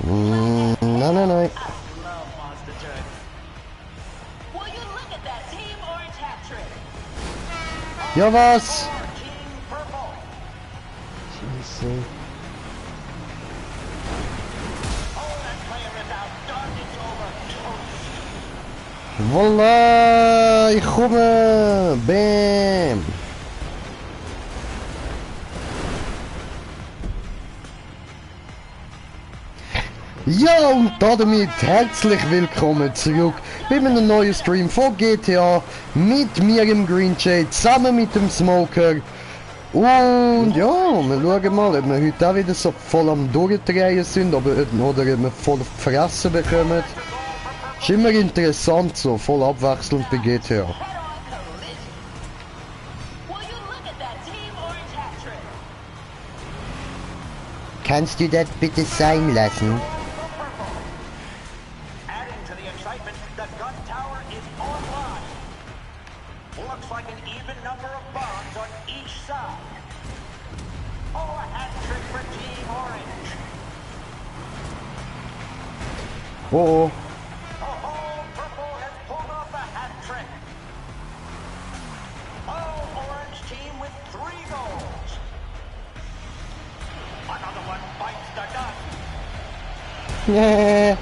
Nein, nein, nein. Ja, was? Scheiße. Voila, ich komme. Bam. Ja, und damit herzlich willkommen zurück bei einem neuen Stream von GTA mit mir im Green Shade, zusammen mit dem Smoker. Und ja, wir schauen mal, ob wir heute auch wieder so voll am Durchdrehen sind, oder ob wir voll auf die Fresse bekommen. Ist immer interessant, so voll abwechselnd bei GTA. Kannst du das bitte sein lassen? Oh oh. Nee.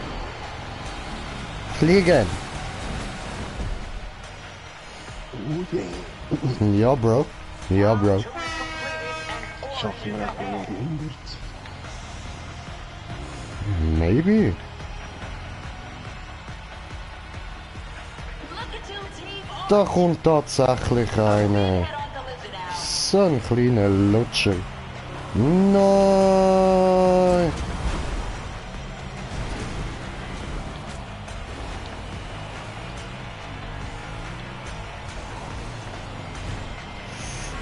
Fliegen. Ja, Bro. Ja, Bro. Schaffen wir auch noch 100? Maybe. Da kommt tatsächlich eine. So ein kleiner Lutscher. Nein.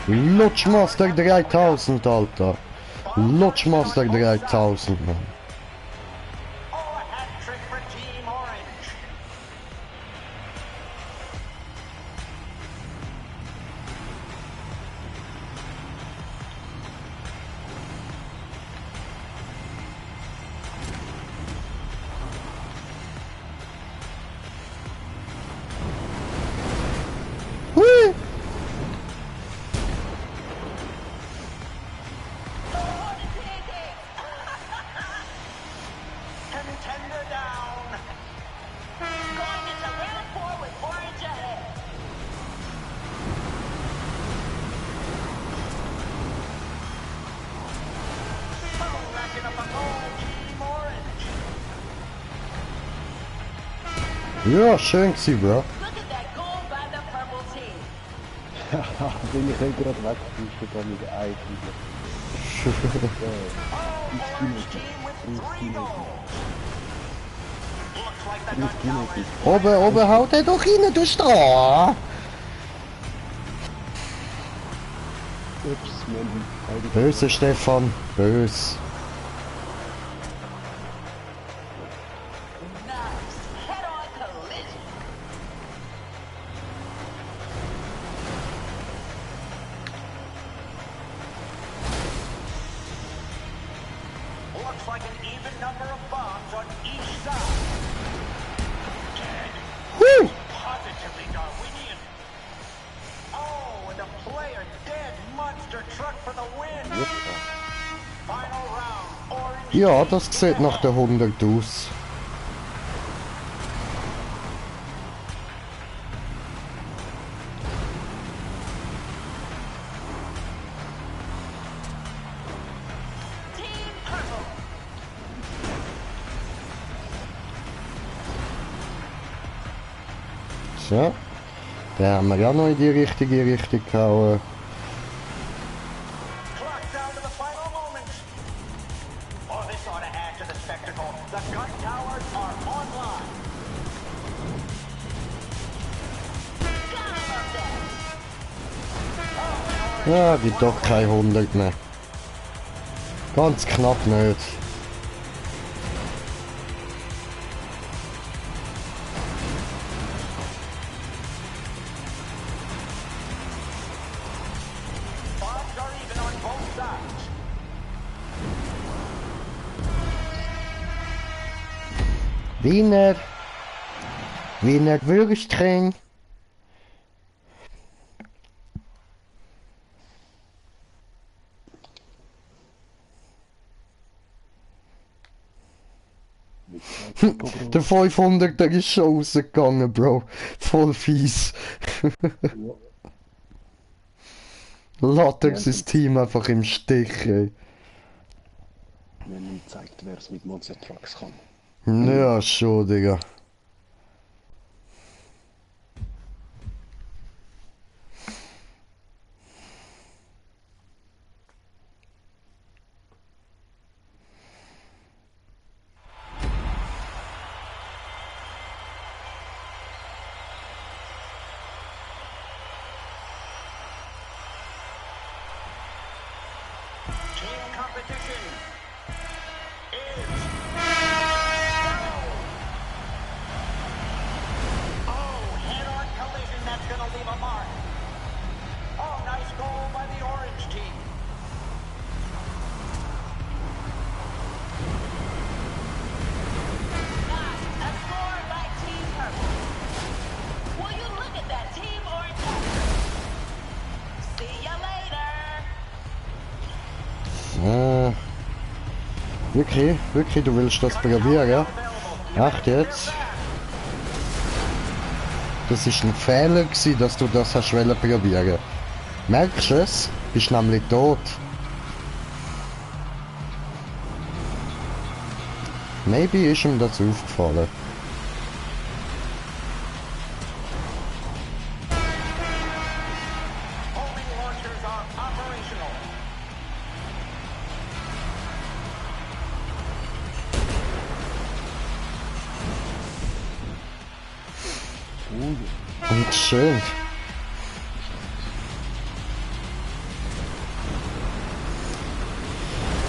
Lutschmaster 3000, Alter. Lutschmaster 3000, Mann. Hui. Ja, schön gewesen, Bro. Haha, bin ich heute gerade weggefunden, da mit eigentlich. Oben, haut er doch rein, du Stroh! Ups, Mann. Böse, Stefan, böse. Ja, das sieht nach der 100 aus. So, da haben wir ja noch in die richtige Richtung gehauen. Ja, gibt doch kein 100 mehr. Ganz knapp nicht. Wiener. Wiener Würstchen. Der 500er ist schon rausgegangen, Bro. Voll fies. Ja. Lässt er sein Team einfach im Stich, ey. Wir haben ihm gezeigt, wer es mit Monster Trucks kann. Ja, schon, Digga. Team competition is oh, head-on collision that's gonna leave a mark. Oh, nice goal by the orange team. A score by Team Purple. Will you look at that, Team Orange? See ya later. Wirklich, du willst das probieren, ja? Echt jetzt? Das ist ein Fehler gewesen, dass du das hast wollen probieren. Merkst du es? Bist nämlich tot. Maybe ist ihm das aufgefallen. Homing launchers are operational. Und schön.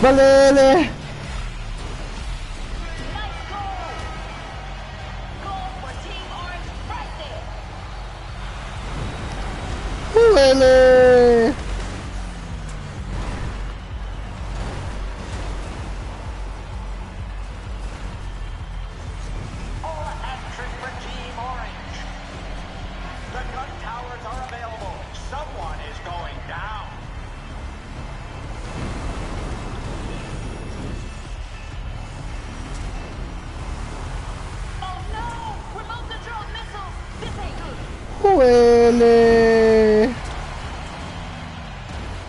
Malele! Nice goal. Goal for Team Orange right there. Malele! All action for Team Orange. The gun towers are available. Someone is going down. Oh no! Remote control missiles. This ain't good. Huele!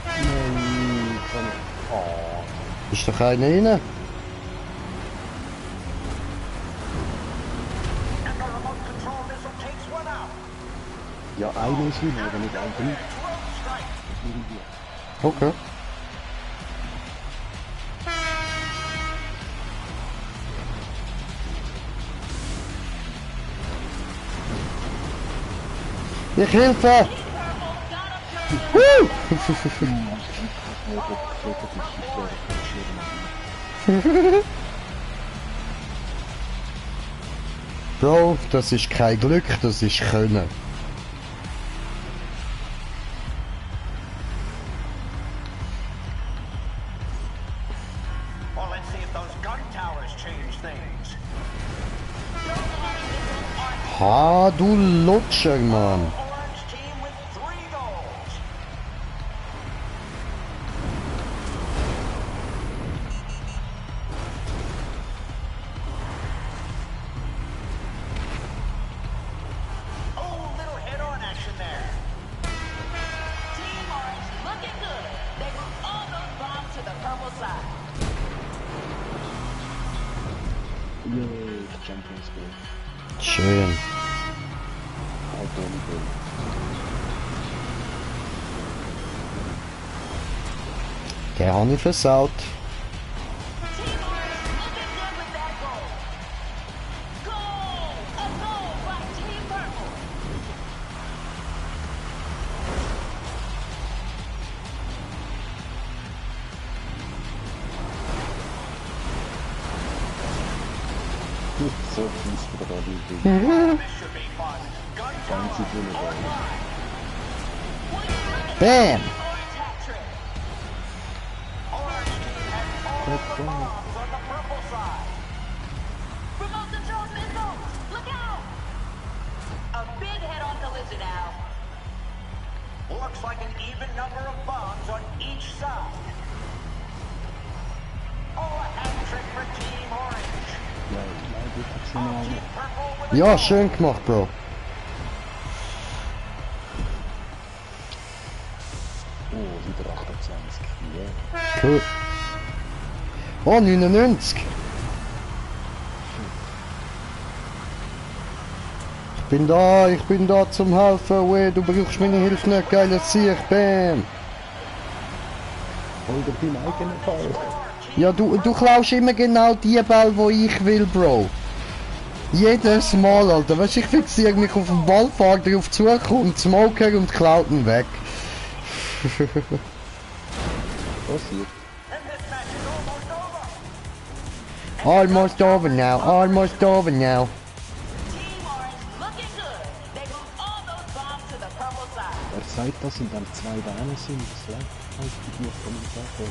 Nein, kann ich. Oh, Ist doch einer rein? And the remote control missile takes one out. ja, einer ist hin, aber nicht ein Ding. Throat strike. Okay. Ich helfe! Woo! Bro, das ist kein Glück, das ist Können. Well, let's see if those gun towers change things. Ha, du Lutscher, Mann. Orange team with 3 goals. Oh, little head-on action there. Team Orange looking good. They moved all those bombs to the purple side. Yay, Champions League. Schön. Auto Der habe ich versaut. Team Orange looking good with that goal. Goal! A goal by Team Purple. so fies für der Radiobild. This should be fun. Gun Ganz tower viele Ball. Bam! Orange hat trick. Orange team has all the bombs on the purple side. Remote control even number of bombs on each side. Oh, a hat trick for Team Orange. Ja, ich glaube, ich habe Oh, schon Team mal. Purple with a Ja, goal. schön gemacht, Bro. Oh, wieder 28. Ja. Cool. Oh, 99. Ich bin da zum Helfen. Weh, du brauchst meine Hilfe nicht. Geiles Sieg, bam. Hol dir deinen eigenen Ball. Ja, du klaust immer genau die Ball, die ich will, Bro. Jedes Mal, Alter. Weißt du, ich fixiere mich auf den Ball, fahre drauf zu, kommt Smoker und klaut ihn weg. Passiert. And this match is almost over. Almost over now, almost over now. Team Orange looking good. They moved all those bombs to the purple side. Er sagt, dass in dann zwei Beine sind. Das leicht halt die Kommentator.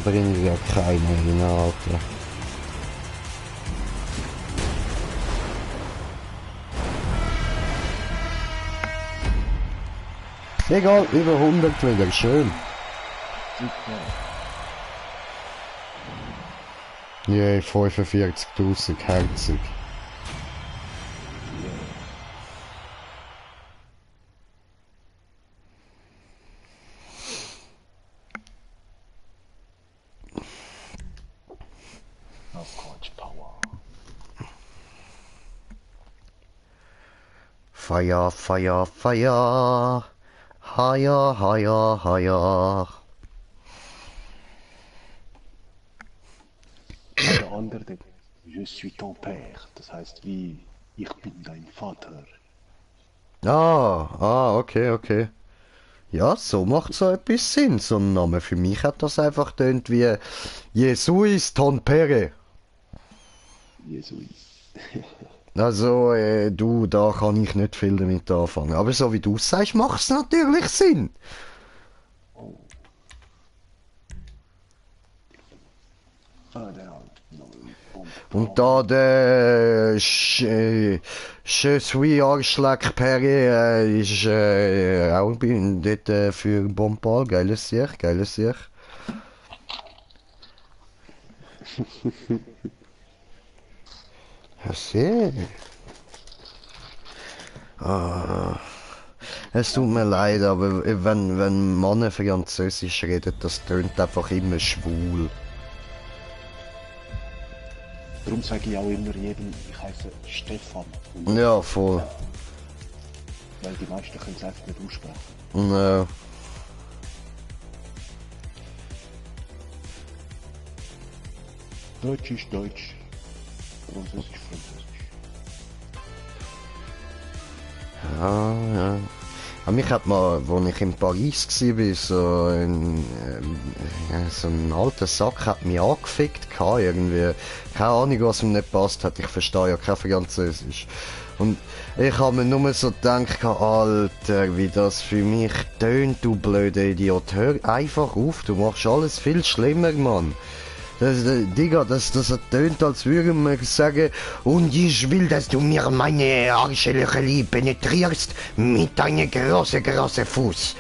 Bringen wir keine hin, Alter. Egal, über 100 wieder, schön. Super. Je, 45.000, herzig. Auf Coach Power. Feuer, Feuer, Feuer. Heuer, heuer, heuer. Der andere, der Je suis ton père. Das heißt wie ich bin dein Vater. Okay, okay. Ja, so macht so etwas Sinn, so ein Name. Für mich hat das einfach tönt wie Jesus ton Pere. Jesus. Also, du, da kann ich nicht viel damit anfangen. Aber so wie du es sagst, macht es natürlich Sinn. Ah, der hat Und da der Je suis Arschleck Perry ist auch dort für Bombal. Geiles Sieg, geiles Sieg. Ja, sehr. Es tut mir leid, aber wenn Männer Französisch reden, das tönt einfach immer schwul. Darum sage ich auch immer jedem, ich heiße Stefan. Und Ja, voll. weil die meisten können es einfach nicht aussprechen. Ja. Deutsch ist Deutsch. Französisch, Französisch. Ja. Aber mich hat mal, als ich in Paris war, so ein alter Sack hat mich angefickt gehabt, irgendwie. Keine Ahnung, was ihm nicht passt hat. Ich verstehe ja kein Französisch. Und ich habe mir nur so gedacht, Alter, wie das für mich tönt, du blöder Idiot. Hör einfach auf, du machst alles viel schlimmer, Mann. Digga, das tönt, als würden wir sagen, und ich will, dass du mir meine Arschlöcher penetrierst mit deinem großen Fuß.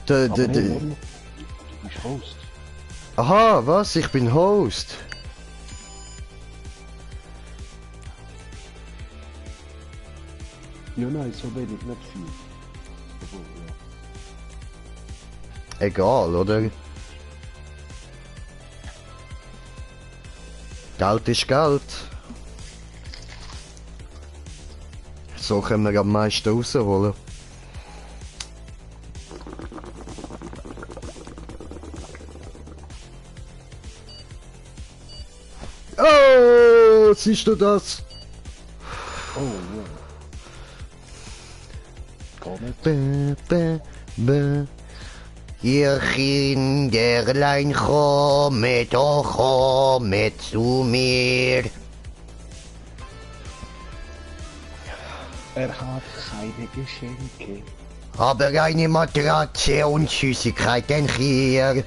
Ja. Aber nee, du bist Host. Aha, was? Ich bin Host. Ja, nein, so wenig, nicht viel. Obwohl, ja. Egal, oder? Geld ist Geld. So können wir am meisten rausholen. Oh, siehst du das? Oh, ja. Gar nicht. Ihr Kinderlein, kommet, oh, kommet zu mir. Er hat keine Geschenke. Aber eine Matratze und Süßigkeiten hier.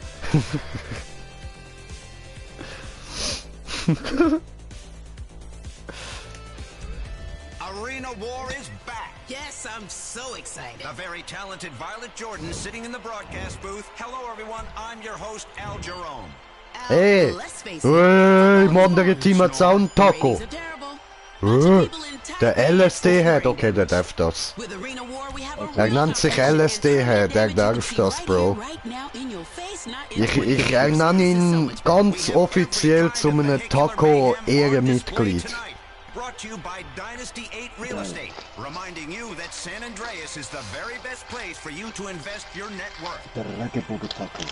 Arena War is back. Yes, I'm so excited. The very talented Violet Jordan sitting in the broadcast booth. Hello, everyone. I'm your host, Al Jerome. Hey! Let's face it. Hey, im anderen Team hat's auch einen Taco. Ratings are terrible. Lots of people in town Der think LSD-Head, it's okay, der darf das. With Arena War, we have a Er nennt sich LSD-Head, der darf das, Bro. Ich ernenne ihn ganz offiziell zu einem Taco-Ehrenmitglied. Brought to you by Dynasty 8 Real Estate, reminding you that San Andreas is the very best place for you to invest your net worth. Der Regenbogen-Taco.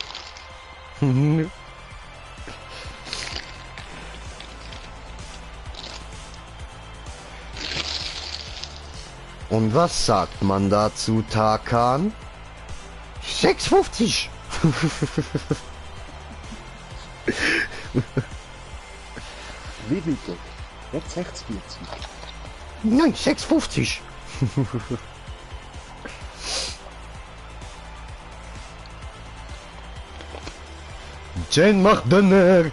Und was sagt man dazu, Tarkan? 6,50! Wie bitte? Jetzt 46. Nein, 6,50! Jane macht Döner!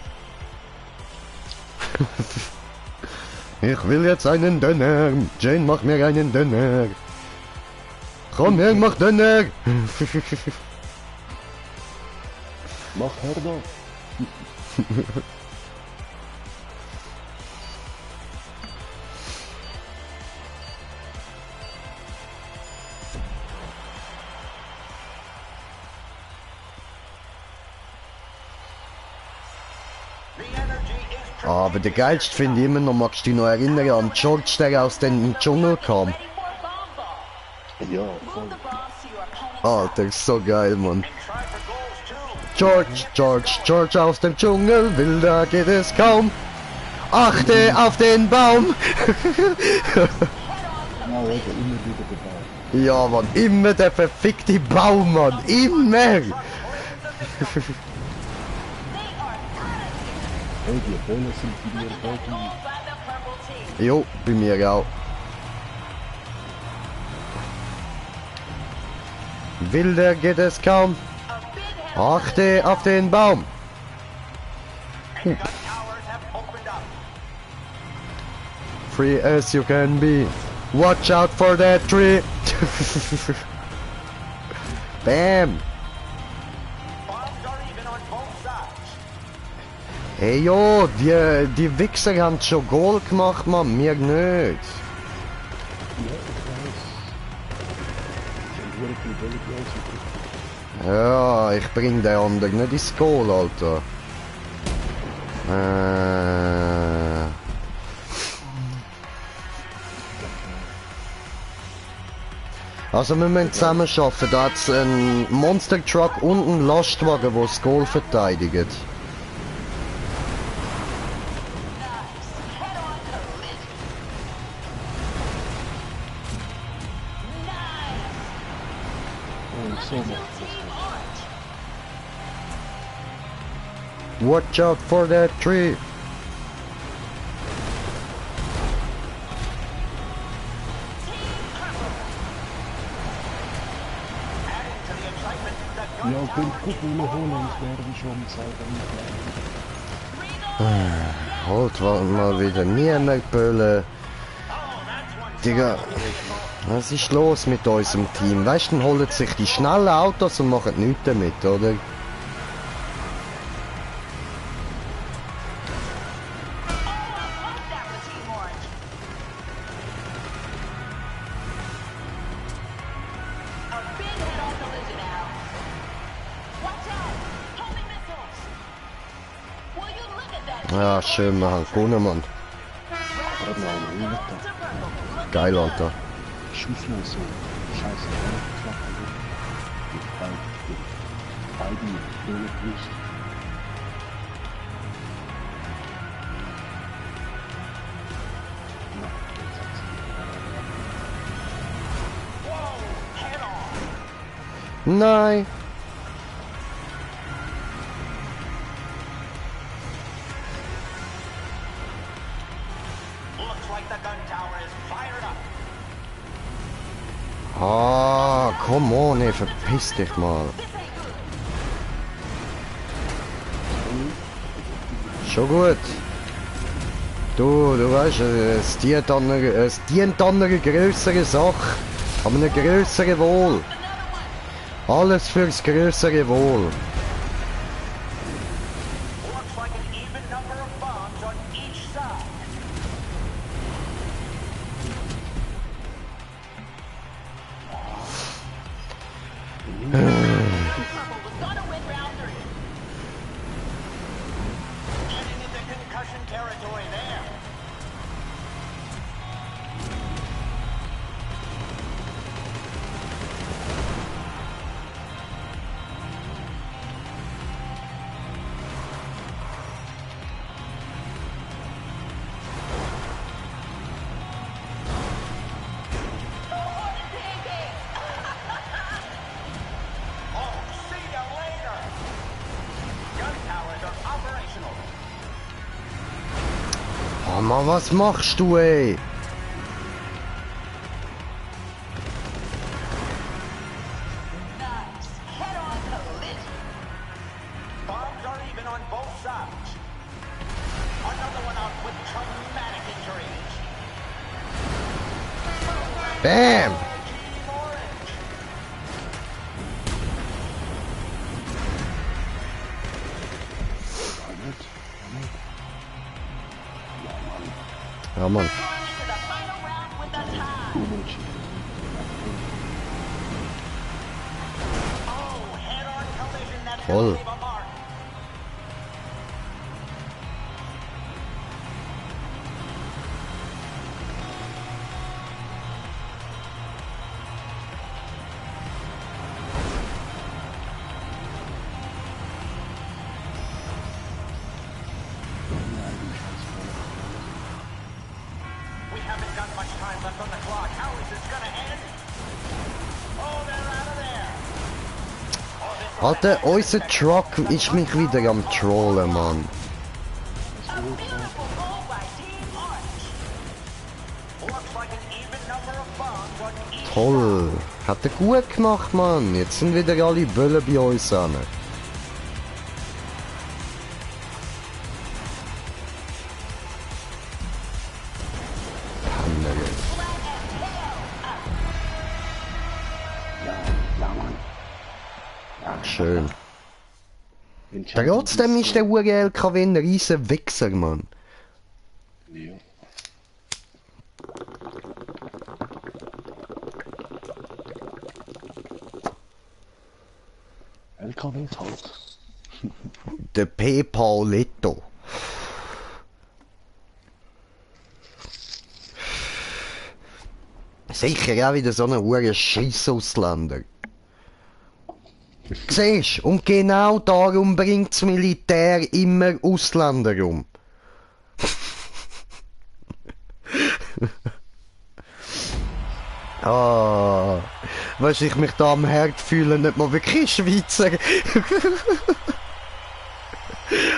Ich will jetzt einen Döner! Jane, mach mir einen Döner! Komm her, mach Döner! Mach her da. Aber der geilste finde ich immer noch, magst du dich noch erinnern an George, der aus dem Dschungel kam? Ja, voll. Alter, ist so geil, Mann. George aus dem Dschungel, wilder geht es kaum. Achte auf den Baum! Ja, Alter, immer wieder dabei. Ja, Mann, immer der verfickte Baum, Mann, immer! Hey, die Bälle sind für die Boden. Jo, bei mir auch. Wilder geht es kaum. Achte auf den Baum. Free as you can be. Watch out for that tree. Bam. Hey jo, die Wichser haben schon Goal gemacht, Mann, mir nicht. Ja, ich weiß. Ich habe viele Bälle gleich. Ja, ich bring den anderen nicht ins Goal, Alter. Also wir müssen zusammen schaffen, da hat's einen Monster Truck und einen Lastwagen, der das Goal verteidigt. Und so macht das. Watch out for that tree. Ja, könnt gucken, holen, ich werde schon sagen. Holt mal wieder niemand Bölle. Digga, was ist los mit unserem Team? Weißt du, dann holen sich die schnellen Autos und machen nichts damit, oder? Ja, schön, wir haben gewonnen, Mann. Gerade noch einen Meter. Geil, Alter. Schusslos so. Scheiße, beide Bälle plus. Nein. Ah, come on, ey, verpiss dich mal. Schon gut. Du weißt, es dient an einer grösseren Sache, an einem grösseren Wohl. Alles fürs grössere Wohl. Looks like an even number of bombs on each side. Purple was gonna win round 3. Getting into concussion territory there. Oh, see you later. Gun towers are operational. Oh Mann, was machst du, ey? Nice. Head-on collision. Bombs are even on both sides. Another one out with traumatic injuries. Bam! Team Orange. Ja, Mann. Going into the final round with a tie. Oh, head-on collision that's Voll. gonna leave a mark. We haven't got much time left on the clock. How is this gonna end? Oh, they're out of there. Oh, this was Alter, unser Truck ist mich wieder am Trollen, Mann. A beautiful goal by Team Orange. looks like an even number of bombs on each Toll. Hat er gut gemacht, Mann. Jetzt sind wieder alle Böllen bei uns an. Panner. Ja, Mann. Schön. Entscheidend Trotzdem ist der URLKW ein riesen Wichser, Mann. Ja. LKWs halt. Der P-Pauletto. Sicher auch wieder so ein hure Scheiss-Ausländer. Siehst du? Und genau darum bringt das Militär immer Ausländer um. Ah, weißt du, ich mich da am Herd fühle, nicht mal wirklich Schweizer.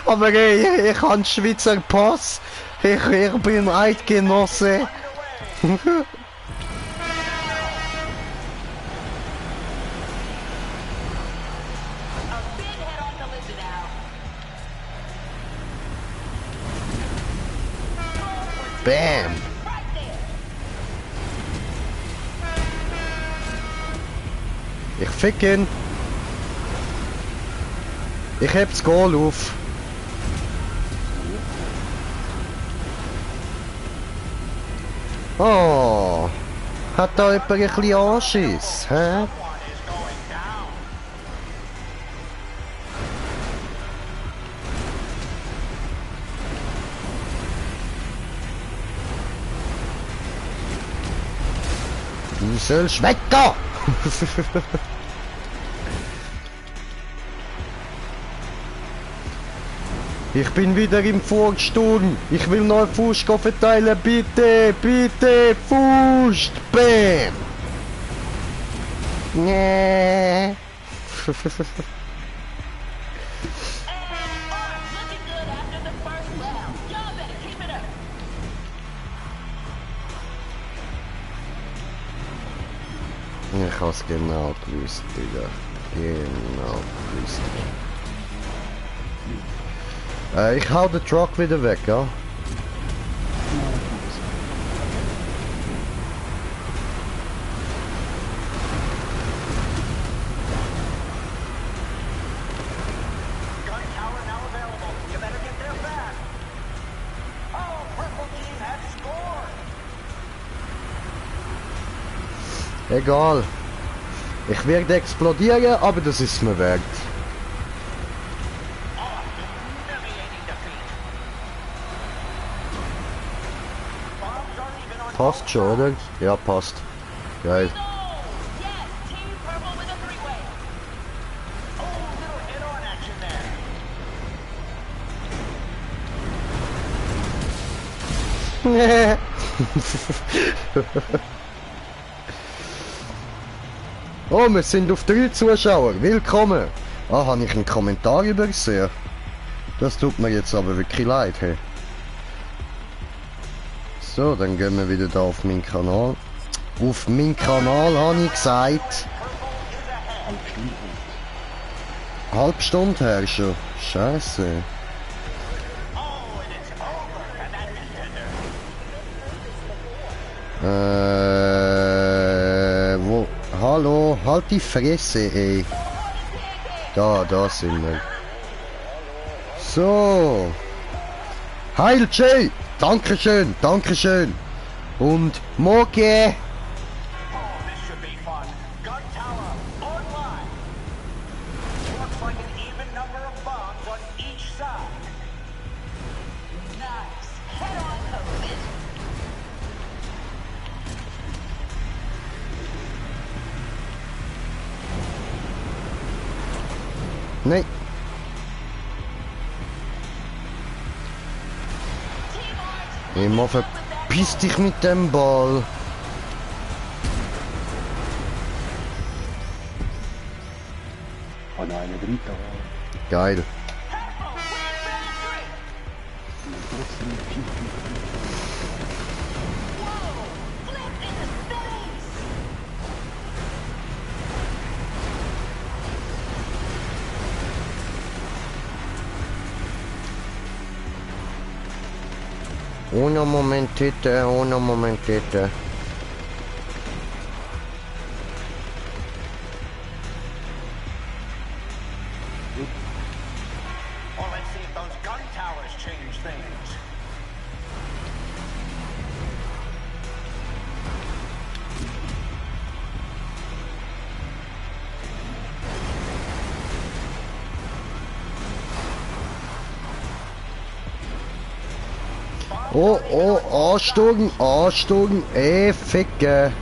Aber ey, ich habe einen Schweizer Pass. Ich bin Eidgenosse. A big head-on collision now. Bam. Right there. Ich fick ihn. Ich heb das Goal auf. Oh. Hat da jemand ein bisschen Anschiss, hä? one is going down. Du sollst weggehen! Ich bin wieder im Vorsturm. Ich will noch Fuß verteilen. Bitte, bitte, Fuß. Bam. Nee. And Orange looking good after the first round. Y'all better keep it up. Ich hab's genau gewusst, Digga. Genau gewusst. Ich hau den Truck wieder weg, ja? Egal. Ich werde explodieren, aber das ist mir wert. Humiliating defeat. Bombs are even on Passt schon, oder? Ja, passt. Geil. Go! Yes, Team Purple with a three-way. Oh, little hit-on action there. Oh, wir sind auf 3 Zuschauer. Willkommen. Ah, habe ich einen Kommentar übersehen? Das tut mir jetzt aber wirklich leid. Hey. So, dann gehen wir wieder da auf meinen Kanal. Auf meinen Kanal habe ich gesagt. Halb Stunde her schon. Scheiße. Wo? Hallo, halt die Fresse, ey. Da sind wir. So. Heil Jay! Dankeschön, Dankeschön. Und Morgen. Oh, this should be fun. Gun tower online. Looks like an even number of bombs on each side. Nice. Head-on collision. Nein. Team Orange. Immer verpiss dich mit dem Ball. Oh nein, eine dritte. Geil. Purple win victory. Whoa! Flip in the face. Uno momentito. Well, let's see if those gun towers change things. Oh, Ansturm, Ficke.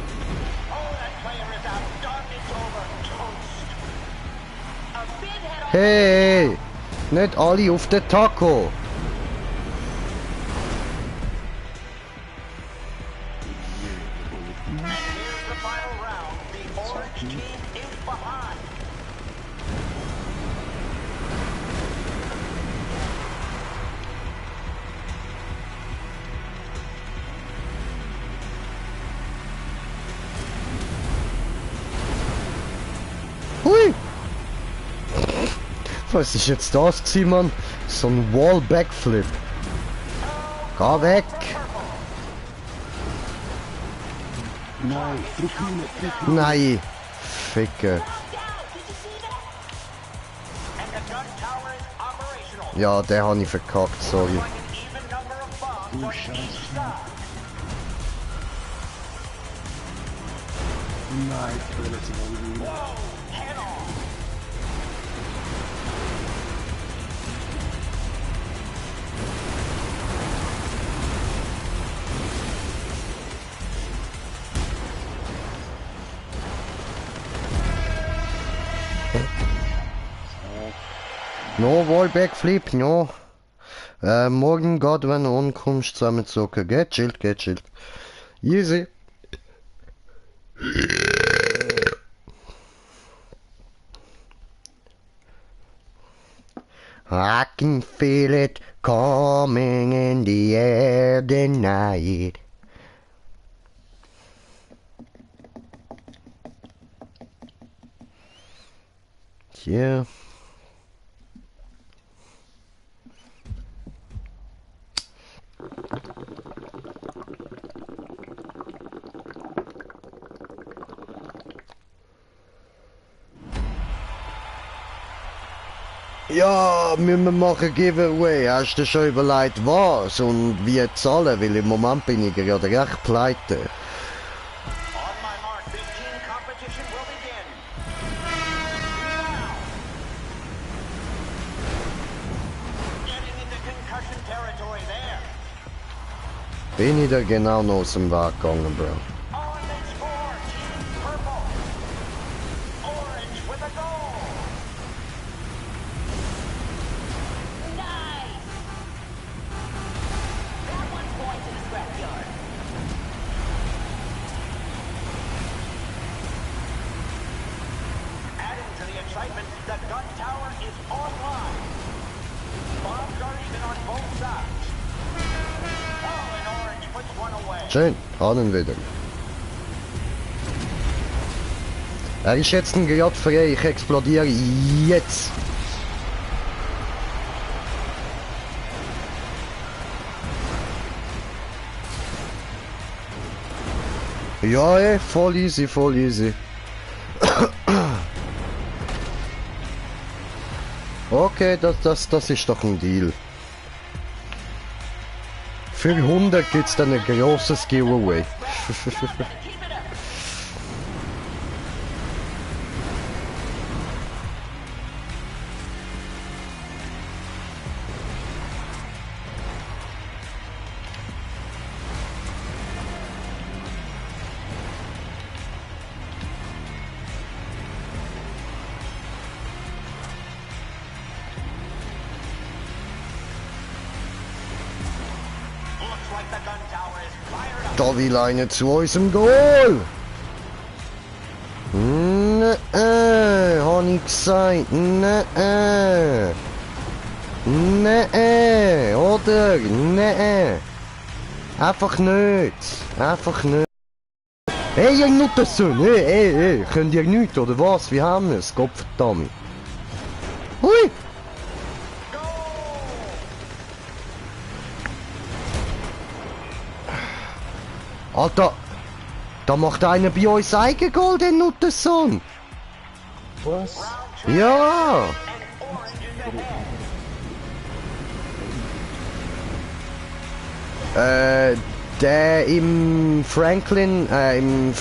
Oh, that player is outdone. It's over. Toast. A big head-on. Hey, nicht alle auf den Taco. And here's the final round. The orange team is behind. Hui. Was ist jetzt das gewesen, Mann? So ein Wall-Backflip. Geh weg. Nein, drück ihn. Nein. Ficke. Knocked out. Did you see that? And the gun tower is operational. Ja, den habe ich verkackt, sorry. Like an even number of bombs on each side. Nein, ich will jetzt mal wieder. Head on. No Wall-Backflip, no. Morgen geht, wenn du ankommst, zusammenzocken. Geht chillt. Easy. I can feel it coming in the air tonight. Yeah. Ja, müssen wir machen Giveaway. Hast du schon überlegt, was und wie zahlen? Weil im Moment bin ich gerade recht pleite. On my mark, 15 combat Bin ich da genau noch aus dem Weg gegangen, Bro? On they score, Team Purple. Orange with a goal. Nice! That one's going to the scrapyard. Adding to the excitement, the gun tower is online. Bombs are even on both sides. Oh, and Orange puts one away. Schön, Ahnen wieder. Er ist jetzt gerade frei, ich explodiere jetzt. Ja, voll easy, voll easy. Okay, das ist doch ein Deal. Für 100 gibt's dann ein grosses Giveaway. Keep it up. Looks like the gun tower is fired up. Da will einer zu unserem Goal. Nein, hab ich gesagt. Nein. Nein, oder? Nein. Einfach nicht. Einfach nicht. Hey, ihr Nuttersohn. Hey. Könnt ihr nichts, oder was? Wie haben wir es? Gottverdammt. Hui. Alter, da macht einer bei uns Eigengoal, den Nuttersohn. Was? Ja. Der im Franklin, im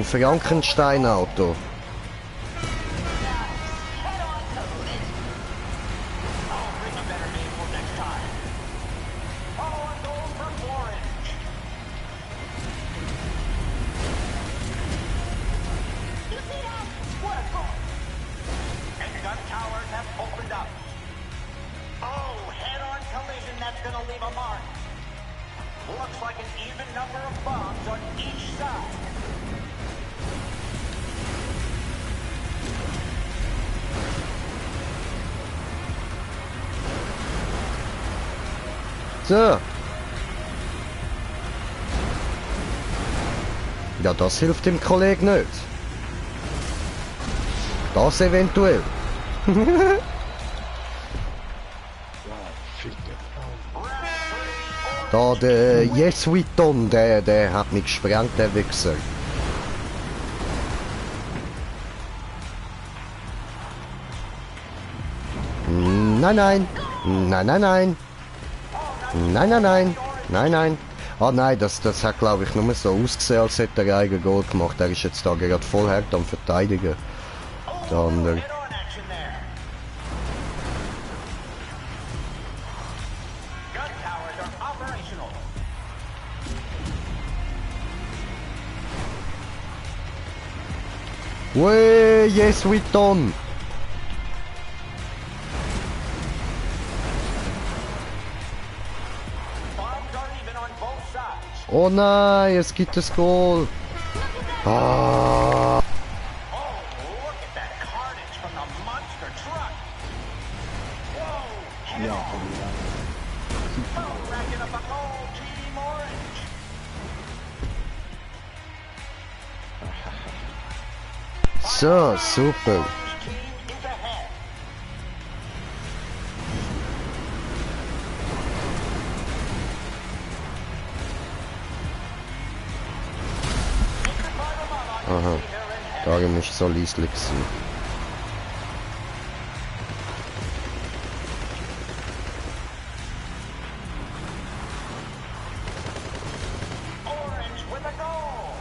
Frankenstein-Auto. Bring a better name for next time. Oh, a goal for Orange. You see that? What a goal. And gun towers have opened up. Oh, head-on collision that's going to leave a mark. Looks like an even number of bombs on each side. So. Ja, das hilft dem Kollegen nicht. Das eventuell. Ja, fick dich. Da der Jesuiton, der hat mich gesprengt, der Wichser. Nein, nein. Nein, nein, nein. Nein, nein, nein. Nein, nein. Ah nein, das hat glaube ich nur so ausgesehen, als hätte er eigenen Goal gemacht. Er ist jetzt da gerade voll hart am Verteidigen. Der andere. Head-on action there. Gun towers are operational. Wey, Jesuiton. Bombs are even on both sides. Oh nein, es gibt das Goal. Ah. Oh, look at that carnage from the monster truck. Whoa, Ja, komm wieder. oh, racking up a goal, Team Orange. So, super. Orange team is ahead. Aha, darum ist so leislich gewesen. Orange with a goal.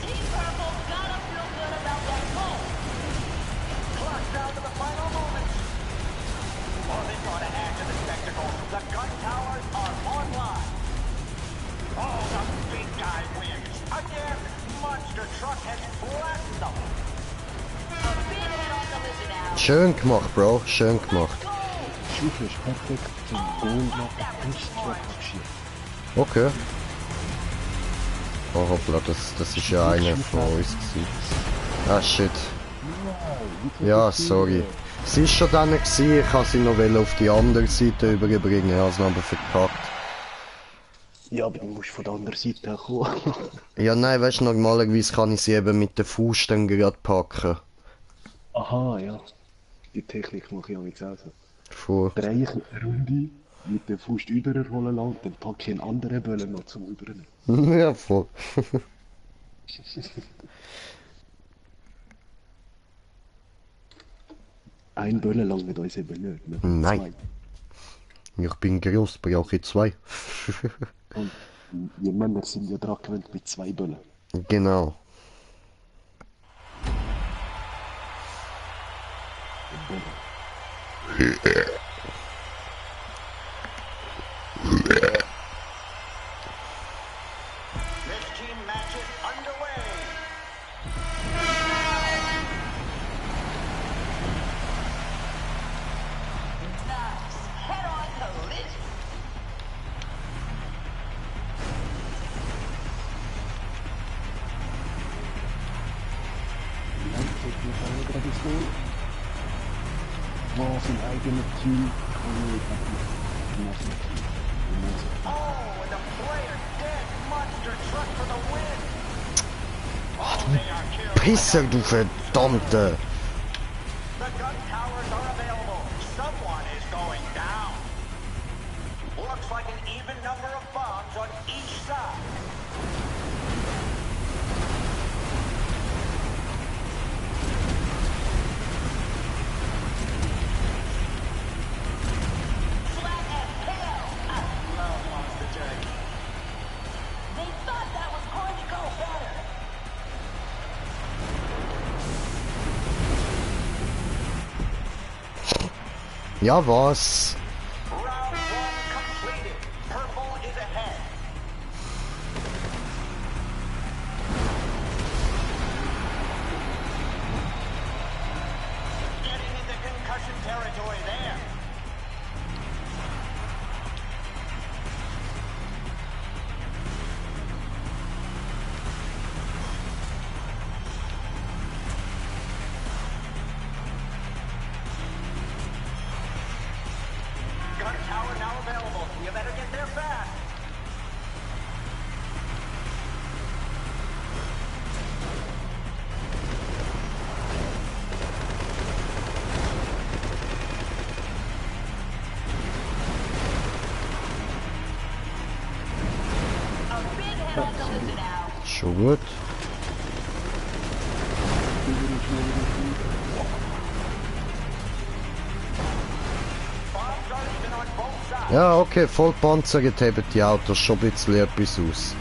Team Purple gotta feel good about that goal. Clock down to the final moments. Oh, this ought to add to the spectacle. The gun towers are online. Schön gemacht, Bro. Schön gemacht. Die Schufe ist perfekt zum Goal machen, Brusttreffer geschieden. Okay. Oh hoppla, das ist ja einer von uns gewesen. Ah shit. Ja, sorry. Sie ist schon dann gewesen, ich wollte sie noch auf die andere Seite überbringen, ich habe es aber verkackt. Ja, aber du musst von der anderen Seite auch kommen. Ja nein, weißt du, normalerweise kann ich sie eben mit den Fuß dann gerade packen. Aha, ja. Die Technik mache ich auch jetzt auch so. Voll. Drehe ich eine Runde mit der Fuß überrollen lang, dann packe ich einen anderen Böllen noch zum Übernehmen. Ja, voll. Ein Böllen lang mit uns eben nicht. Ne? Nein. Ich bin groß, brauche ich 2. Zwei. Und wir Männer sind ja dran gewöhnt mit 2 Böllen. Genau. This team match is underway. Nice. Head-on collision. Was im eigenen Team kann ich nicht. Oh, and the player dead. Monster truck for the win. Oh, they are killed. Pisser, du verdammte! The gun towers are available. Someone is going down. Looks like an even number of bombs on each side. Flat as hell. I love Monster Jerky. They thought that was going to go better. Ja, was? Round one completed. Purple is ahead. Getting into concussion territory there. Gun tower now available. You better get there fast. A big head-on collision now. Schon gut. Bombs are even on both sides. Ja, okay, voll panzert haben die Autos schon ein bisschen etwas aus.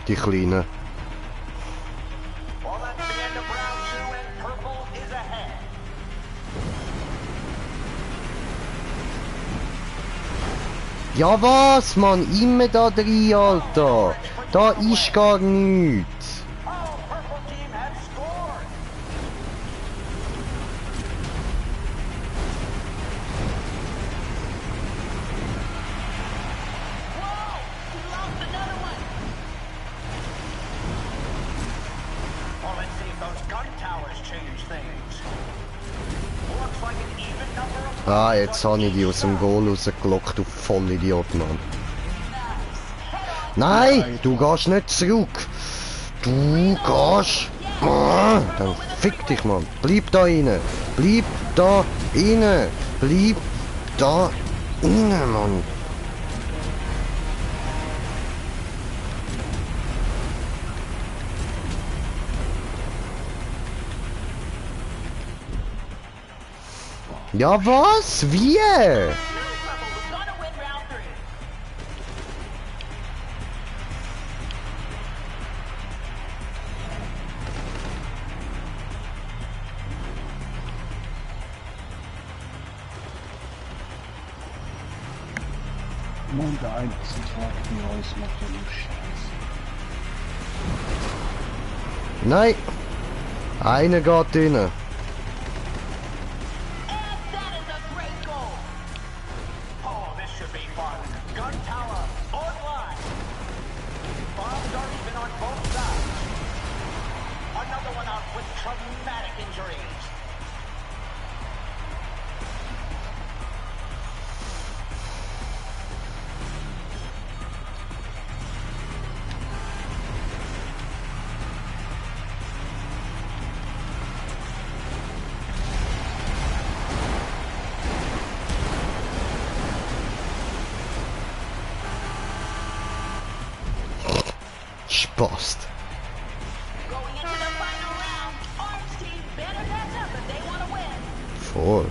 Die kleinen. Well, that's the end of round two, and purple is ahead. Ja was, Mann? Immer da drin, Alter! Da ist gar nichts! Oh, purple team has scored. Whoa! We lost another one. Well, let's see if those gun towers change things. Looks like an even number of Ah, jetzt habe ich die aus dem Goal rausgelockt, du Vollidiot, Mann. Nein, du gehst nicht zurück. Du gehst... Ah, dann fick dich, Mann. Bleib da rein. Bleib da rein. Bleib da rein, Mann. Ja was? Wie? Purple was gonna win round 3. Mann, der einzige Tag bei uns macht ja nur Scheiße. Nein. Einer geht rein. passt. Going into the final round, Orange team better catch up if they want to win. Voll.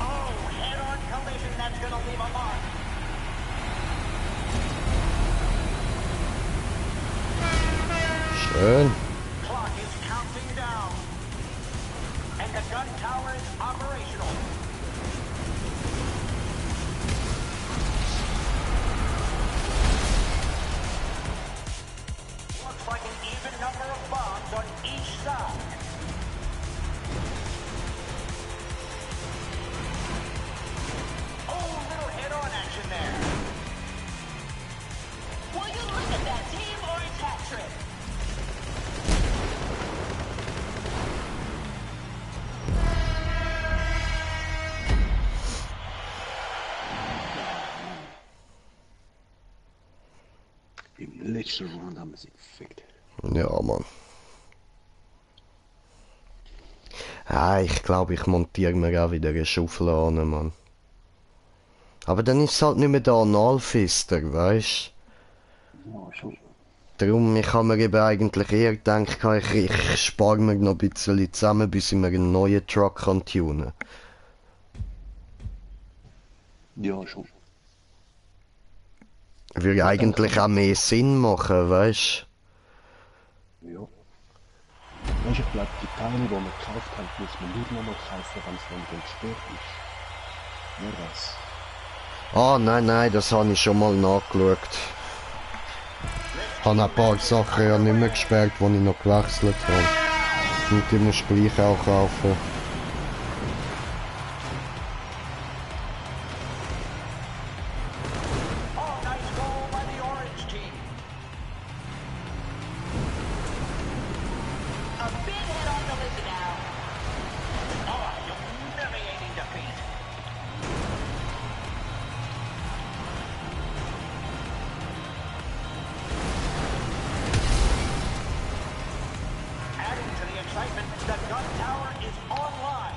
Oh, head-on collision that's gonna leave a mark. Schön. Clock is counting down. And the gun tower is operational. Looks like an even number of bombs on each side. Oh, little head-on action there. Will you look at that Team Orange hat trick? Im letzten Round haben wir sie gefickt. Ja, Mann. Ah, ich glaube, ich montiere mir auch wieder eine Schaufel an, Mann. Aber dann ist es halt nicht mehr der Analfister, weißt du? Ja, schon. Darum, ich habe mir eben eigentlich eher gedacht, ich spare mir noch ein bisschen zusammen, bis ich mir einen neuen Truck kann tunen. Ja, schon. Würde eigentlich auch mehr Sinn machen, weißt Ja. Weißt du, ich glaube, die Teile, die wir gekauft haben, muss man nicht nochmal kaufen, wenn es dann gestört ist. Nur das. du? Ah, nein, das habe ich schon mal nachgeschaut. Ich habe ein paar Sachen ja nicht mehr gesperrt, die ich noch gewechselt habe. Und die musst du gleich auch kaufen. Oh, nice goal by the Orange team. A big head-on collision now. Oh, humiliating defeat. Adding to the excitement, the gun tower is online.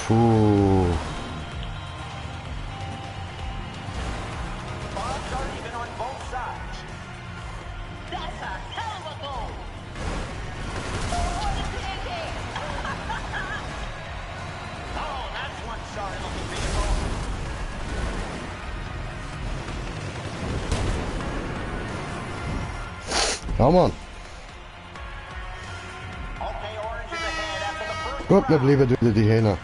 Puh. Bombs are even on both sides. That's a hell of a goal. Oh, the TNT. Oh, that's one sorry-looking vehicle. Ja, Mann. Okay, Orange is ahead after the first Gut, wir round. bleiben wieder die Hähne.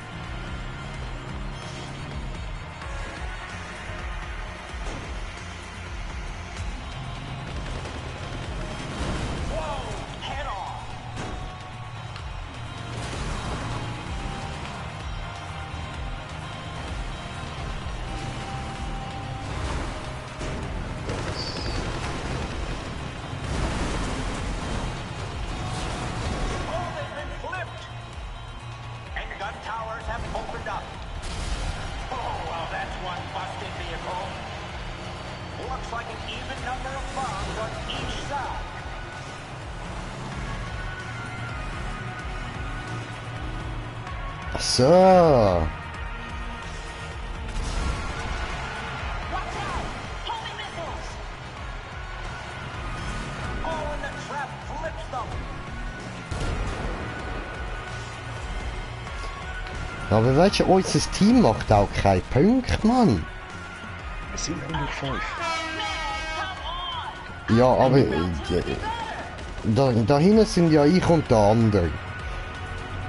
Whoa, head on. Oh, they've been flipped. And gun towers have opened up. Oh, well, that's one busted vehicle. Looks like an even number of bombs on each side. Ach so. Watch out. Homing missiles. Oh, and the trap flips them. Aber weißt du, unser Team macht auch keinen Punkt, Mann. Es sind nur 5. Man, come on. Ja, aber da hinten sind ja ich und der andere.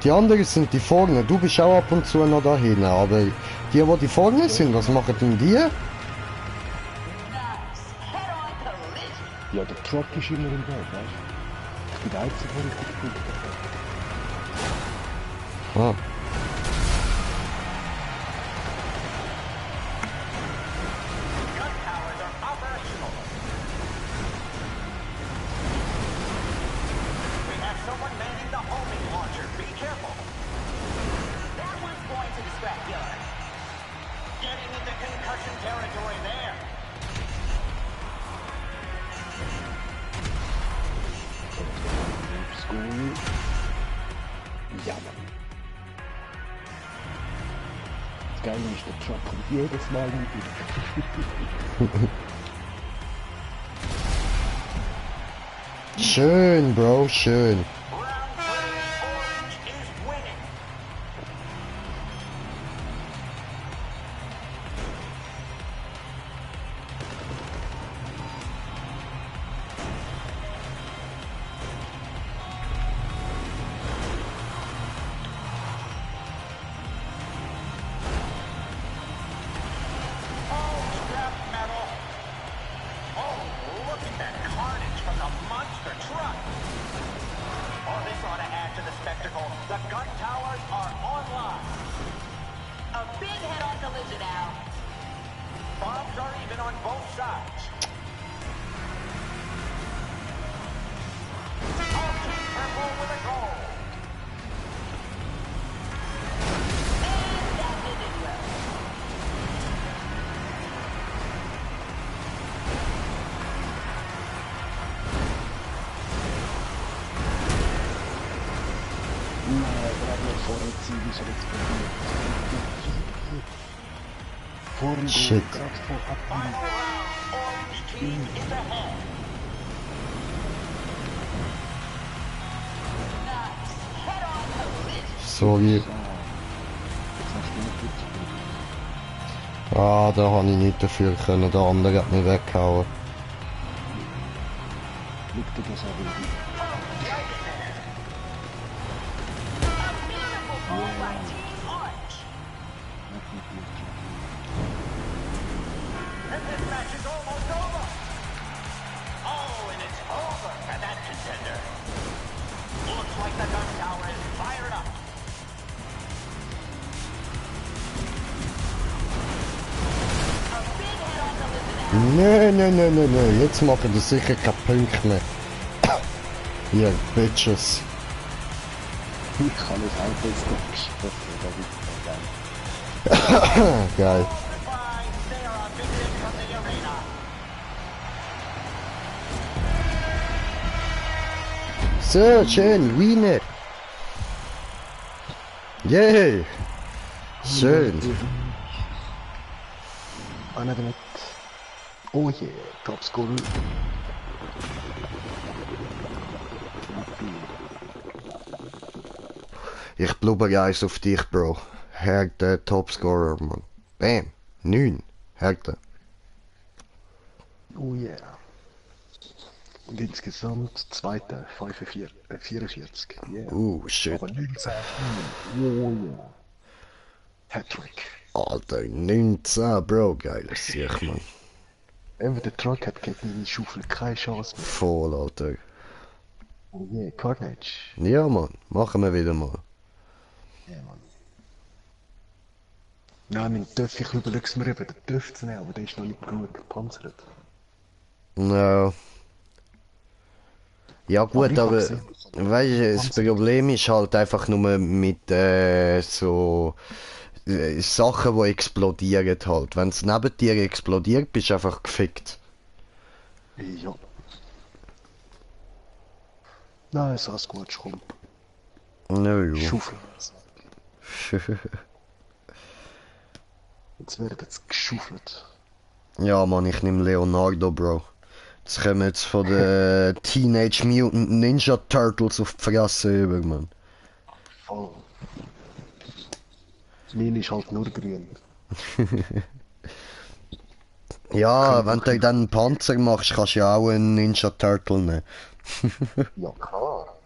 Die anderen sind die vorne. Du bist auch ab und zu noch da hinten, aber die vorne sind, was machen denn die? Nice. Head-on collision. Ja, der Truck ist immer im Weg, weißt du? Ich bin der Einzige, der richtig gut ist. Ah. Gun towers are operational. We have someone manning the homing launcher. Be careful. That one's going to the scrapyard. Getting into concussion territory. geil ist, der Truck kommt jedes Mal wieder. Schön, Bro, schön. Round 3, Orange is winning. Oh, scrap metal. Oh, look at that carnage from the monster truck. Oh, this ought to add to the spectacle. The gun towers are online. A big head-on collision, Al. Bombs are even on both sides. Oh, Team Purple with a goal. And that did it well. Vorratsziel ist explodiert. Vor dem Shit. Goal, gerade vor Final Abbiegen. round. Orange team is ahead. Nice. Head-on collision. Sorry. Jetzt hast du nicht gut. Ah, da habe ich nicht dafür können. Der andere hat mich weggehauen. Liegt dir das auch wieder? A beautiful goal by Team Orange. And this match is almost over. Oh, and it's over for that contender. Looks like the gun tower is fired up. A big head-on collision, Al. Nein. Jetzt machen die sicher keinen Punkt mehr. Ihr Bitches. Ich kann es auch jetzt noch gesprochen, da ist geil. Geil. Goodbye. They are evicted from the arena. So, schön, Wiener. Yay. Schön. Einer damit. Oh yeah, Topscore. Ich blubber eins auf dich, Bro. Härte Topscorer, Mann. Bam. 9. Härte. Oh yeah. Und insgesamt zweiter, 44. Yeah. Shit. Aber 19. Oh yeah. Hattrick. Alter, 19, Bro. Geiles Sieg, Mann. Eben der Truck hat gegen meine Schaufel keine Chance mehr. Voll, Alter. Oh yeah, Carnage. Ja, Mann. Machen wir wieder mal. Ja, Mann. Nein, mein Töff, ich überleg's mir eben, den Töff zu nehmen, aber der ist noch nicht gut gepanzert. No. Ja gut, aber weißt du, das Problem ist halt einfach nur mit so Sachen, die explodieren halt. Wenn es neben dir explodiert, bist du einfach gefickt. Ja. Nein, es ist gut, komm. No, jo. Schaufel. Jetzt wird jetzt geschaufelt. Ja Mann, ich nehme Leonardo, Bro. Jetzt kommen jetzt von den Teenage Mutant Ninja Turtles auf die Fresse über, Mann. Voll. Meine ist halt nur grün. Ja, wenn du dann einen Panzer machst, kannst du ja auch einen Ninja Turtle nehmen. Ja, klar.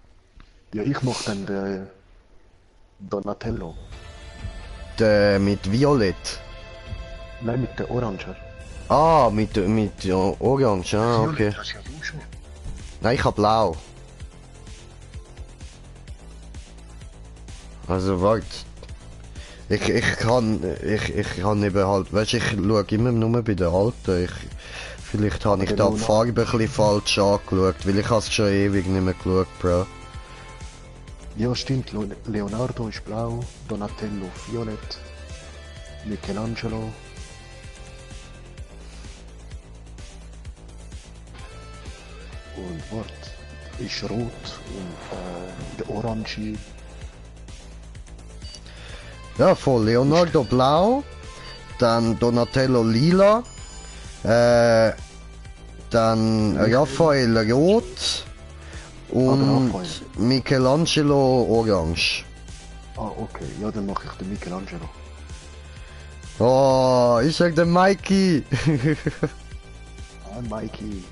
Ja, ich mach dann den Donatello. Der mit Violett. Nein, mit der Oranger. Ah, mit ja, Orange, ah, okay. Violett hast ja du schon. Nein, ich hab blau. Also warte. Ich kann eben halt, weißt du, ich schaue immer nur bei den alten. Vielleicht habe ich da die Farbe ein bisschen falsch angeschaut, weil ich habe es schon ewig nicht mehr geschaut, Bro. Ja, stimmt. Leonardo ist blau, Donatello violett, Michelangelo. Und wart, ist rot und der Orange. Ja, voll. Leonardo blau, dann Donatello lila, dann Raphael rot und Raphael. Michelangelo orange. Ah, okay. Ja, dann mache ich den Michelangelo. Oh, ich sag der Mikey. Ah, Mikey.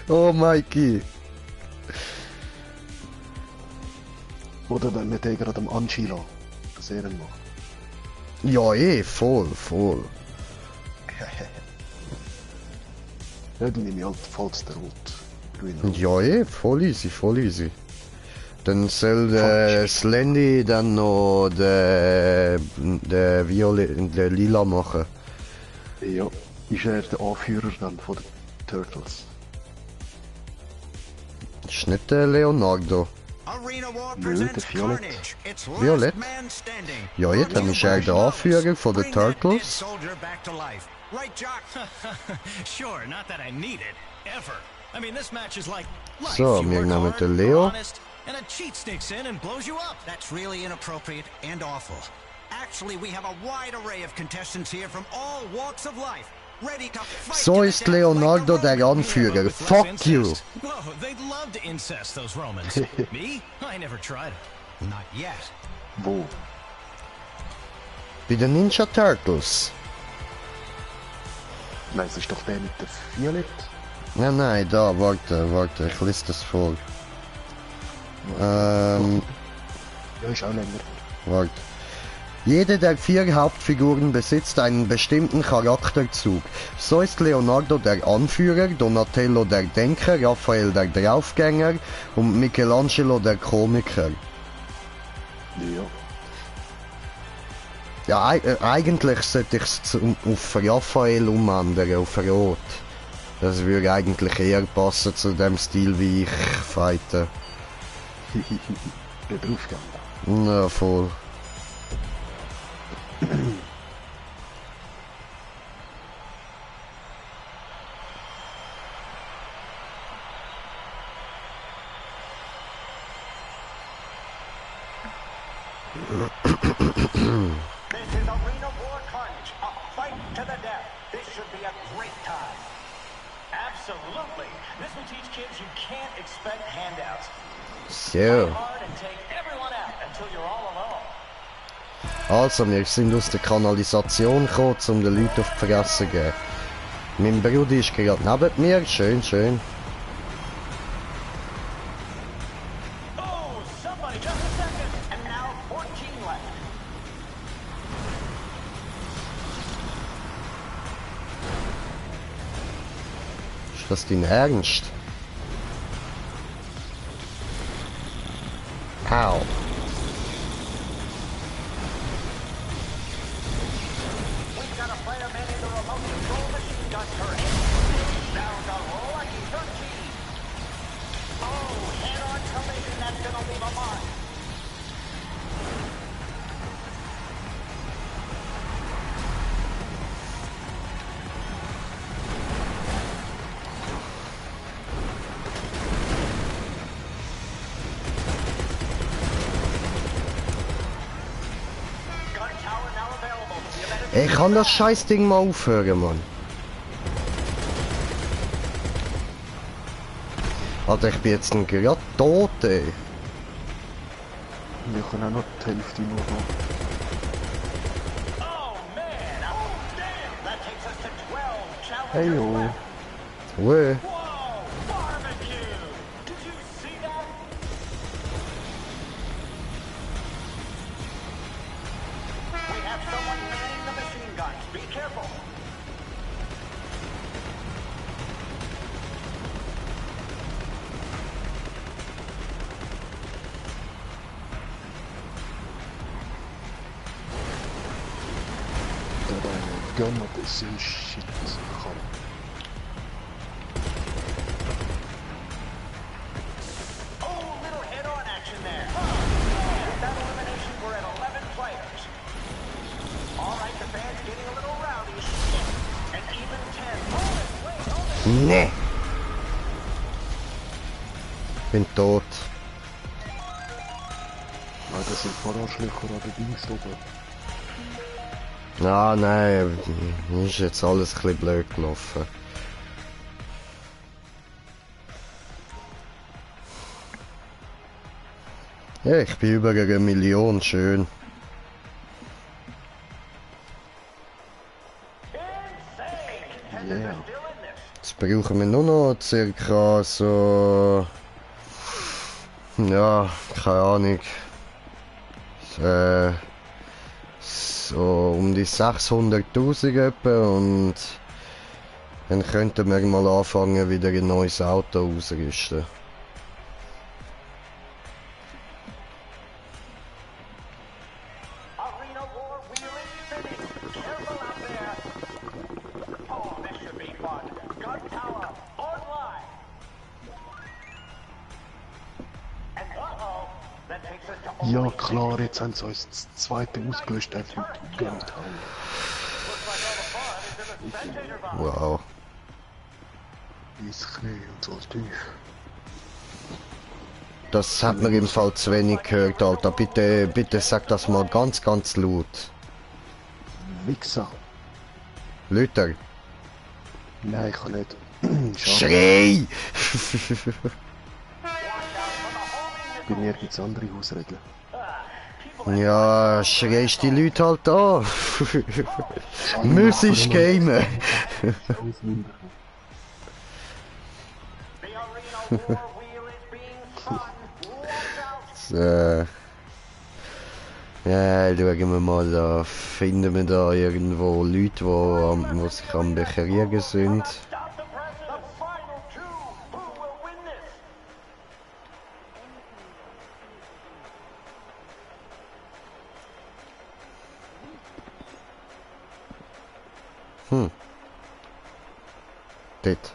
Oh, Mikey. Oder wenn wir den gerade am Angelo sehen machen. Ja, voll, voll. Ja, dann nehme ich halt vollste Rot. Green. Ja, voll easy, voll easy. Dann soll der Slendy dann noch der Lila machen. Ja, ist er der Anführer dann von den Turtles? Ist nicht der Leonardo. Arena War Nö, presents der Violet. Carnage. It's Violet? last man standing. Ja, jetzt dann ist er der Anführer von den Bring that dead Turtles. soldier back to life. Right, Jock? Sure, not that I need it. Ever. I mean, this match is like life. So, You wir work nehmen hard, den you're Leo. honest, and a cheat sneaks in and blows you up. That's really inappropriate and awful. Actually, we have a wide array of contestants here from all walks of life, ready to fight So to the ist death Leonardo like the der Roman Anführer. With less Fuck you. incest. Whoa, they'd love to incest those Romans. Me? I never tried it. Not yet. Wo? Bei den Ninja Turtles. Nein, es ist doch der mit der Violet. Nein, da, warte, ich lese das vor. Ja, ist auch länger. Warte. Jede der 4 Hauptfiguren besitzt einen bestimmten Charakterzug. So ist Leonardo der Anführer, Donatello der Denker, Raphael der Draufgänger und Michelangelo der Komiker. Ja. Ja, eigentlich sollte ich es auf Raphael umändern, auf Rot. Das würde eigentlich eher passen zu dem Stil, wie ich fighte. Der Draufgänger. Na, voll. This is Arena War Carnage, a fight to the death. This should be a great time. Absolutely. This will teach kids you can't expect handouts. So. Hard and take everyone out until you're all alone. Also, wir sind aus der Kanalisation gekommen, um den Leuten auf die Fresse zu geben. Mein Bruder ist gerade neben mir, schön, schön. Oh, somebody, just a second. And now 14 left. Ist das dein Ernst? Au. We've got a player manning the remote control machine gun turret. Down to Lucky 13. Oh, head-on collision that's gonna leave a mark. Gun tower now available. You better Ich kann das Scheißding mal aufhören, Mann. Alter, ich bin jetzt gerade tot, ey. Wir können auch noch die Hälfte nur noch. Oh man! Oh damn! That takes us to 12 challengers Hey yo. left. Weh. Whoa! Barbecue! Did you see that? We have someone manning the machine guns. Be careful. Der Gun hat so shit kann. Oh, little head-on action there. With that elimination, we're at 11 players. All right, the band's getting a little rowdy. An even 10. Hold it, wait, hold it. Nee. Bin tot. Nein, das sind Fahrradschlöcher an der Dings oben. Ah, nein, ist jetzt alles ein bisschen blöd gelaufen. Ja, ich bin über 1 Million, schön. Yeah. Jetzt brauchen wir nur noch circa so... Ja, keine Ahnung. So um die 600.000 etwa und dann könnten wir mal anfangen, wieder ein neues Auto auszurüsten. Arena War Wheeling City. Careful out there. Oh, this should be fun. Gun Tower online. And uh-oh, that takes us to Ja only klar, jetzt haben sie uns das zweite ausgelöst mit Gun Tower. looks like all the fun is in the spectator box. Wow. Ins Knie und so als Tief. Das hat man im Fall zu wenig gehört, Alter. Bitte, bitte sag das mal ganz, ganz laut. Wichser. Luther, Nein, ich kann nicht. Schade, schrei! ich bin nirgends andere Hausregeln. Ja, schreist die Leute halt an. Musisch gamen. The Arena War Wheel is being spun. Watch out. Ja, schauen wir mal, da finden wir da irgendwo Leute, die sich am Bekriegen sind. Stop the press. The final two. Who will win this? Dort.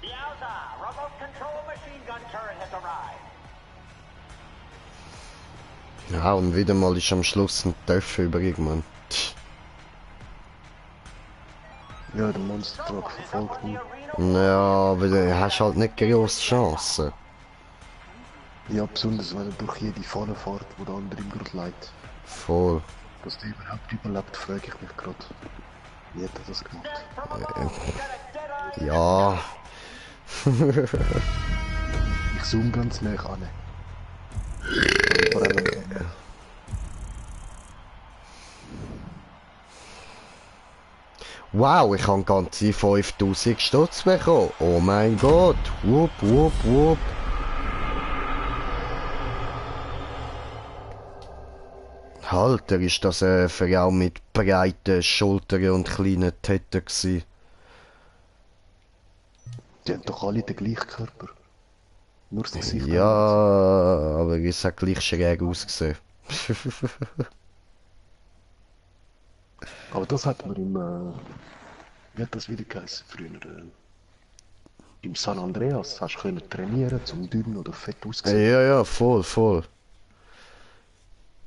Yowza! Remote control machine gun turret has arrived. Ja, und wieder mal ist am Schluss ein Töpfe übrig, Mann. Ja, der Monstertruck verfolgt mich. Ja, aber du hast halt nicht grosse Chancen. Ja, besonders wenn er durch jede Falle fährt, wo der andere im Grund leidet. Voll. Dass der überhaupt überlebt, frage ich mich gerade. Wie hat er das gemacht? Ja. Ich zoome ganz nah an. Vor allem, Wow, ich habe ganze 5000 Stutz bekommen. Oh mein Gott. Wupp, wupp, wupp. Alter, ist das eine Frau mit breiten Schultern und kleinen Tetten gsi. die haben doch alle den gleichen Körper. Nur das Gesicht. Ja, aber es hat gleich schräg ausgesehen. Aber das hat man wie hat das wieder geheißen früher? Im San Andreas hast du können trainieren, zum dünn oder fett aussehen. Ja, ja, voll, voll.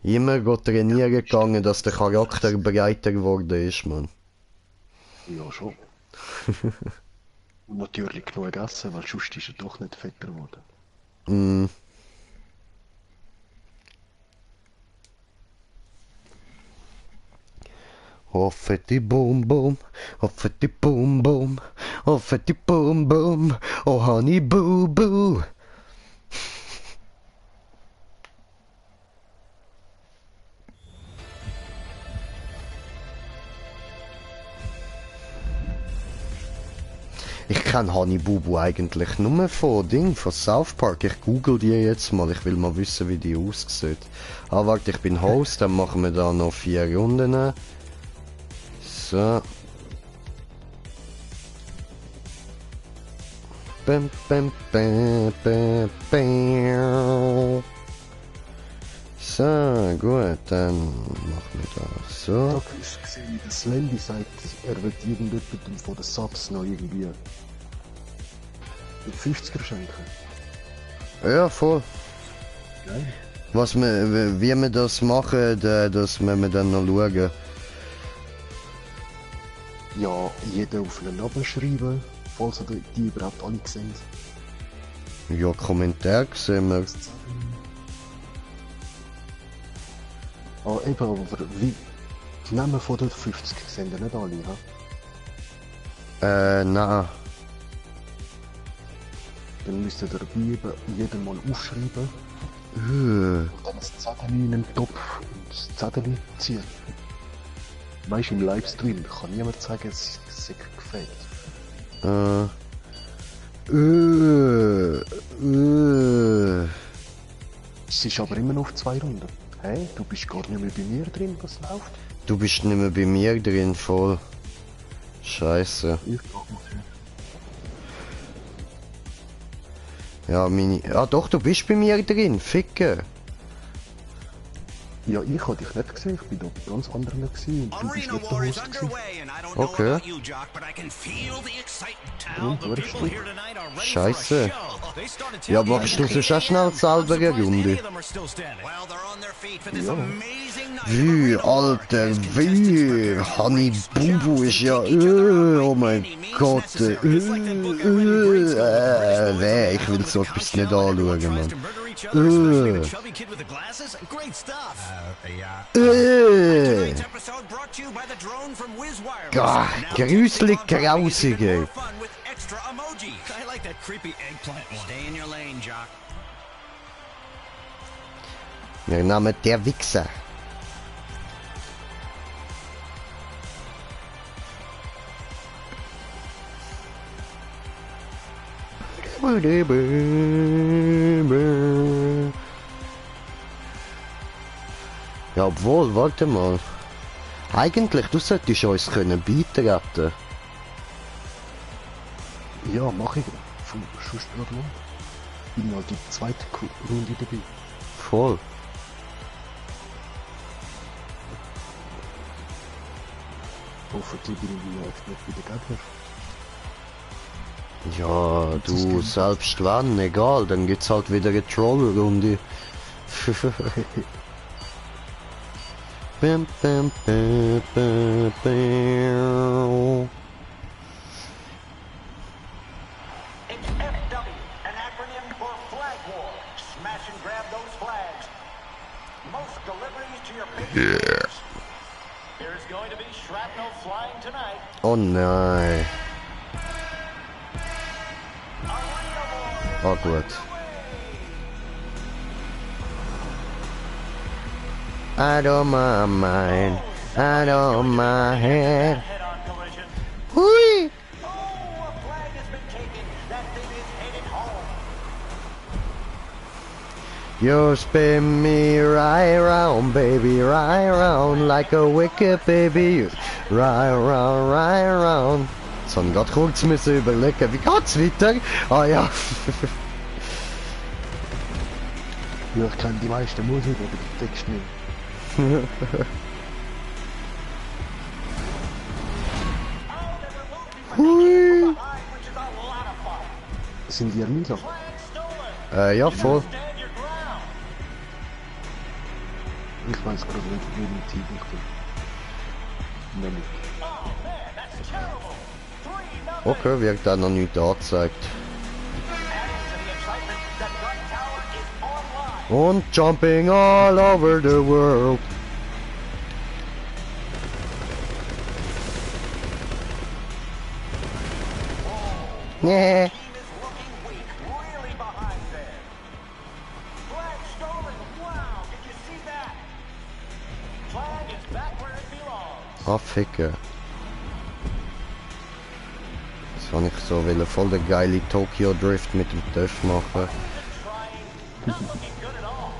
Immer trainieren gegangen, dass der Charakter breiter geworden ist, man. Ja, schon. Und natürlich genug gegessen, weil sonst ist er doch nicht fetter geworden. Mm. Oh fette boom boom, oh fette boom boom, oh fette boom boom, oh honey boo boo. Ich kenne Honey Boo Boo eigentlich nur von South Park. Ich google die jetzt mal, ich will mal wissen, wie die aussieht. Ah, warte, ich bin Host, dann machen wir da noch 4 Runden. So. Bam, bam, bam, bam, bam. So, gut, dann machen wir das so. Da hast du gesehen, wie der Slendy sagt, er wird irgendjemandem von den Subs noch irgendwie mit 50er schenken. Ja, voll. Geil. Wie wir das machen, das müssen wir dann noch schauen. Ja, jeder auf einen Namen schreiben, falls ihr die überhaupt alle gesehen. Ja, Kommentar sehen wir. Oh, eben, aber wie... Die Namen von den 50 sind ja nicht alle, ha? Nein. Dann müsst ihr jeden mal aufschreiben Äh, und dann das Zettel in den Topf und das Zettel ziehen. Weißt du, im Livestream kann niemand sagen, es sei gefaked. Es ist aber immer noch auf 2 Runden. Hey, du bist gar nicht mehr bei mir drin, was läuft? Du bist nicht mehr bei mir drin, voll. Scheiße. Ich frag mich. Ja, Ah doch, du bist bei mir drin, Ficke. Ja, ich hab dich nicht gesehen, ich bin da bei ganz anderen gewesen und du bist Arena nicht der War is Host gewesen. underway, and I don't know Okay. about you, Jock, but I can feel the excitement. Well, the what is people it? here tonight are ready Scheiße. for a show. They started Ja, tailgating machst du at sonst 8 auch schnell a.m. selber eine I'm surprised any Runde? of them are still standing. Well, they're on their feet for this Ja. amazing night. Wie, Alter, wie, Honey Bubu ist ja, oh mein Gott, weh, ich will so etwas nicht anschauen, Mann. Chubby kid with the glasses? Great stuff. Tonight's episode brought to you by the drone from Wiz Wireless. Gah, Now gruselig take it on grausig, even ey. more fun with extra emojis. I like that creepy eggplant one. Stay in your lane, Jock. Wir nehmen der Wichser. Ja, obwohl, warte mal. Eigentlich, du solltest uns können beitreten. Ja, mach ich. Sonst gerade noch. Bin mal die zweite Runde dabei. Voll. Hoffentlich bin ich jetzt nicht wieder Gegner. Ja, du, selbst wenn, egal, dann gibt's halt wieder eine Troll-Runde. Bim, bim, bim, bim, bim. It's FW, an acronym for Flag War. Smash and grab those flags. Most deliveries to your base. There's going to be shrapnel flying tonight. Oh nein. Oh gut. I don't mind, I don't mind. Head-on collision. Hui! Oh, a flag has been taken. That thing is headed home. You spin me right round, baby, right round, like a wicked baby. Right round. Jetzt habe ich gerade kurz müssen überlegen, wie geht's weiter? Ah ja. Ja, ich kenne die meisten Musik, aber den Text nicht. Hui! Which is a lot of fun. Sind die Ermittler? Flag stolen. Ja, voll. Stand your ground. Ich weiß gerade nicht, wie die Team ich bin. Nein, nicht. Oh man, that's terrible. 3-0. Okay, wird dann noch nicht angezeigt. Adding to the excitement, the gun tower is online. Und jumping all over the world. Nee. Team is looking weak, really behind there. Flag stolen. Wow, did you see that? Flag is back where it belongs. Ah, Ficke. Jetzt habe ich so voll der geile Tokyo Drift mit dem TÜV machen. Trying, not looking good at all.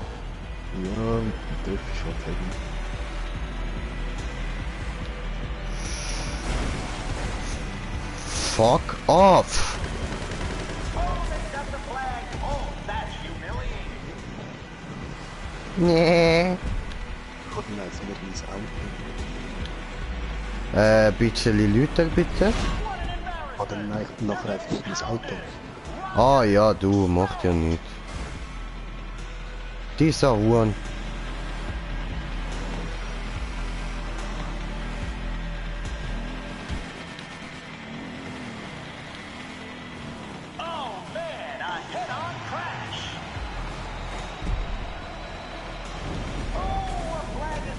Ja, der ist halt irgendwie. Fuck off! Oh, they got the flag. Oh, that's humiliating. Nee. Ich hab ihn als mit ins Auto. Bisschen lauter bitte. Hat er nachher einfach mit ins Auto. Ah ja, du, macht ja nicht. Dieser Huhn. Oh man, a head-on crash. Oh, a flag has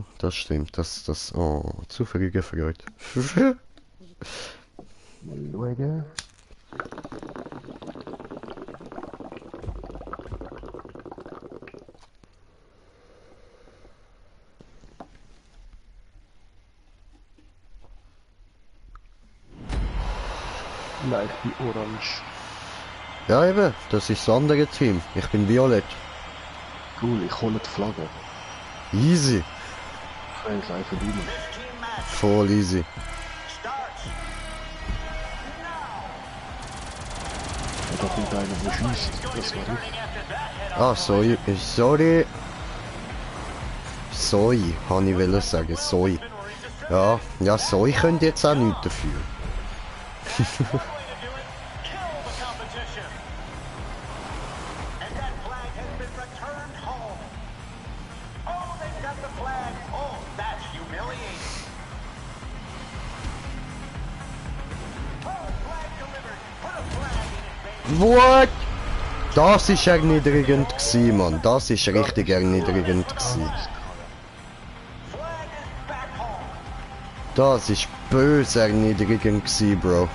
das stimmt. Das, oh, zufällige Freude. Mal schauen. Nein, ich bin orange. Ja, eben, das ist das andere Team. Ich bin violett. Cool, ich hole die Flagge. Easy. Ich kann gleich verdienen. Voll easy. Da kommt einer, der schießt. Das war ich. Ah, sorry. Sorry. Soi, habe ich wollen sagen. Soi. Ja, ja, Soi könnt jetzt auch nichts dafür. What? Das ist erniedrigend gsi, Mann. Das ist richtig erniedrigend gsi. Das ist böse erniedrigend gsi, Bro.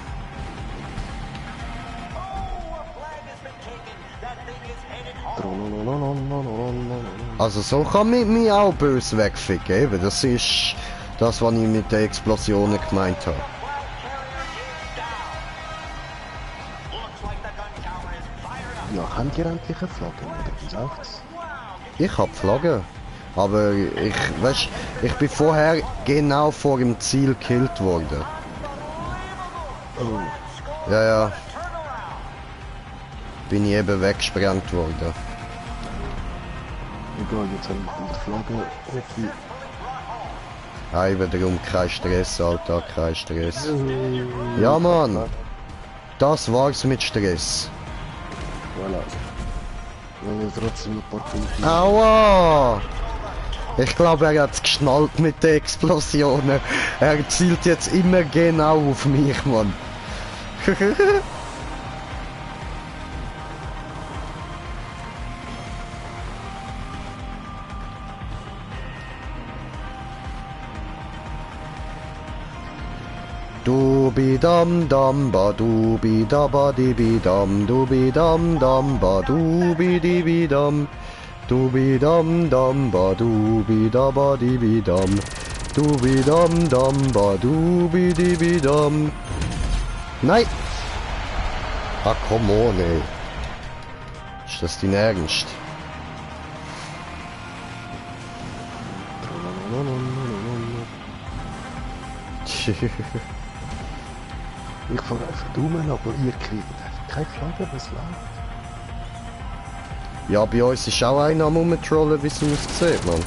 Also so kann man mich auch böse wegficken, eben. Das ist das, was ich mit den Explosionen gemeint habe. Ja, habt ihr endlich eine Flagge? Oder wie läuft's? Ich hab Flagge. Aber ich bin vorher genau vor dem Ziel gekillt worden. Oh, Ja, ja. Bin ich eben weggesprengt worden. Egal, jetzt habe ich die Flagge. Effi. Hey, wiederum kein Stress, Alter, kein Stress. Ja, Mann. Das war's mit Stress. Voilà. Wir haben trotzdem ein paar Punkte. Aua! Ich glaube, er hat's geschnallt mit den Explosionen. Er zielt jetzt immer genau auf mich, Mann. Dubi dam dam ba dubi da ba di bi dam dubi dam dam ba dubi di bi dam dubi dam dam ba dubi da ba di bi dam dubi dam dam ba dubi di bi dam. Nein! Ah, come on, ey. Ist das dein Ernst? Ich fahre einfach dumm, aber ihr kriegt einfach keine Flagge, was läuft. Ja, bei uns ist auch einer am Rumtrollen, wie es aussieht, Mann.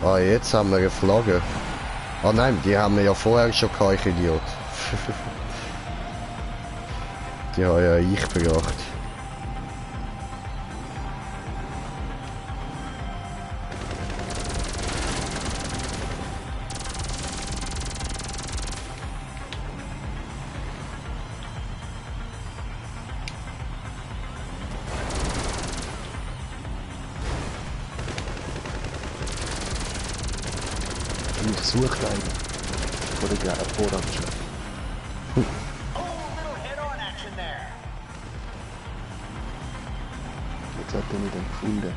Ah, jetzt haben wir eine Flagge. Ah nein, die haben wir ja vorher schon gehabt, ich Idiot. Die habe ja ich gebracht. Ich suche einen. Vor der Orange. Oh, little head-on action there. Jetzt hat er mich dann gefunden.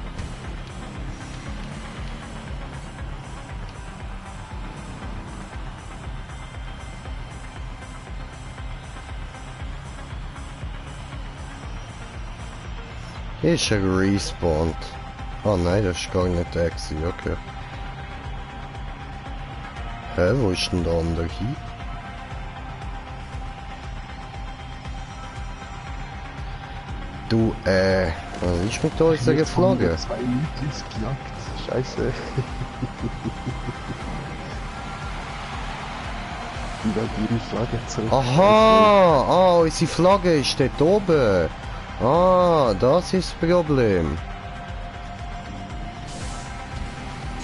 Ist er respawned? Oh nein, das ist gar nicht der gewesen, okay. Hä, wo ist denn der andere hin? Du, was ist mit unserer Flagge? 2 Minuten gejagt. Scheiße. Die werden ihre Flagge zurück. Aha! Ah, unsere Flagge ist dort oben. Ah, das ist das Problem.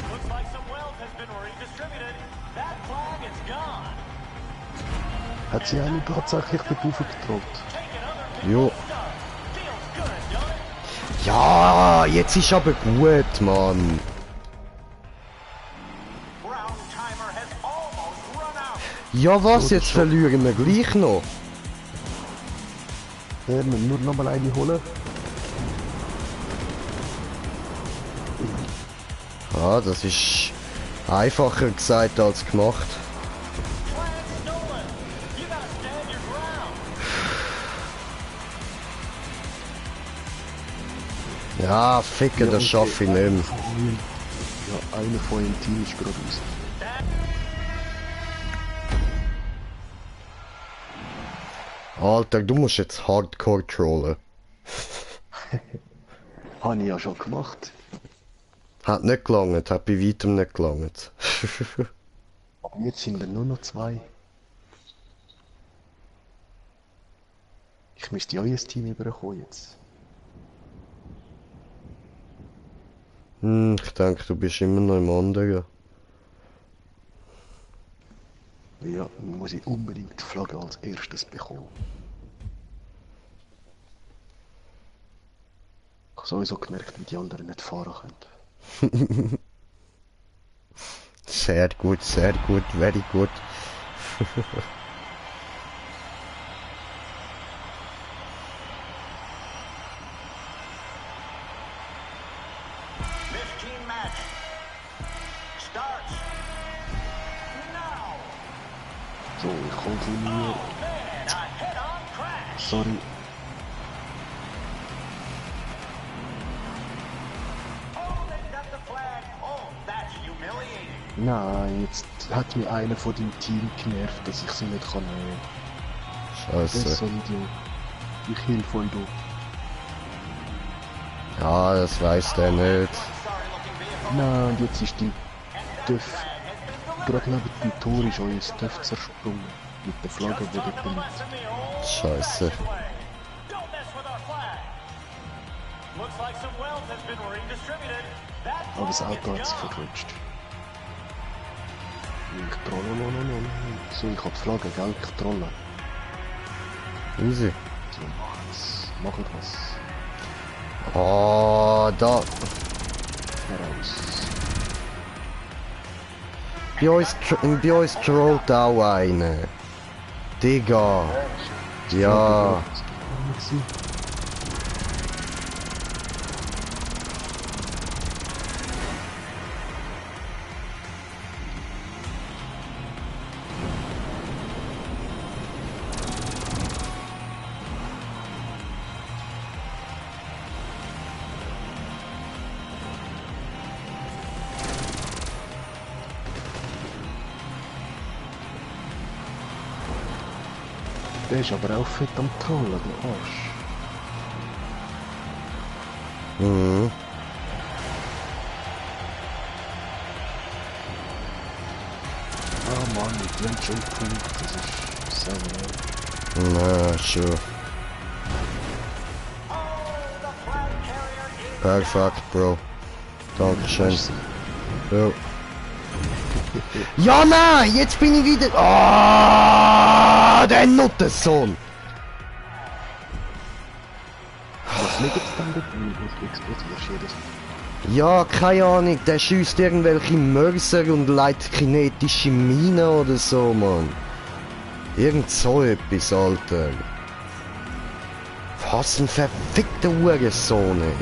Looks like some wealth has been redistributed. That flag is gone. Hat sie eine tatsächlich dort aufgetrollt? Jo. Feels good, don't it? Ja, jetzt ist aber gut, Mann. Brown timer has almost run out. Ja, was? Jetzt verlieren wir gleich noch. Ja, wir müssen nur noch mal eine holen. Ah, das ist einfacher gesagt als gemacht. Flag stolen. You gotta stand your ground. Ja, ficken, das schaffe ich nicht mehr. Ja, einer von eurem Team ist gerade raus. Alter, du musst jetzt Hardcore trollen. Habe ich ja schon gemacht. Hat nicht gelangt, hat bei weitem nicht gelangt. Aber jetzt sind wir nur noch 2. Ich müsste ja euer Team überkommen jetzt. Ich denke, du bist immer noch im anderen. Ja, dann muss ich unbedingt die Flagge als erstes bekommen. Ich habe sowieso gemerkt, wie die anderen nicht fahren können. Sehr gut, very good. 15 match starts now. So, ich komme von mir. Man, a head-on crash. Sorry. Oh, they got the flag. Oh, that's humiliating. Nein, jetzt hat mir einer von dem Team genervt, dass ich sie nicht kann nehmen. Das ist Scheiße. so ein Idiot. Ich heal voll du. Ja, das weiß der nicht. Nein, und jetzt ist die TÜV. Gerade neben dem Tor ist euer TÜV zersprungen. Mit der Flagge, die dort liegt. Scheiße. Aber das Auto hat sich verrutscht. Ich trolle, no. So, ich hab die Flagge, gell? Ich trolle. Easy. So, mach ich was. Oh, da. Heraus. Bei uns trollt auch einer. Digga. Ja. Der ist aber auch fett am Trollen, der Arsch. Mhm. Ah Mann, mit dem Jump-Punkt, das ist sehr neu. Na, schon. Perfekt, Bro. Dankeschön. Jo. Ja, nein, jetzt bin ich wieder... Ah, der Nuttensohn. Was liegt jetzt dann dort? Ich explodiere jedes Mal. Ja, keine Ahnung, der schießt irgendwelche Mörser und leitet kinetische Minen oder so, Mann. Irgend so etwas, Alter. Was ein verfickter Hurensohn, ey.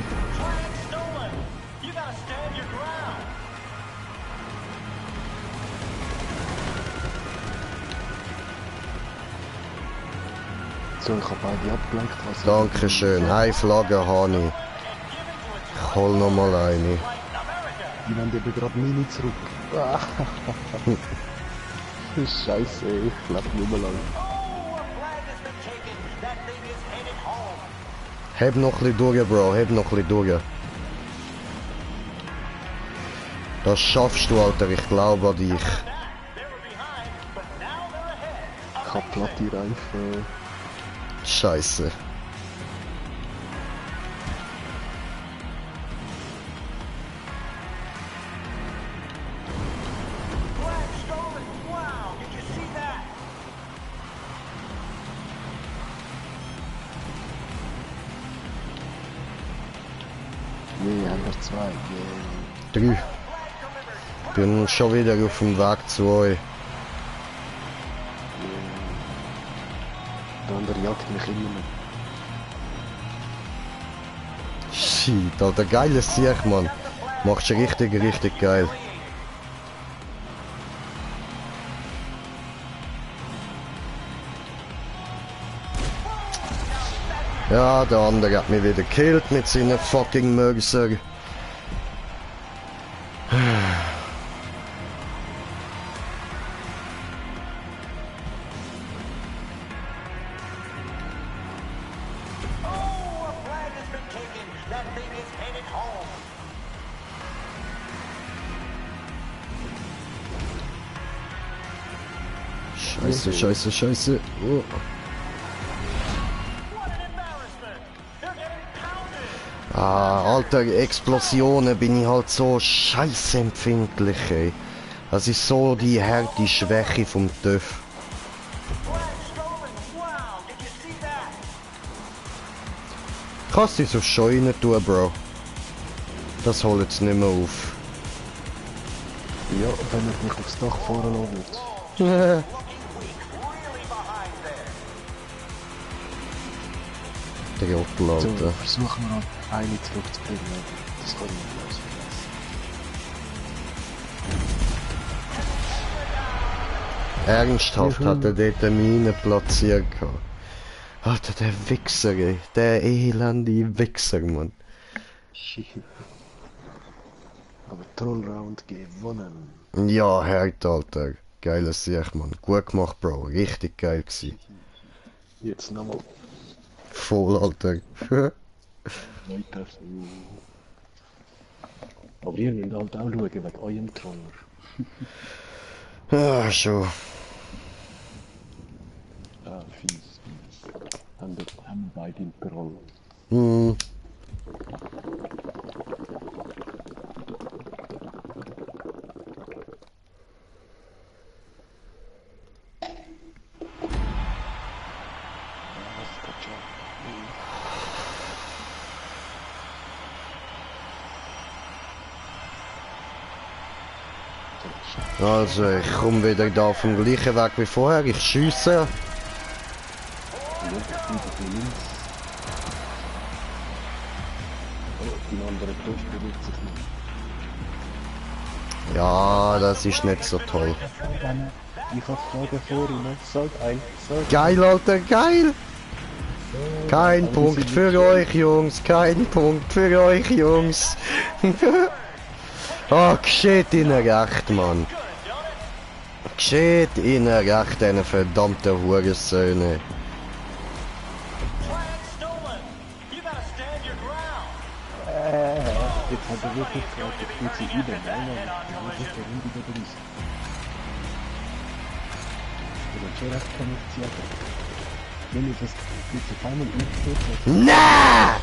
So, ich hab beide abgelenkt. Also Dankeschön, eine Flagge habe ich. Ich hol noch mal eine. Die wollen eben gerade Mini zurück. Scheiße, ich lebe nicht mehr lang. Heb noch ein bisschen durch, Bro, heb noch ein bisschen durch. Das schaffst du, Alter, ich glaube an dich. Ich hab platte Reifen. Scheiße. Nee, haben wir zwei. Drei. Bin schon wieder auf dem Weg zu euch. Der andere jagt mich immer noch. Shit, Alter, geiles Sieg, Mann. Machst du richtig geil. Ja, der andere hat mich wieder gekillt mit seinen fucking Mörser. Scheiße. Oh. Ah, Alter, Explosionen bin ich halt so scheiße empfindlich, ey. Das ist so die harte Schwäche vom TÜV. Kannst du so Scheune tun, Bro? Das holt jetzt nicht mehr auf. Ja, wenn ich mich aufs Dach fahren lassen. Der Jottel, Alter. So, versuchen wir noch eine zurückzubringen. Das kann ich nicht ausverlassen. Ernsthaft hat er dort eine Mine platziert gehabt. Alter, der Wichser, ey. Der elende Wichser, Mann. Aber Trollround gewonnen. Ja, hart, Alter. Geiles Sieg, Mann. Gut gemacht, Bro. Richtig geil gewesen. Jetzt nochmal. Voll, Alter. Weiter so. Aber ihr müsst halt auch schauen wegen eurem Troller. Ja, schon. Ah, fies. Haben wir beide im Troll. Hm. Also, ich komme wieder da vom gleichen Weg wie vorher. Ich schiesse. Die andere Toast bewegt sich nicht. Ja, das ist nicht so toll. Ich hab Fragen vor Ihnen. Sag ein. Geil, Alter, geil! Kein Punkt für euch, Jungs. Kein Punkt für euch, Jungs. Oh, geschieht ihnen recht, Mann. Geschieht ihnen recht, eine verdammte Hurensöhne. Jetzt hat er wirklich gerade die Spitze über. Nein, das ist der Runde der Bericht. Ich bin schon recht kommuniziert. Wenn ich das jetzt auf einmal umgeführt Na!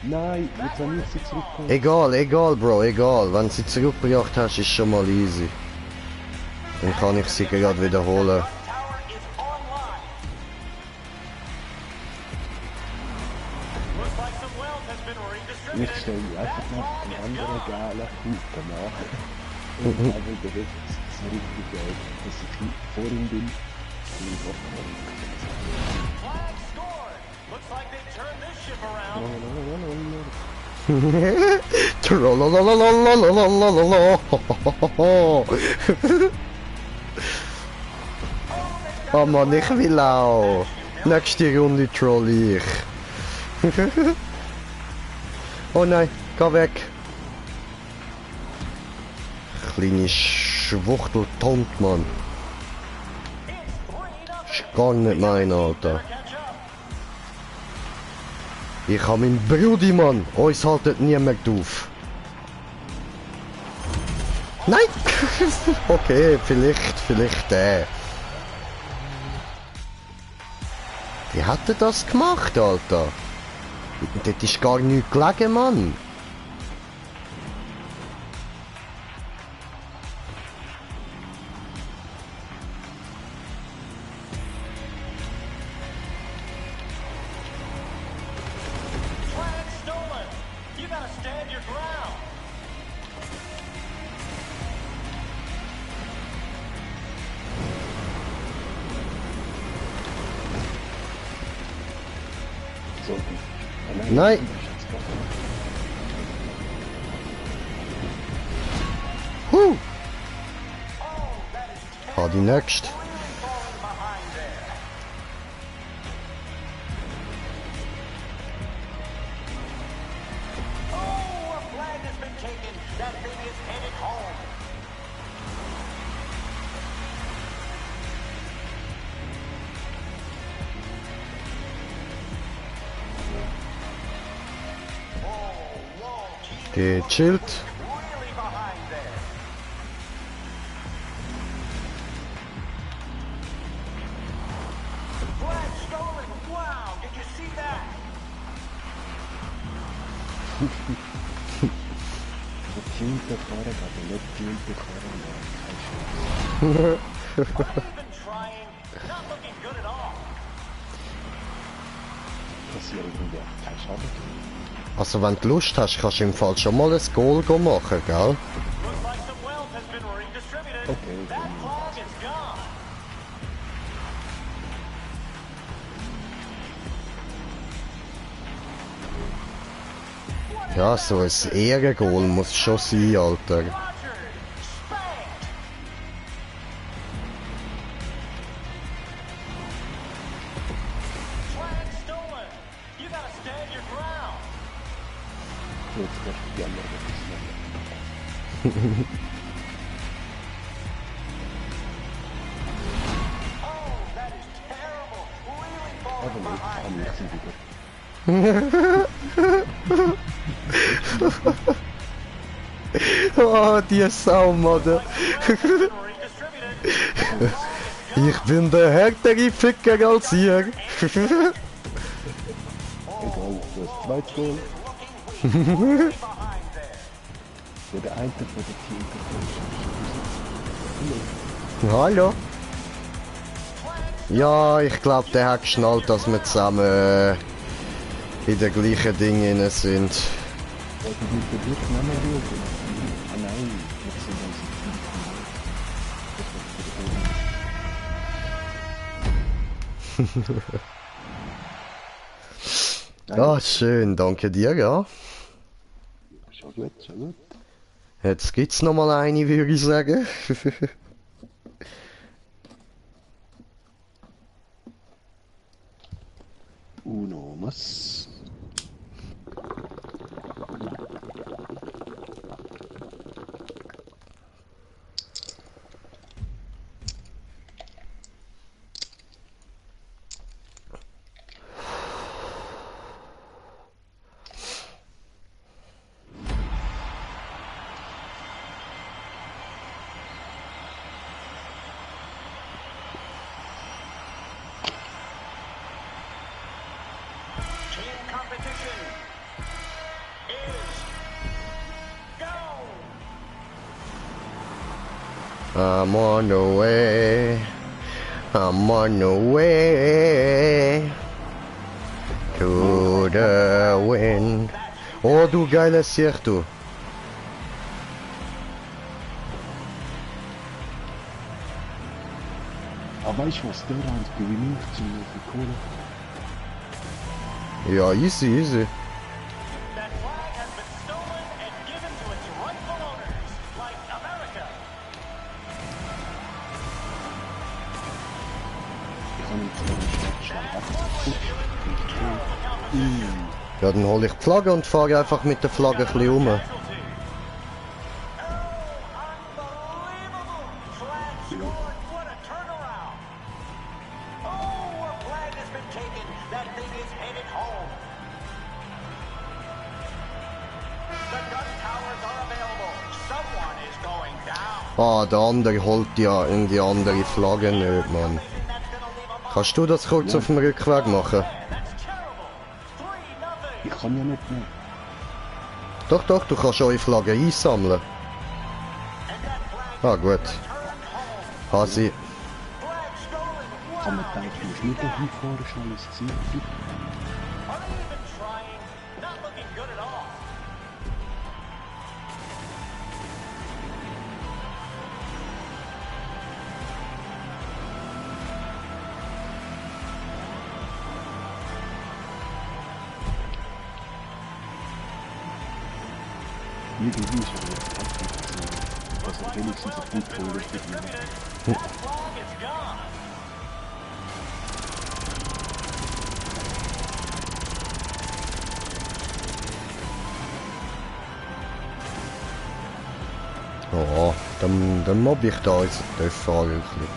Nein, jetzt soll ich sie zurückkommen. Egal, Bro, egal. Wenn du sie zurückgebracht hast, ist schon mal easy. Dann kann ich sie gerade wiederholen. Ich stelle einfach noch einen anderen geilen Kuchen nach. Und habe gewusst, dass es richtig geil ist, dass ich vor ihm bin. Und ich Oh Mann, ich will auch. Nächste Runde troll ich. Oh nein, geh weg. Kleine Schwuchteltont, Mann. Ist gar nicht mein, Alter. Ich hab meinen Brudi, Mann. Uns haltet niemand auf. Nein! Okay, vielleicht der. Wie hat er das gemacht, Alter? Das ist gar nichts gelegen, Mann. Nein! Die nächste. Gechillt. Getunte Karren, aber nicht getunte Karren. Passiert irgendwie kein Schaden. Also wenn du Lust hast, kannst du im Fall schon mal ein Goal machen, gell? Okay, Ja, so ein Ehrengoal muss schon sein, Alter. jetzt wird die andere Oh, die Saumodder. Ich bin der härtere Ficker als ihr. Egal, das zweite Goal. Ja, der eine von der Team. Hallo. Ja, ich glaube, der hat geschnallt, dass wir zusammen in den gleichen Dingen sind. Was ich mit der Blick nehmen will. Ah nein, das sind unsere Ja, schön, danke dir, ja. Schon gut, schon gut. Jetzt gibt's noch mal eine, würde ich sagen. Uno mas. Team competition is go! I'm on the way. I'm on the way to the wind. Oh, du geiles Sicht, du. Aber weißt du was, der Round gewinnt zum Kohle. Ja, easy, easy. That flag has been stolen and given to its rightful owners, like America. Ich kann nicht den Schlag einfach kaputt und Ja, dann hol ich die Flagge und fahre einfach mit der Flagge ein bisschen um. Unbelievable! Flag scored, what a turnaround! Oh, a flag has been taken. That thing is headed home. The gun towers are available. Someone is going down. Ah, der andere holt ja in die andere Flagge nicht, Mann. That's gonna leave a mark. Kannst du das kurz auf dem Rückweg machen? That's terrible. 3-0. ich kann ja nicht mehr. Doch, doch, du kannst eure Flagge einsammeln. Ah, gut. Hasi. Flag stolen. Kann man denken, ich muss nicht dahin fahren, schnell ins Ziel. Are they even trying? Not looking good at all. Irgendwie ist aber jetzt fast dass er wenigstens ein Punkt holt. That flag is gone. Ja, dann mobb ich da jetzt den Fahrer wirklich.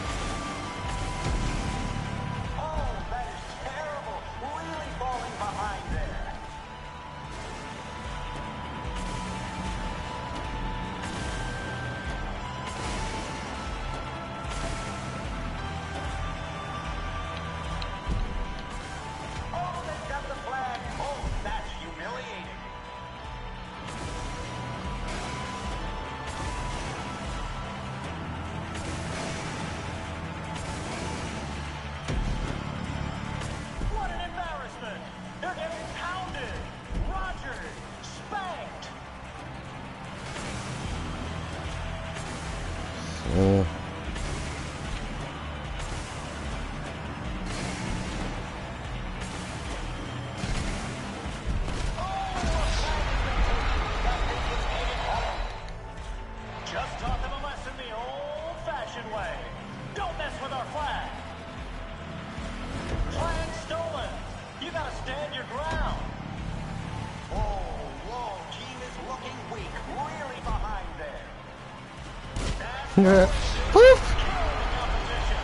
Oh, that is terrible. Really falling behind there. Oh, they've got the flag. Oh, that's humiliating. What an embarrassment! They're getting pounded! Rogers spanked! So. Just taught them a lesson the old-fashioned way. Don't mess with our flag! Flag stolen! You gotta stand your ground! Whoa, whoa, team is looking weak, really behind there. That's Poof! killing the competition.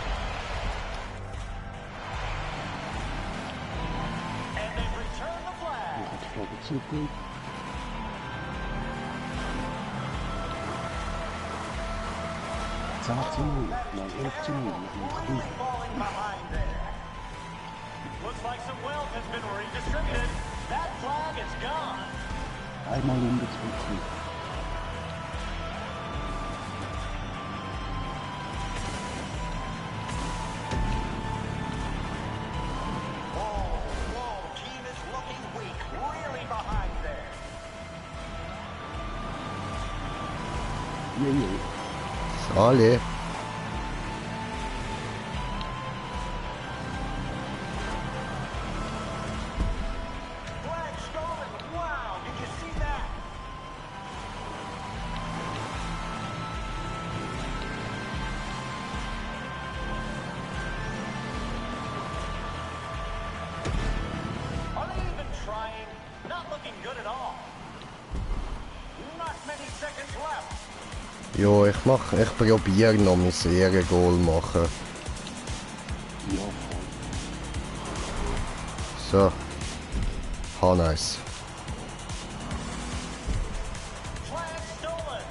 And they've returned the flag. absolut gut. Looks like some wealth has been redistributed. That flag is gone. Einmal umgezogen. Whoa, team is looking weak, really behind there. Alle. Flag stolen. Wow, did you see that? Are they even trying? Not looking good at all. Not many seconds left. Ja, ich probiere noch mein Seriengoal machen. Ja, voll. So. Nice. Flag stolen.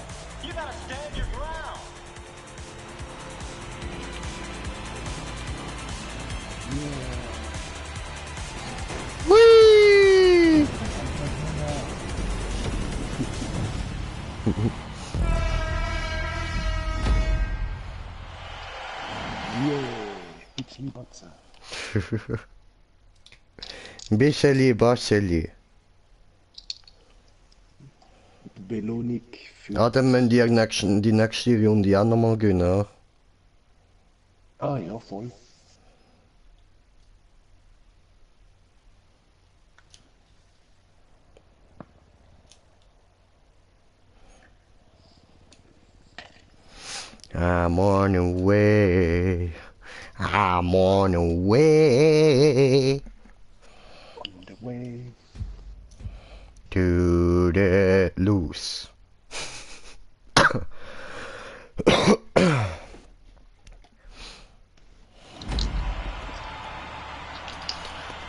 You gotta stand your ground. Whee! Bisschen Batze. Bischeli. Belohnung für... Ja, dann müssen die nächste Runde auch nochmal gewinnen. Ah ja, voll. I'm on the way. I'm on the way On the way. to the loose.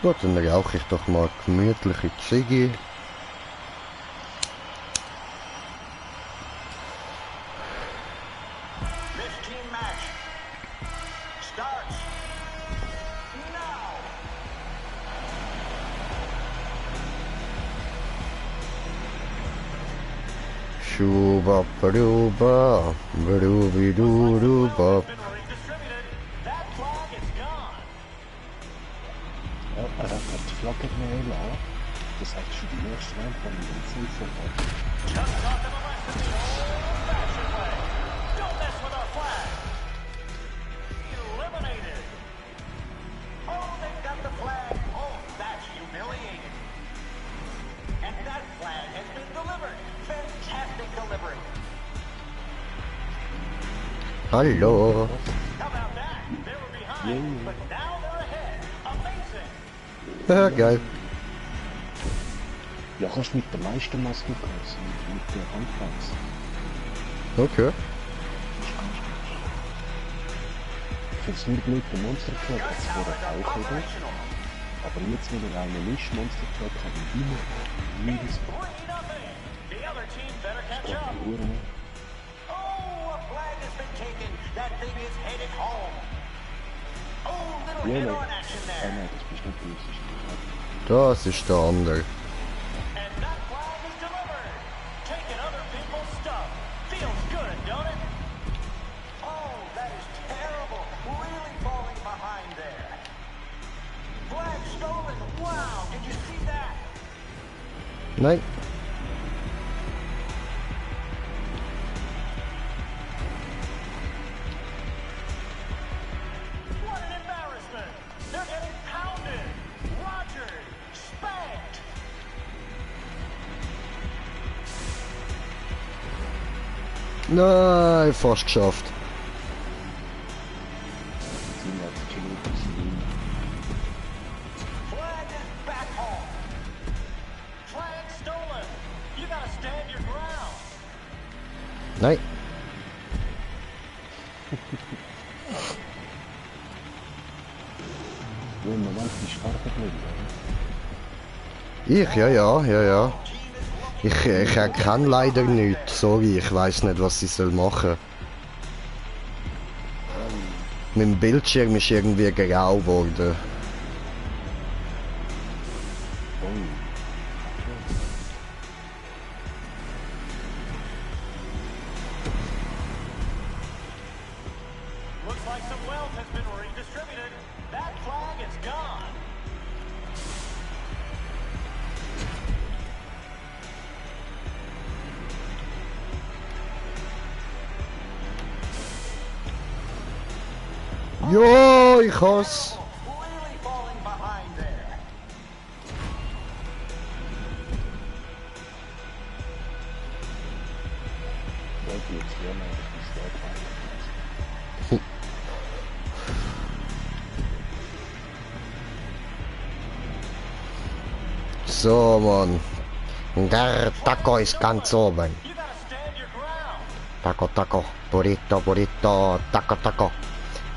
Gut, dann rauche ich doch mal gemütliche Ziggy. This team match starts now. Shuba baduba, badubi doo-doo-ba. Been redistributed. That flag is gone. Ja, er hat die Flagge mehr lassen. Das heißt, schon die erste Round von dem Insel vorbei. Just taught them a lesson the old-fashioned way. Don't mess with our flag. Eliminated. Oh, they've got the flag. Oh, that's humiliating. And that flag has been delivered. Fantastic delivery. Hallo. How about that? They were behind, but now they're ahead. Amazing. Ja, geil. Ja, kannst mit der meisten Maske kaufen, mit der Handplatz. Okay. Ich finde es nur blöd, der Monster Truck hat es vorher auch gegeben. Aber jetzt, wenn er einen ist, Monster Truck hat ihn immer jedes Mal. Bring it up in. The other team better catch up. Die Uhren. Oh, a flag has been taken. That thing is headed home. Oh, little Ja, hit nein. on action Ah, there. nein, das bist nicht du, das ist die Das ist der andere. And that flag is delivered. Taking other people's stuff. Feels good, don't it? Oh, that is terrible. Really falling behind there. Flag stolen. Wow, did you see that? Nein. What an embarrassment. They're getting pounded. Rogered. Spanked. Nein, fast geschafft. sind ja die Kilometer. Flag is back home. Flag stolen. You gotta stand your ground. Nein. Wo im Moment die Starter bleiben, oder? Ich? Ja. Ich erkenne leider nichts. Sorry, ich weiß nicht, was ich soll machen. Mein Bildschirm ist irgendwie grau geworden. Looks like some wealth has been redistributed. That flag is gone. Jo, ich hasse. Really falling behind there. Sollte jetzt gerne die Start So, Mann. Der Taco ist ganz oben. You gotta stand your ground. Taco. Burrito. Taco.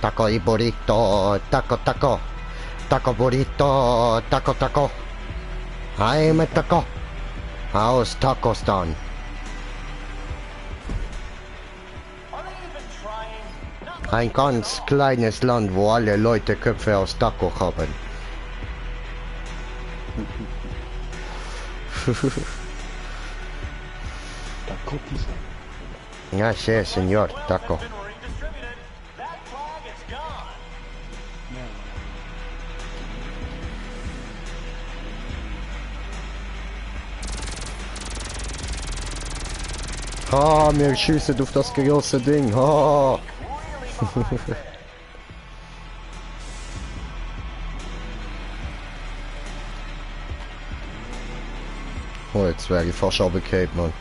Taco y burrito. Taco. Taco burrito. Taco. I'm a taco. How's tacos done? Are they even trying? Not Ein ganz kleines Land, wo alle Leute Köpfe aus Taco haben. Takotis. Ja, sí, señor, Taco. been redistributed. That flag is gone. Wir schießen auf das große Ding. Really behind. Oh, jetzt wäre ich fast runtergefallen, Mann.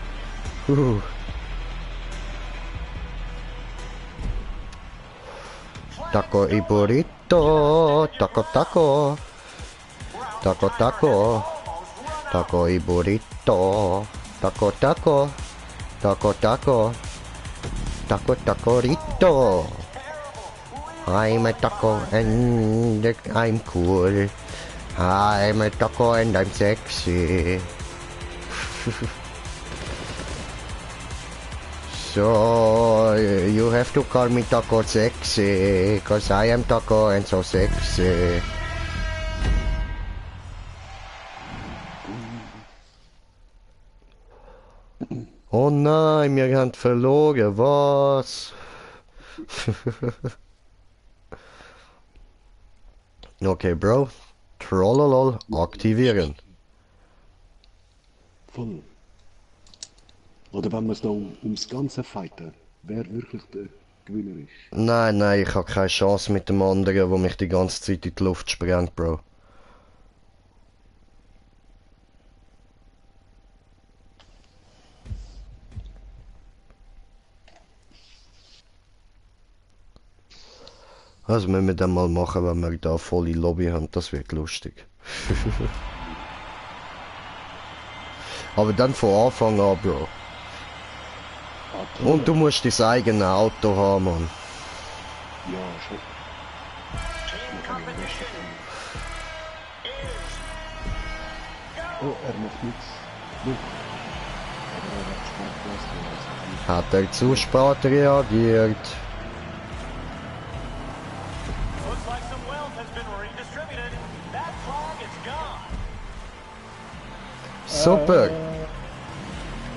Taco y burrito. Taco. Taco y burrito. Taco. Tacorito. I'm a taco and I'm cool. I'm a taco and I'm sexy. So you have to call me Taco Sexy, cause I am Taco and so sexy. Oh nein, wir haben verloren, was? Okay, Bro. Trollolol aktivieren. Voll. Oder wenn wir es da ums Ganze fighten, wer wirklich der Gewinner ist. Nein, ich habe keine Chance mit dem anderen, der mich die ganze Zeit in die Luft sprengt, Bro. Also müssen wir dann mal machen, wenn wir da volle Lobby haben, das wird lustig. Aber dann von Anfang an, Bro. Und du musst dein eigenes Auto haben, Mann. Ja, schon. Team competition is Oh, er macht nichts. Look. Aber er hat spät was. Hat er zu spät reagiert? looks like some wealth has been redistributed. That flag is gone. Super!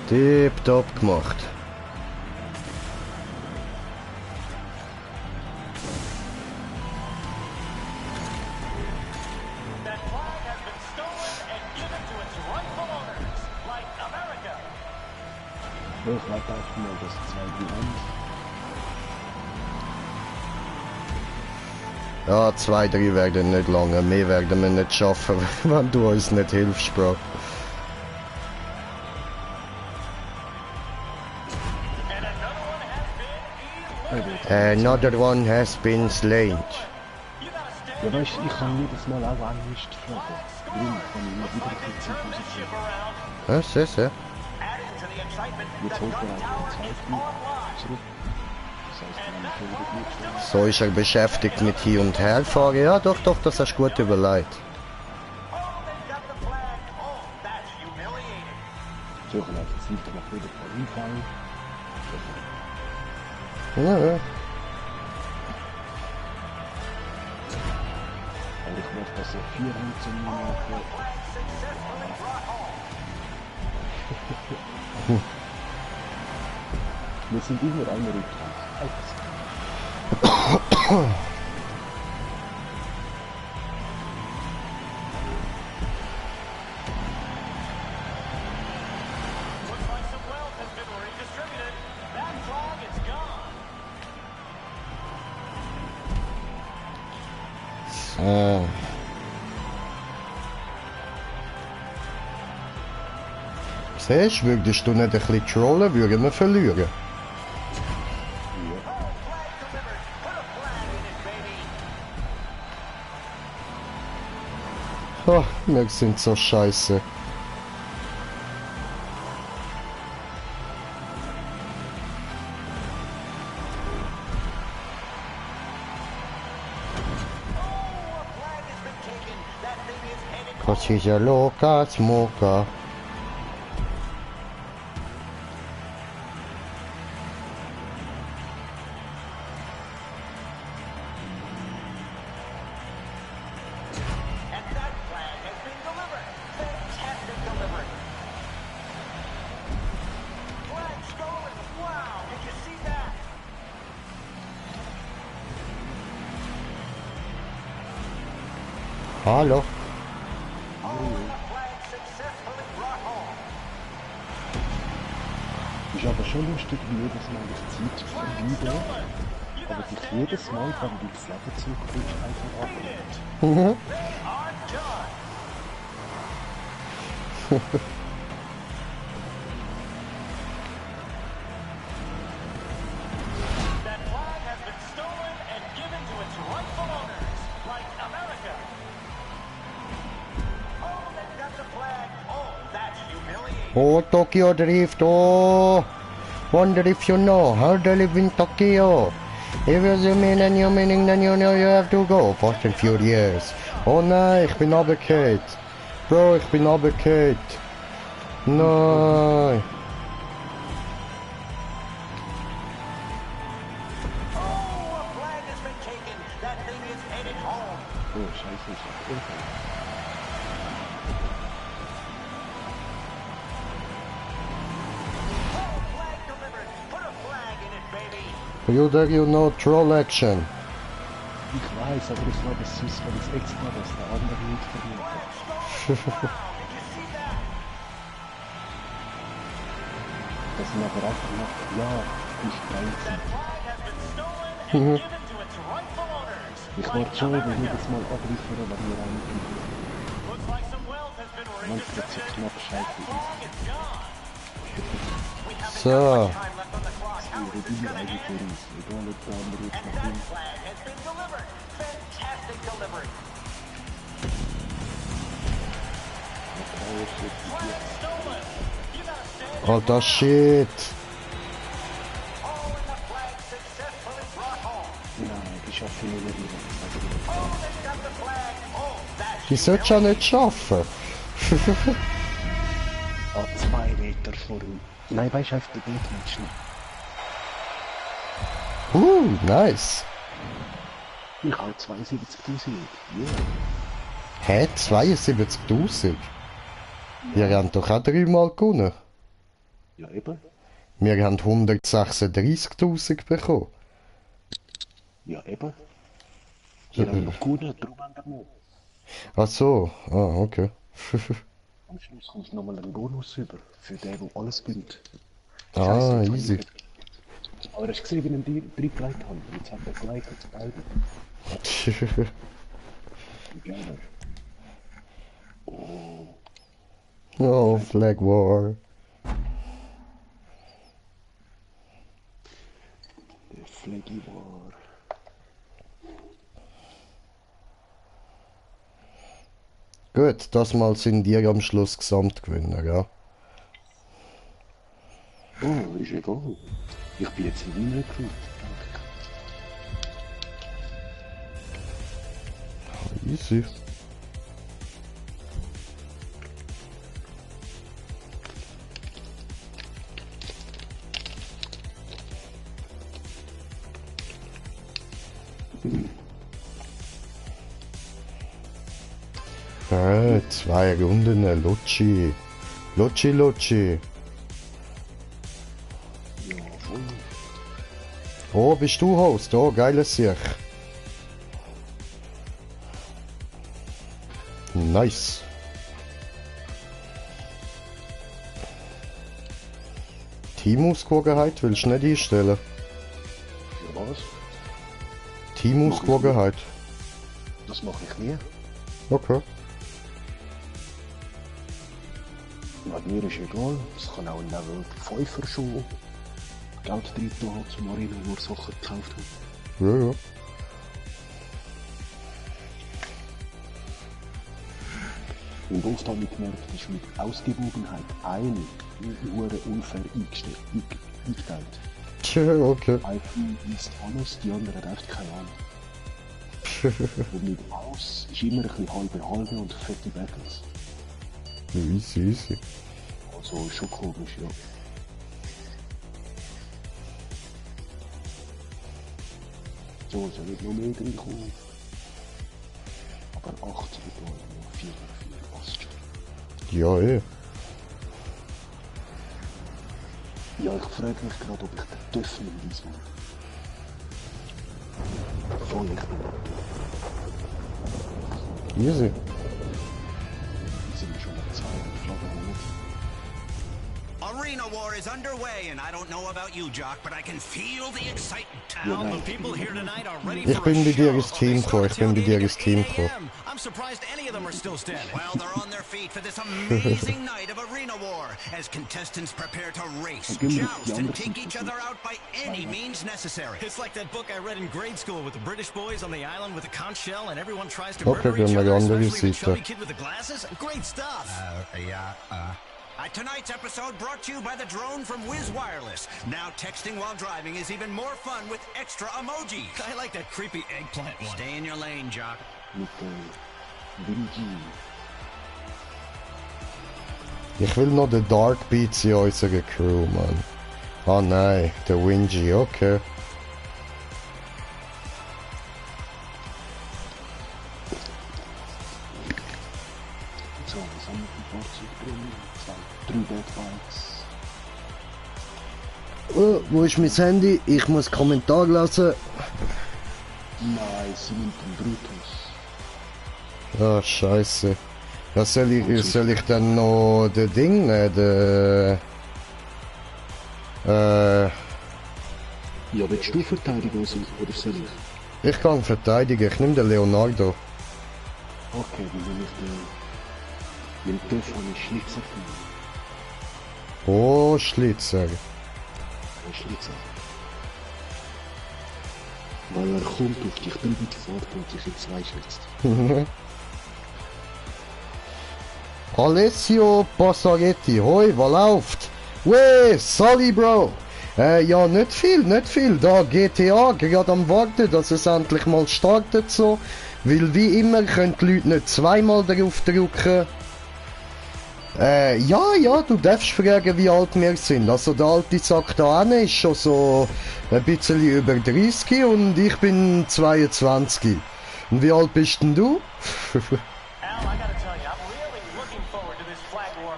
Tipptopp gemacht. That flag has been stolen and given to its rightful owners, like America. Ich dachte mal, das 2-1. Ja, 2, 3 werden nicht lange. Mehr werden wir nicht schaffen, wenn du uns nicht hilfst, Bro. And another one has been Another one has been slain. You gotta stand Ja, weißt du, ich kann jedes Mal auch Englisch fragen. Darum kann ich immer wieder kurz in Pause ship fragen. around, Ja, sehr. adding to the excitement. Jetzt The holt er gun auch tower den is zweiten online. zurück. Das heißt, wenn ich wieder gut spiele. So ist er beschäftigt mit Hin- und Herfahren. Ja, doch, das hast du gut überlegt. Oh, they've got the flag all sind wir auf jeden Fall hinfallen. Ja, ja. Und ich möchte das so 4 zum Minuten. Wir sind immer eine Rückkehr. Looks like some wealth has been redistributed. That flag is gone. Siehst du, würdest du nicht ein bisschen trollen, würden wir verlieren. Flag delivered. Put a flag in it, baby. Oh, wir sind so scheiße. Oh, a flag has been taken. That thing is headed home. Cause she's a loca smoker. And that flag has been delivered. Fantastic delivery. Flag stolen. Wow, did you see that? Hallo. Oh, and the flag successfully brought home. Ist aber schon lustig, wie jedes Mal das Zeit verliebe, aber sich jedes Mal, wenn du das Leben zurückkommst, einfach ablehnt. Mhm. They are done. That flag has been stolen and given to its rightful owners, like America. Oh, they've got the flag. Oh, that's humiliating. Oh, Tokyo Drift, oh. Wonder if you know how to live in Tokyo. If you zoom in and you meaning, then you know you have to go. Fast and Furious. Oh nein, ich bin runtergefallen. Bro, ich bin runtergefallen. Nein. Oh, a flag has been taken. That thing is headed home. Oh, scheiße, ich hab Unfall. Oh, flag delivered. Put a flag in it, baby. You there you know troll action. Ich weiß, aber ich glaube, es ist, wenn es extra was der andere nicht verliert. Flag stolen. Wow, did you see that? Das sind aber einfach noch, ja, nicht geil That sind. flag has been stolen and given to its rightful owners, Ich like werde schon America. jedes Mal abliefern, wenn wir reingehen. Looks like some wealth has been Manchmal so redistributed. knapp That scheiße flag is gone. We haven't So. got much time left on the clock. How ist. is this Die gonna eigentlich end? für uns, egal ob der andere jetzt And noch that hin. flag has been delivered. Fantastic delivery. Okay, shit, Flag stolen. You gotta stand Alter Shit. Oh, and the flag successfully brought home. nein, ich schaffe nur noch wieder. Oh, they've got the flag. Oh, that's Die solltest du ja nicht schaffen. Ah, 2 Meter vor ihm. Nein, weißt du, auf der Deathmatch noch. Nice. Ich habe 72'000. Yeah. Hä? 72'000? Wir haben doch auch 3-mal gewonnen. Ja, eben. Wir haben 136'000 bekommen. Ja, eben. Wir haben noch gewonnen, darum haben wir mehr. Ach so. Ah, okay. Am Schluss kommt nochmal ein Bonus über, für den, der alles gönnt. Ah, jetzt easy. habe ich- Aber hast du gesehen, wie ihn die 3 geliked haben? Jetzt hat er geliked jetzt beide. Gerne. Oh, Flag War. Der Flaggy war. Gut, das mal sind die am Schluss Gesamtgewinner, ja. Oh, ist egal. Ich bin jetzt in Wien recruit. Easy. 2 Runden, Lutschi. Lutschi, Lutschi. Ja, voll. Oh, bist du Host? Oh, geiles Sieg. Nice. Teamausgewogenheit willst du nicht einstellen? Ja, was? Teamausgewogenheit. Das mache ich nie. Okay. Ja, mir ist egal. Es kann auch ein Level 5er schon Geld drin haben zum Arena, wo er Sachen gekauft hat. Ja, ja. Und oft habe ich gemerkt, ist mit Ausgewogenheit eine Uhr unfair eingeteilt. Tja, okay. Eine ist alles, die andere darf keine Ahnung. Und mit aus ist immer ein bisschen halbe und fette Battles. Easy, easy. Also schon komisch, ja. So, soll ich noch mehr drin kommen? Aber 8 mit noch 4 passt schon. Ja, eh. Ja, ich frage mich gerade, ob ich den Töffel in diesem voll ich bin. Easy. Sind wir schon nach 2 Flaggen nicht? Arena War is underway, and I don't know about you, Jock, but I can feel the excitement. All the people here tonight are ready Ich for bin a bei dir show. ins Team gekommen, ich bin bei dir ins Team gekommen. I'm surprised any of them are still standing. Well, they're on their feet for this amazing night of Arena War as contestants prepare to race, joust, and take each other out by any means necessary. It's like that book I read in grade school with the British boys on the island with a conch shell and everyone tries to Okay, murder each wir haben other, eine andere especially the Seite. chubby kid with the glasses. Great stuff. Tonight's episode brought to you by the drone from Wiz Wireless. Now texting while driving is even more fun with extra emojis. I like that creepy eggplant one. Stay in your lane, Jock. Mit Vinci. Ich will noch den Dark Beats in unserer Crew, Mann. Ah nein, der Wingy, okay. So, was haben wir für Fahrzeuge drin? 3 Deadbikes. Oh, wo ist mein Handy? Ich muss Kommentar lesen. Nein, sie nimmt den Brutus. Ah, scheiße. Was soll ich dann noch den Ding nehmen? Ja, willst du verteidigen oder soll ich? Ich kann verteidigen, ich nehme den Leonardo. Okay, dann nehme ich den... Mit dem Töff habe ich Schlitzer genommen. Oh, Schlitzer. Ein Schlitzer. Weil er kommt auf dich drüber fährt und dich in 2 schwitzt. Alessio Passaretti, hoi, was läuft? Weh, sorry, Bro. Ja, nicht viel. Da GTA gerade am Warten, dass es endlich mal startet so. Weil wie immer können die Leute nicht zweimal drauf drücken. Ja, du darfst fragen, wie alt wir sind. Also der alte Sack da hinten ist schon so ein bisschen über 30 und ich bin 22. Und wie alt bist denn du?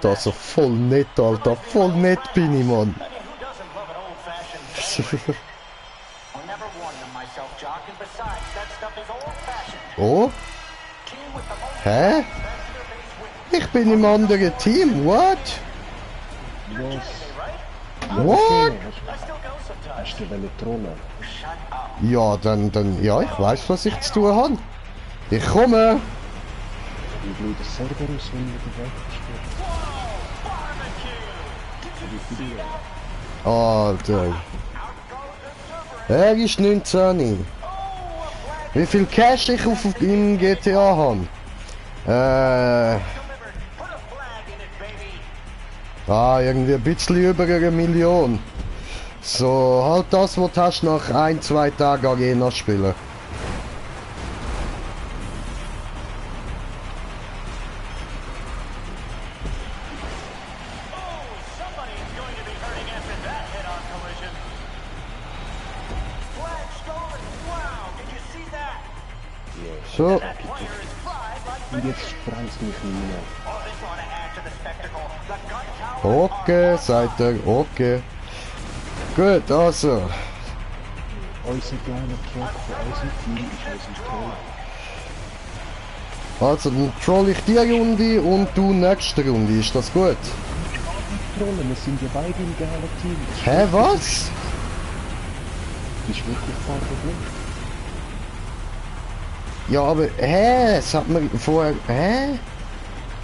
Das ist voll nett, Alter. Voll nett bin ich, Mann. Oh? Hä? Ich bin im anderen Team, what? What? Hast du Velletrone? Ja, dann, ja, ich weiß, was ich zu tun habe. Ich komme. Wie blöd der Server ist, wenn wir die Welt spielen. Alter. Er ist 19. Wie viel Cash ich im GTA habe? Irgendwie ein bisschen über 1 Million. So, halt das, was du hast nach 1-2 Tagen Arena spielen. So. Und jetzt sprengst du mich nicht mehr. Oh, this ought to add to the spectacle. The gun tower. Okay, sagt er, okay. Gut, also. Unser kleiner Truck von unserem Team ist unser Troll. Also, dann troll ich die Runde und du nächste Runde, ist das gut? Trollen, wir sind ja beide im geilen Team. Hä, was? Das ist wirklich farbenblind. Ja, aber, hä? Es hat mir vorher, hä?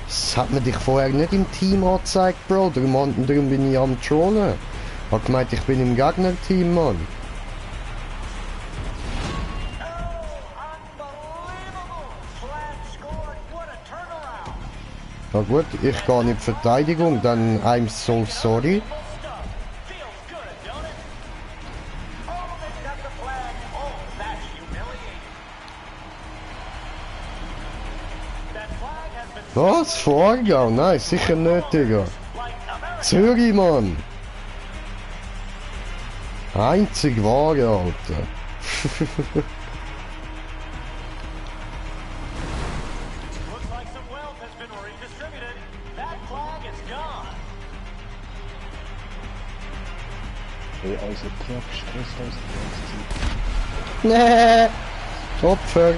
Es hat mir dich vorher nicht im Team angezeigt, Bro. Darum bin ich am Trollen. Ich hab gemeint, ich bin im Gegnerteam, Mann. Na gut, ich gehe in die Verteidigung, dann I'm so sorry. Was? Vorgau? Nein, sicher nicht, Digga. Zürich, Mann. Einzig wahre, Alter. Hey, unser Truck stresst uns die ganze Zeit. Nee. Opfer.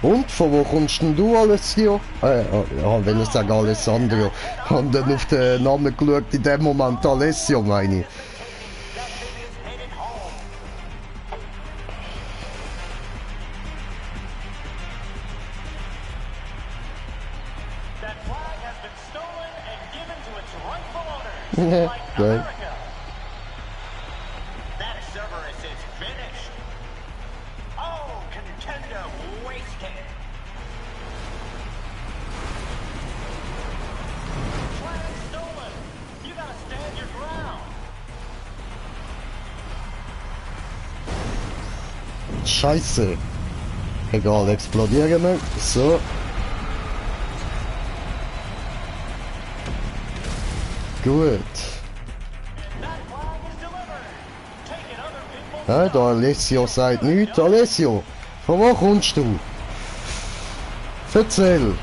Und von wo kommst denn du, Alessio? Ja, wenn ich sage Alessandro. Haben dann auf den Namen geschaut, in dem Moment Alessio, meine ich. Geil. Scheiße. Egal, explodieren wir. So. Gut. Ja, der Alessio sagt nichts. Alessio, von wo kommst du? Erzähl.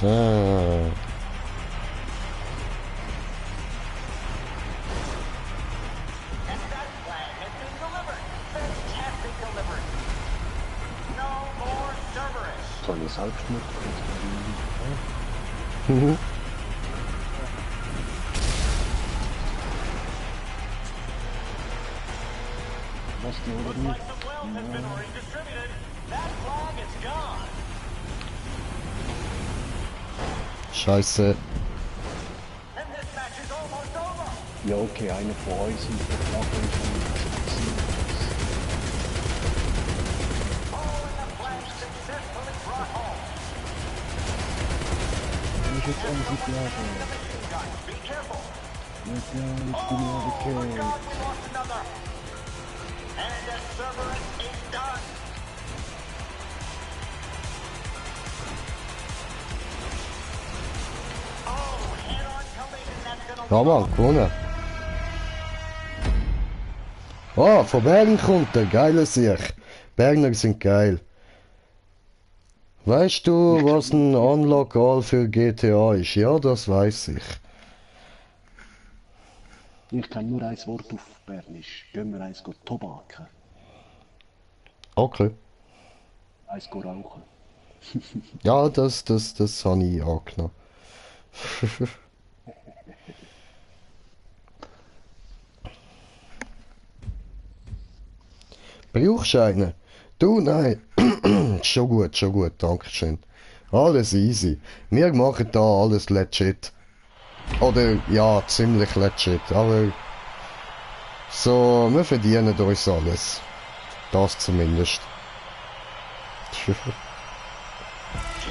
So. Soll ich Selbstmord? Mhm. Was die oder nicht? Scheiße. Ja, okay, einer von uns und der Truck ist schon. Ich jetzt alles nicht lachen. Jetzt bin ich okay. Ja, Mann, gewonnen. Oh, von Bergen kommt der geile Sieg. Bergner sind geil. Weißt du, was ein Unlock All für GTA ist? Ja, das weiß ich. Ich kenne nur ein Wort auf Bernisch. Gehen wir eins tobaken. Okay. Eins rauchen. Ja, das habe ich angenommen. Brauchst du einen? Du, nein. Schon gut, danke schön. Alles easy. Wir machen da alles legit. Oder, ja, ziemlich legit, aber... So, wir verdienen uns alles. Das zumindest.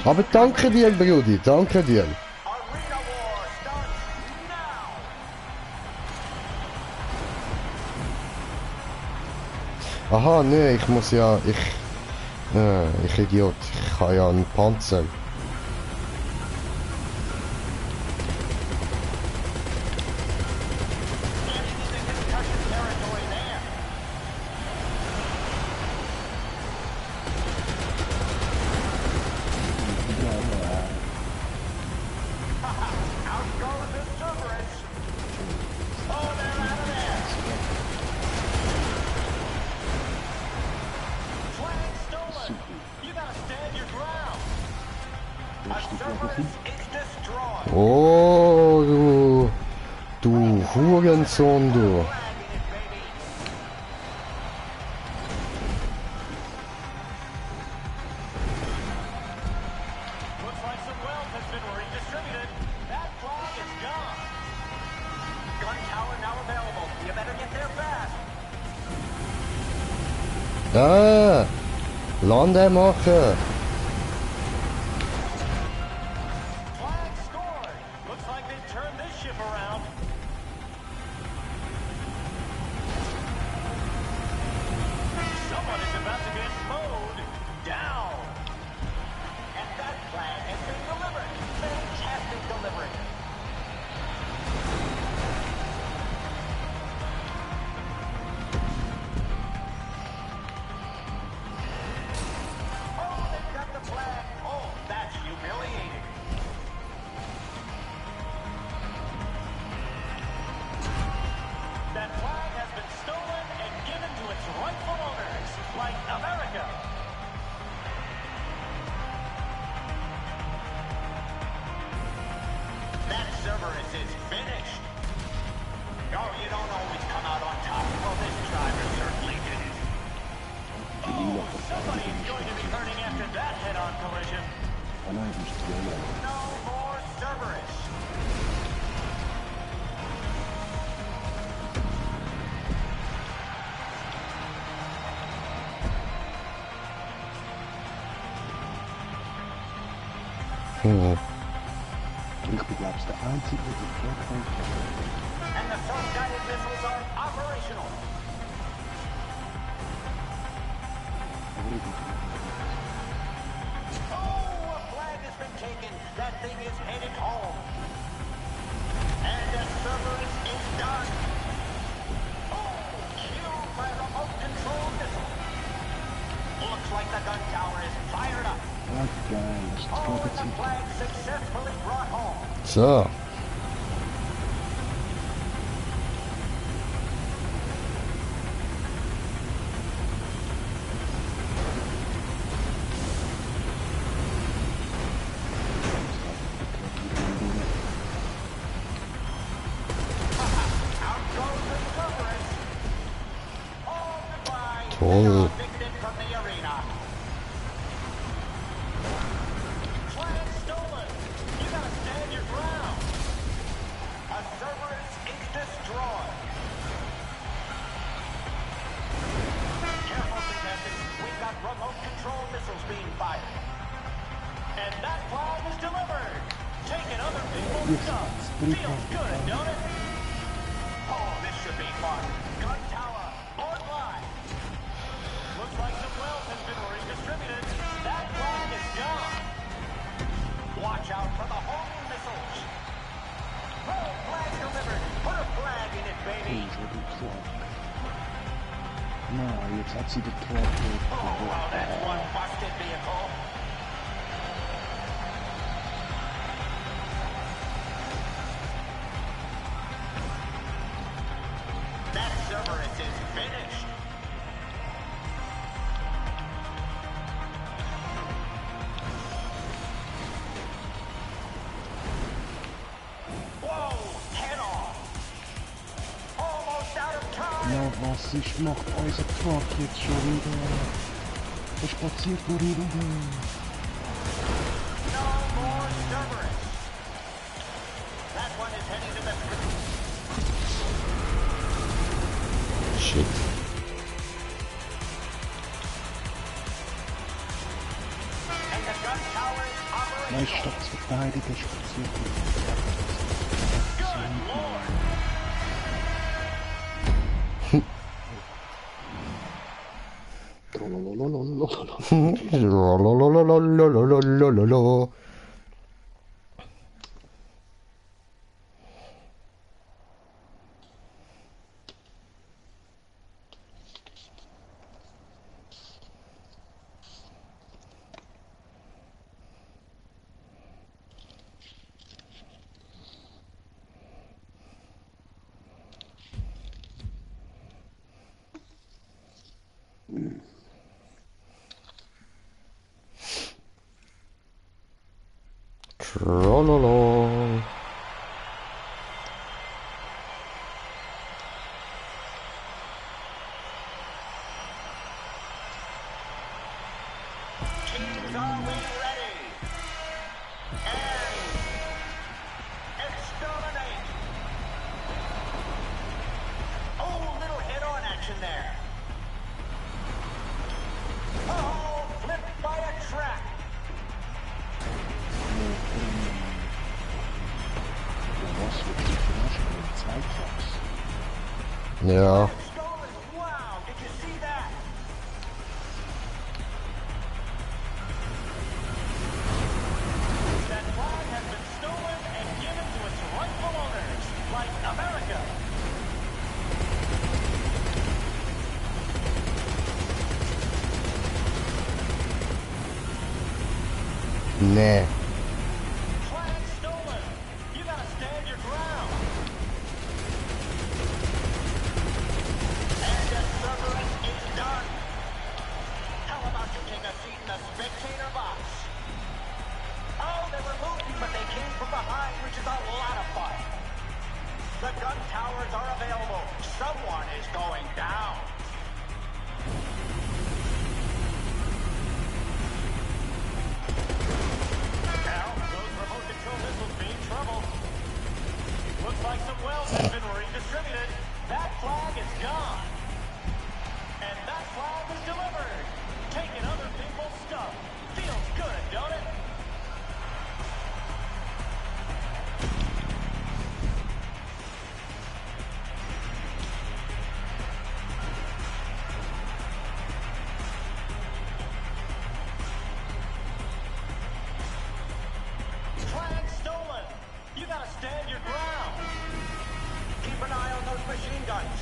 Aber danke dir, Brudi, danke dir. Aha, nee, ich muss ja... ich Idiot. Ich habe ja einen Panzer. Oh, du Hurensohn, du. Ah, Lande machen. Ich bin, glaube ich, der Einzige, der die Vorteile And the self-guided missiles are operational. Oh, a flag has been taken. That thing is headed home. And the Cerberus is done. Oh, killed by a remote-controlled missile. Looks like the gun tower is fired up. Oh, and the flag successfully brought home. So. Toll. Feels good, don't it? Oh, this should be fun. Gun tower online. Looks like some wealth has been redistributed. That flag is gone. Watch out for the homing missiles. Oh, flag delivered. Put a flag in it, baby. No, jetzt hat sie die Tor. Oh, well, that's one busted vehicle. That Cerberus is finished. Whoa, head off. Almost out of time. Ja, was ist, macht unser Truck jetzt schon wieder? Was passiert da wieder? No more Cerberus. That one is heading to the... Shit. And the gun tower is operational. Nein, statt zu verteidigen, spaziert Good lord. Lalalalalalalalalala. Trololo. Teams, are we ready? And exterminate. Oh, little head-on action there. Oh, flipped by a track. Ja. Stolen. Wow, did you see that? That flag has been stolen and given to its rightful owners, like America. Nee. Flag stolen. You gotta stand your ground. And the Cerberus is done. How about you take a seat in the spectator box? Oh, they were moving, but they came from behind, which is a lot of fun. The gun towers are available. Someone is going down. Now, those remote control missiles mean trouble. Looks like some wealth has been redistributed. That flag is gone. And that flag is delivered. Taking other people's stuff. Feels good, don't it? Flag stolen. You gotta stand your ground. Keep an eye on those machine guns.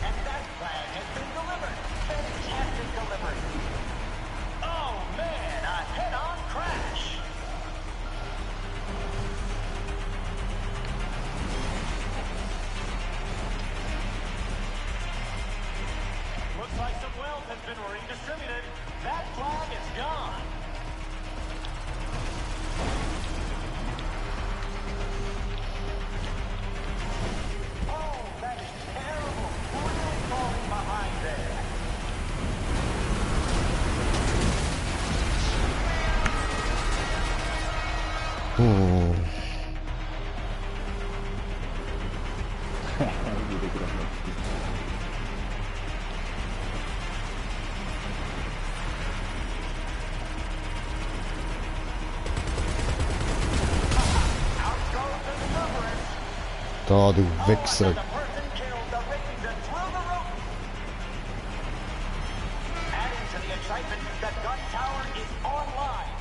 And that flag has been delivered. Fantastic delivery. Oh man, a head-on crash. Looks like some wealth has been redistributed. That flag is gone. Oh, that is terrible. Really falling behind there. Hm. Out goes the Cerberus. Da, du Oh, Wichser. another person killed. The ratings are through the roof. Adding to the excitement, the gun tower is online.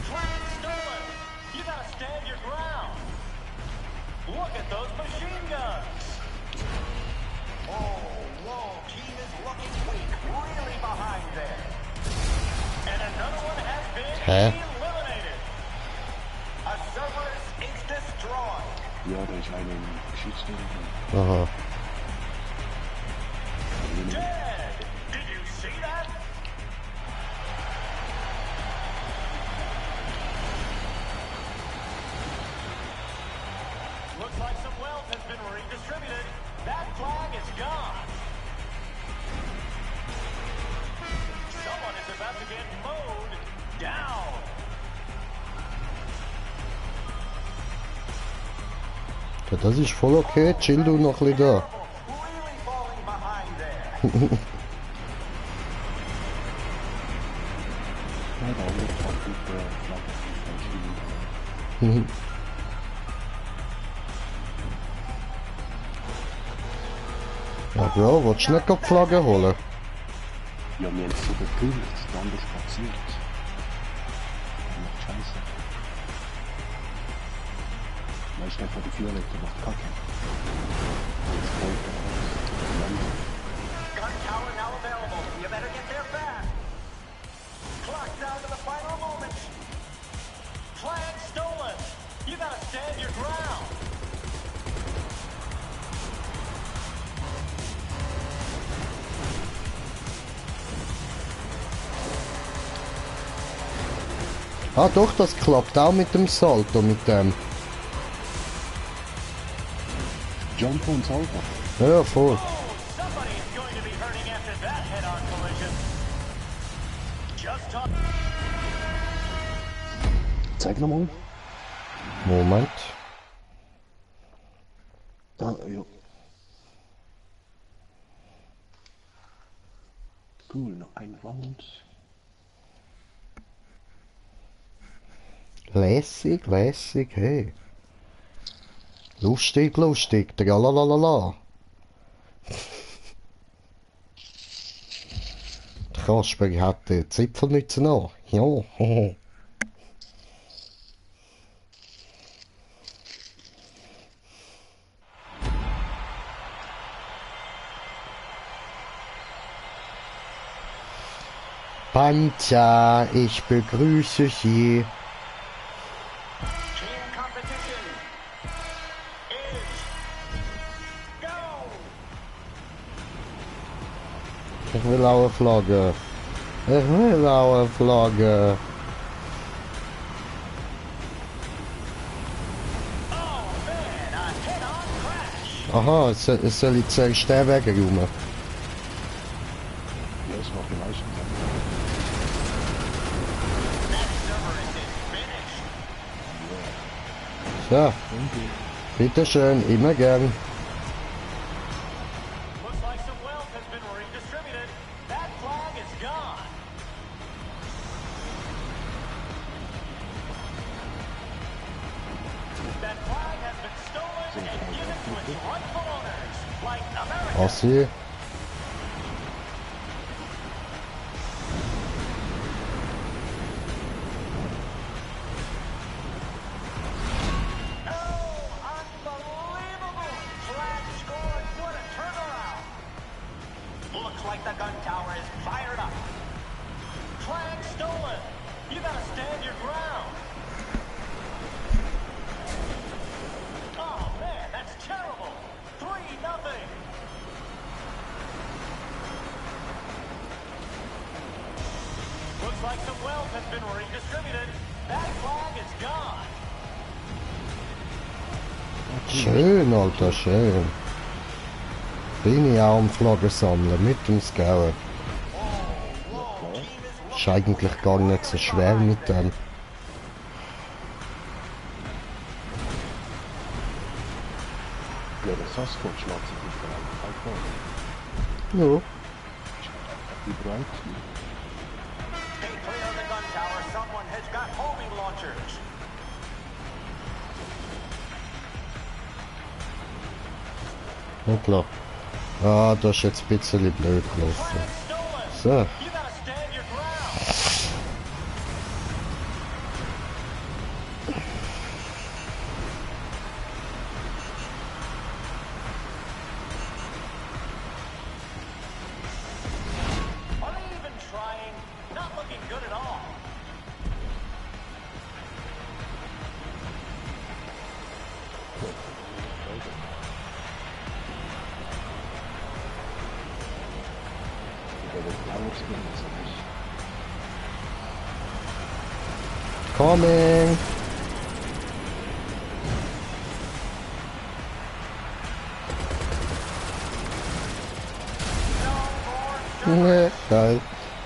Flag stolen. You gotta stand your ground. Look at those machine guns. Oh, whoa, team is looking weak. Really behind there. And another one has been eliminated. A Cerberus is destroyed. Ja, da ist einer im Geschützturm. Aha. Dead. Did you see that? Looks like some wealth has been redistributed. That flag is gone. Someone is about to get mowed down. Ja, das ist voll okay. Chill du noch ein bisschen da. Really falling behind there. Ja, der andere hat mit der Flagge. Ja, Bro, willst du nicht gerade die Flagge holen? Ja, wir haben es überprüft, dann ist passiert. Macht Scheiße. Weißt du, von der Violette macht Kacke. Jetzt kommt er raus. Gun tower now available. You better get there fast. Clock down to the final moments. Flag stolen. You gotta stand your ground. Ah doch, das klappt auch mit dem Salto, mit dem. Jump und Salto. Ja, voll. Somebody is going to be hurting after that head-on collision. Just talk. Zeig nochmal. Moment. Ah, ja. Cool, noch ein Round. Lässig, lässig, hey. Lustig, lustig, tralalala. Der Kasper hat die Zipfelmütze an. Ja, Panzer, ich begrüße Sie. Team competition is go. Ich will auch eine Flagge. Ich will auch eine Flagge. Oh man, a head-on crash. Aha, soll ich zuerst den Weg rum? Ja, das war vielleicht. That Cerberus is finished. So, bitteschön, immer gern. Looks like some wealth has been redistributed. That flag is gone. That flag has been stolen and given to its rightful owners, like America. Assi. Oh, unbelievable! Flag scored. What a turnaround! Looks like the gun tower is fired up. Flag stolen. You gotta stand your ground. Oh man, that's terrible. 3-0. Looks like some wealth has been redistributed. That flag is gone. Schön, Alter, schön. Bin ich auch am Flaggen sammeln mit dem Scout. Ist eigentlich gar nicht so schwer mit dem. Ja, der Sasquatch lässt sich nicht einfach vor. Ja. Die Breit. Stay clear of the gun tower. Someone has got homing launchers. Hoppla. Ah, das ist jetzt ein bisschen blöd gelaufen. Flag stolen. So. You gotta stand your ground. Are they even trying? Not looking good at all. Der wird blauer Skin, das ist. Coming! Nee, geil.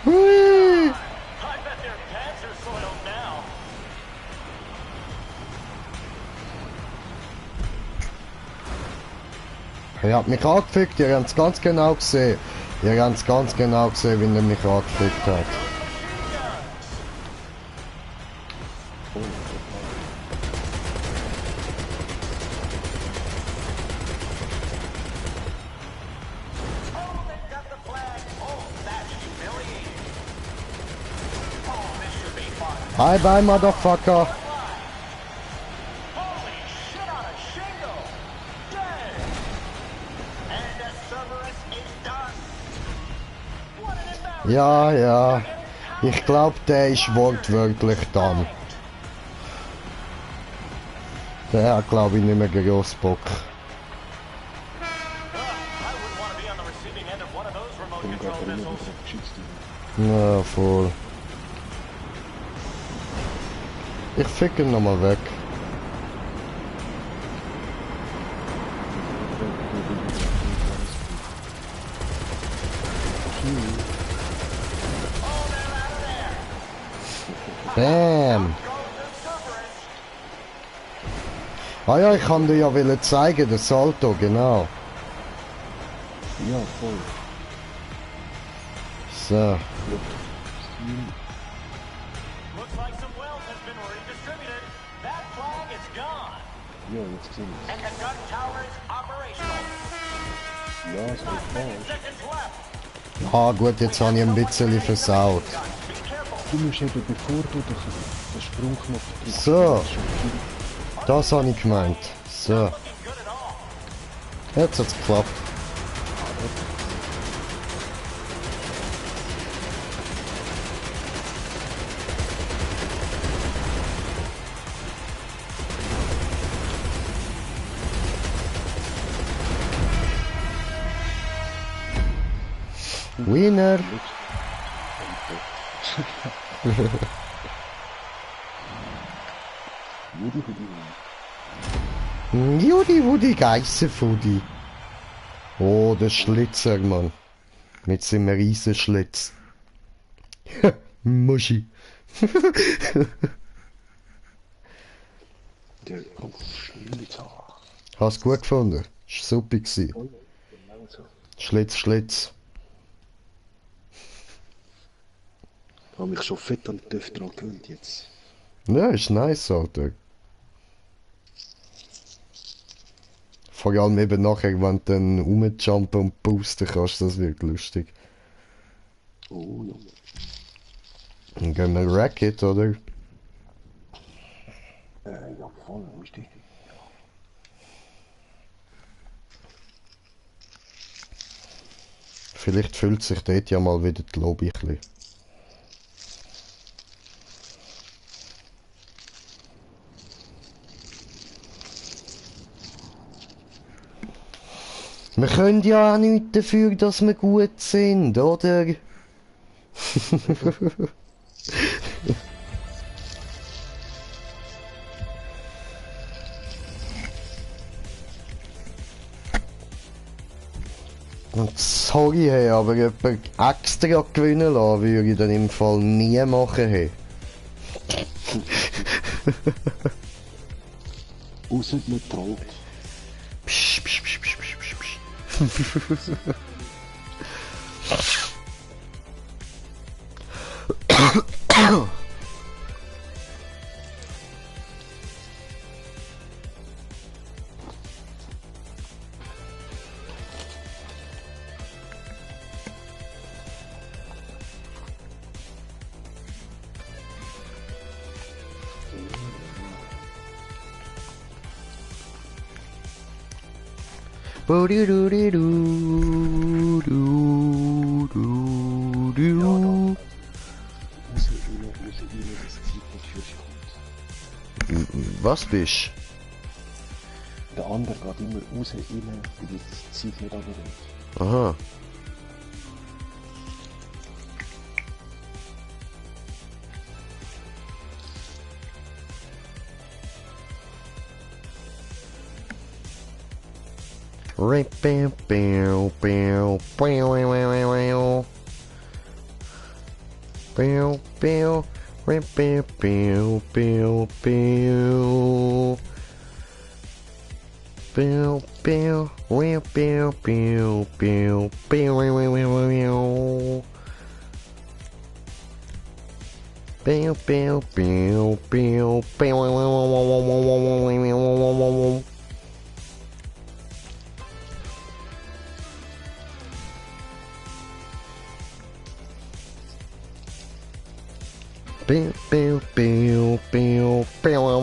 Hui! I bet their pants are soiled now. Er hat mich angefickt, ihr habt es ganz genau gesehen. Ihr habt es ganz genau gesehen, wie er mich angefickt hat. Bye bye, Motherfucker. Holy shit on a shingle! Dead! And the Cerberus is done! What an embarrassment! Ja, ja. Ich glaube, der ist wortwörtlich dann. Der hat, glaube ich, nicht mehr groß Bock. I wouldn't want to be on the receiving end of one of those remote Dann geht control er immer missiles. wieder geschützt. Ja, voll. Ich fick ihn nochmal weg. Bam! Ah ja, ich kann dir ja wollen zeigen, den Salto, genau. Ja, voll. So. Looks like some wealth has been redistributed. That flag is gone. Ja, jetzt sehen wir And the gun tower is operational. es. Ja, es wird falsch. Seconds left. Ah gut, jetzt habe ich ein bisschen versaut. Be careful. Du musst eben, bevor du den Sprungknopf drückst, So. ist schon viel. Das habe ich gemeint. So. Looking good at all. Jetzt hat's geklappt. Winner! Woody, Woody. Judy Woody Geissenfudi. Oh, der Schlitzer, Mann. Mit seinem Riesenschlitz. Muschi. Der Schlitzer. Hast du gut gefunden? Ist super gewesen. Genau so. Schlitz, Schlitz. Ich habe mich schon fett an den Töff dran gewöhnt jetzt. Ja, ist nice, Alter. Vor allem eben nachher, wenn du dann rumjumpen und boosten kannst, das wird lustig. Oh ja. Dann gehen wir Racket, oder? Ja, voll, richtig. Vielleicht füllt sich dort ja mal wieder die Lobby ein bisschen. Wir können ja auch nichts dafür, dass wir gut sind, oder? Und sorry, hey, aber jemand extra gewinnen lassen würde ich dann im Fall nie machen, hey. Ausser mit Troll. Psch, psch, psch, psch, psch, psch, psch. Bo-di-du-di-du-du-du-du. Raus rein, das Zeit nicht für sich kommt. Was bist Der andere geht immer raus rein, weil die Zeit nicht runtergeht. du? Aha. Bam, bam, bam, bam, bam, bam, bam, bam, bam, bam, bam. Bow, bow, wow, bow, bow, bow, bow, wow, wow, wow, wow. Bow, bow, bow, bow, bow, wow, wow, wow, wow, wow, wow, wow, wow, wow, wow. Biu, biu, biu, biu, biu.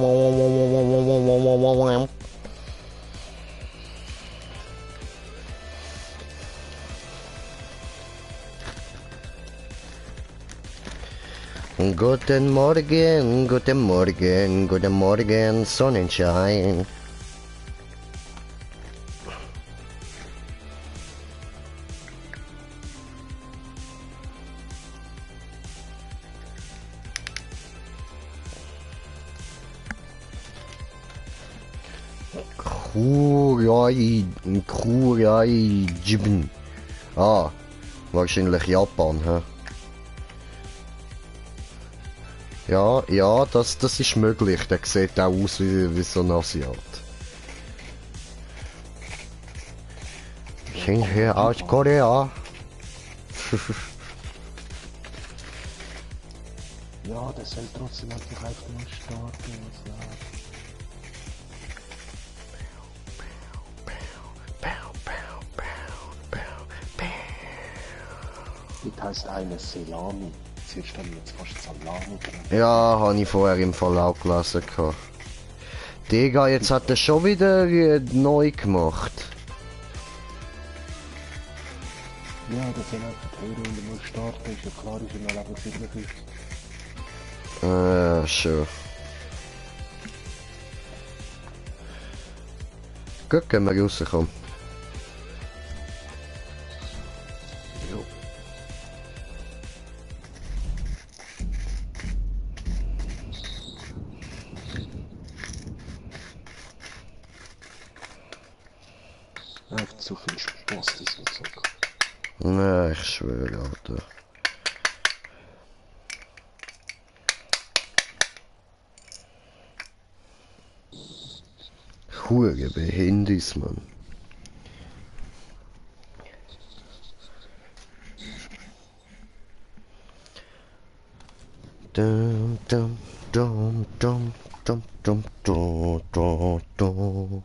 Guten Morgen, guten Morgen, guten Morgen, Sonnenschein. Kurai Jibn. Ah, wahrscheinlich Japan, hä? Ja, ja, das ist möglich. Der sieht auch aus wie so ein Asiat. Sind hier aus Korea? Ja, das soll trotzdem einfach auf den starten. Das heisst eine Salami. Zuerst haben wir jetzt fast Salami drin. Ja, habe ich vorher im Fall auch gelesen. Digga, jetzt hat er schon wieder neu gemacht. Ja, das sind einfach die Runde muss starten. Ist ja klar, ist ja mal aber wirklich. Schon. Gut, können wir rauskommen. Jo. Einfach zu viel Spaß, das wird so. Na, ich schwöre, Alter. Hure Behindis, Mann. Dum dum dum dum dum dum dum dum dum.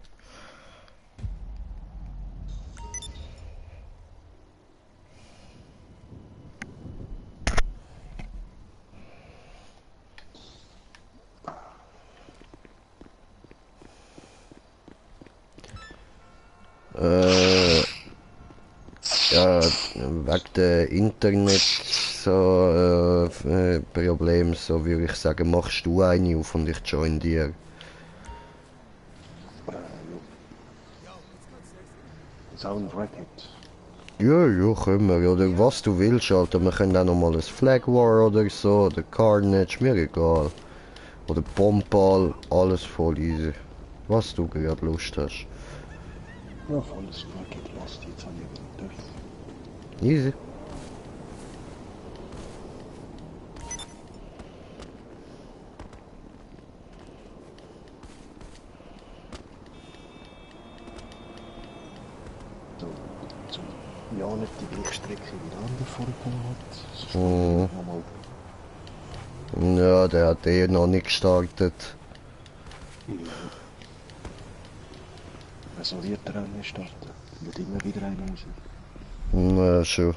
Ja, wegen der Internet so Problem, so würde ich sagen, machst du eine auf und ich join dir. Sound Racket. Ja, ja, können wir. Oder was du willst, Alter. Wir können auch noch mal ein Flag War oder so, oder Carnage, mir egal. Oder Bomball, alles voll easy. Was du gerade Lust hast. Ja, volles Racket, lasst jetzt an ihr durch. Easy. So, ja, nicht die gleiche Strecke wie der andere vorgekommen hat. Ja, der hat eh noch nicht gestartet. Wer soll hier Rennen starten? Wird immer wieder ein raus. Na schon.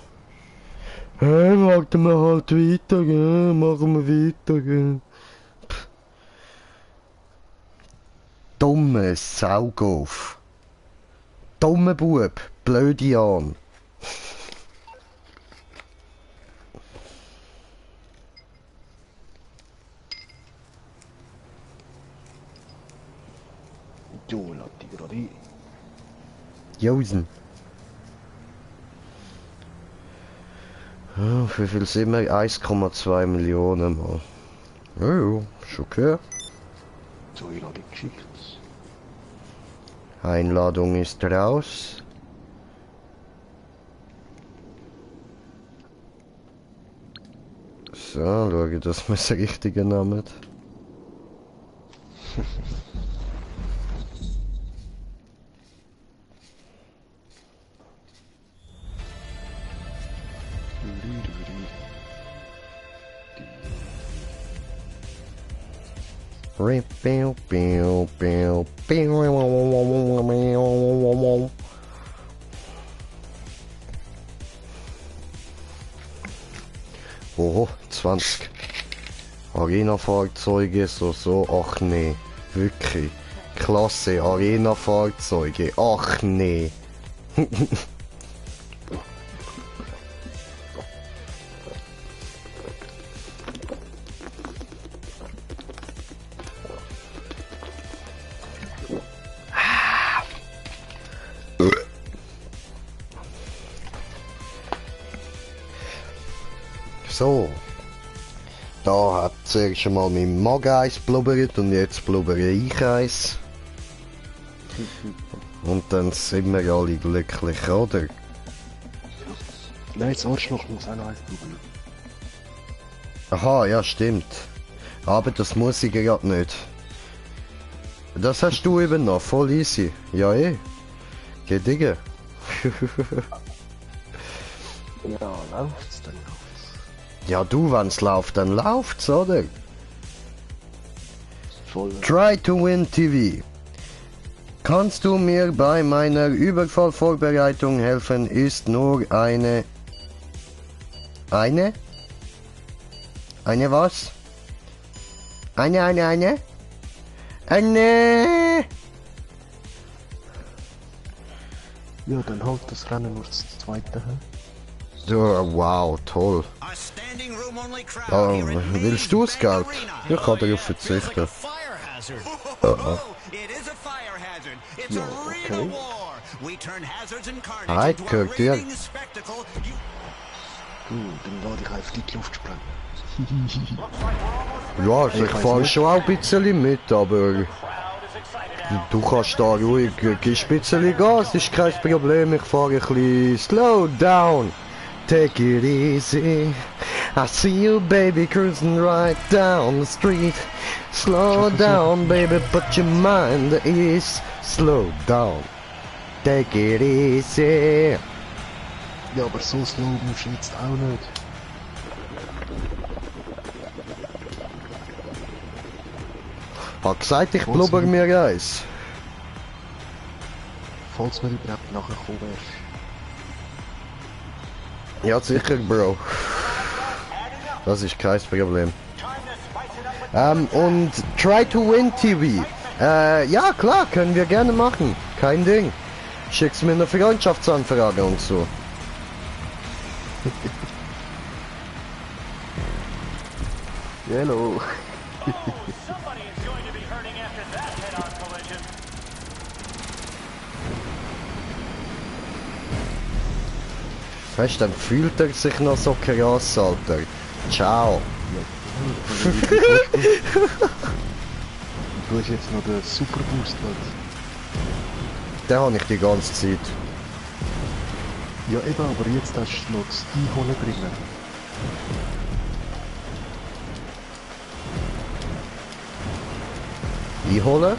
Hey, warten wir halt weiter, gell? Machen wir weiter, gell? Dumme Saugauf. Dumme Bub, blöde Jan. Jo, lass die gerade ein. Josen. Wie viel sind wir? 1,2 Millionen mal. Ja, ja, ist okay. So, ich habe geschickt. Einladung ist raus. So, schaue, dass wir das Richtige nehmen. Oh, 20. Arena-Fahrzeuge, so, ach nee. Wirklich. Klasse, Arena-Fahrzeuge, ach nee. So. Da hat zuerst schon mal mein Magen eins blubbert und jetzt blubbere ich eins. Und dann sind wir alle glücklich, oder? Nein, das Arschloch muss auch noch eins blubbern. Aha, ja stimmt. Aber das muss ich gerade nicht. Das hast du eben noch, voll easy. Ja Geh Digga. Ja, läuft's dann läuft's. Ja du, wenn's läuft, dann läuft's, oder? Voll. Try to Win TV. Kannst du mir bei meiner Überfallvorbereitung helfen? Ist nur eine... Eine was? Eine? Ja, dann halt das Rennen nur das zweite. So, wow, toll. A standing room only crowd Oh, here at willst du Maze Scout? Bank Arena. Ich kann darauf Feels like verzichten. a fire hazard. It is a fire hazard. It's Ja, arena okay. war. We turn hazards and Hi, carnage into a Kirk, dir. raving spectacle. You Dann lade ich einfach die Luft sprengen. Ja, also ich weiß fahre nicht. schon auch ein bisschen mit, aber du kannst da ruhig gibst ein bisschen Gas, ist kein Problem, ich fahre ein bisschen slow down. Take it easy. I see you baby cruising right down the street. Slow down baby, put your mind at ease. Slow down. Take it easy. Ja, aber so slow musst du jetzt auch nicht. Hab gesagt, ich blubber mir eins. Falls wir überhaupt nachher kommen wärst. Ja, sicher, Bro. Das ist kein Problem. Und Try to Win TV. Ja, klar, können wir gerne machen. Kein Ding. Schickst mir eine Freundschaftsanfrage und so. Hello. Somebody is going to be hurting after that head-on collision. Weißt du, dann fühlt er sich noch so krass, Alter. Ciao. Du hast jetzt noch den Super Boost, Den habe ich die ganze Zeit. Ja eben, aber jetzt hast du noch das Einholen drin. Einholen?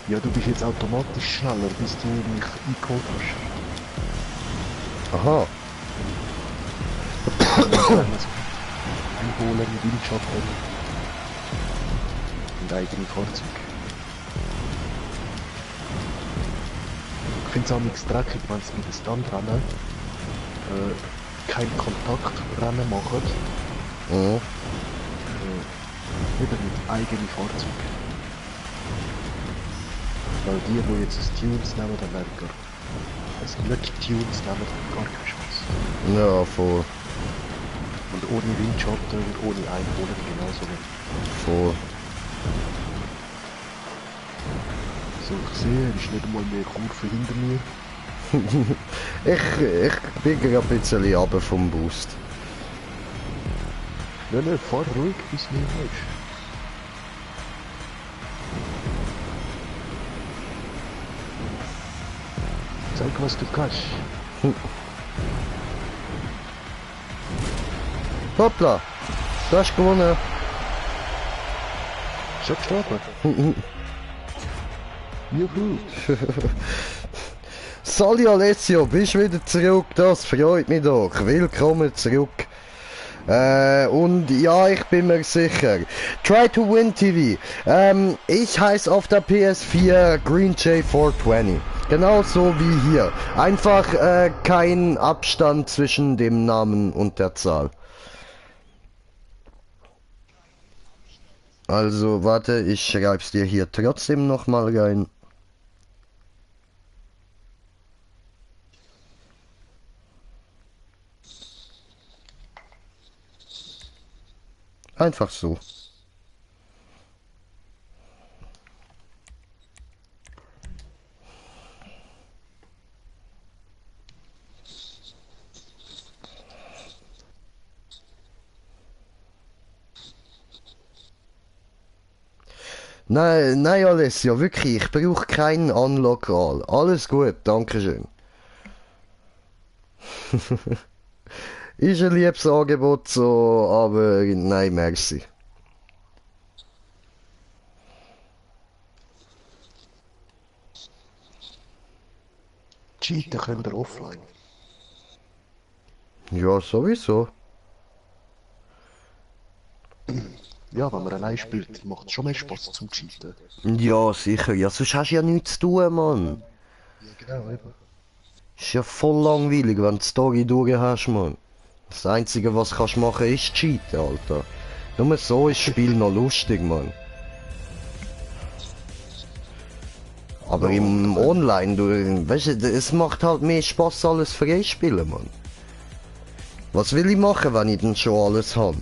Ja, du bist jetzt automatisch schneller, bis du mich eingeholt hast. Aha. Einholen mit Windschatten und eigene Fahrzeug. Ich finde es auch nichts dreckig, wenn sie mit den Standrennen kein Kontaktrennen machen, Mhm. wieder mit eigenen Fahrzeugen. Weil die jetzt das Tunes nehmen, dann werden gar... Also nicht Tunes nehmen, dann gar keinen Spaß. Ja, voll. Und ohne Windschatten und ohne Einholen genauso nicht. Voll. So, ich sehe, es ist nicht einmal mehr Kurve hinter mir. Ich bin gerade ein bisschen runter vom Boost. Nein, fahr ruhig, bis du nicht weißt. Zeig, was du kannst. Hoppla! Du hast gewonnen. Schon gestorben? Juhu! Sali Alessio, bist wieder zurück, das freut mich doch. Willkommen zurück. Und ja, ich bin mir sicher. Try to Win TV. Ich heiße auf der PS4 Green J420. Genauso wie hier. Einfach kein Abstand zwischen dem Namen und der Zahl. Also, warte, ich schreib's dir hier trotzdem nochmal rein. Einfach so. Nein, Alessio, wirklich, ich brauche keinen Unlock-All. Alles gut, dankeschön. Ist ein liebes Angebot so, aber nein, merci. Cheaten könnt ihr offline. Ja, sowieso. Ja, wenn man allein spielt, macht es schon mehr Spaß zum Cheaten. Ja, sicher. Ja, sonst hast du ja nichts zu tun, Mann. Ja, genau, eben. Ist ja voll langweilig, wenn du die Story durch hast, Mann. Das Einzige, was du kannst machen, ist cheaten, Alter. Nur so ist das Spiel noch lustig, Mann. Aber im Online, du, weißt du, es macht halt mehr Spaß, alles freispielen, Mann. Was will ich machen, wenn ich denn schon alles habe?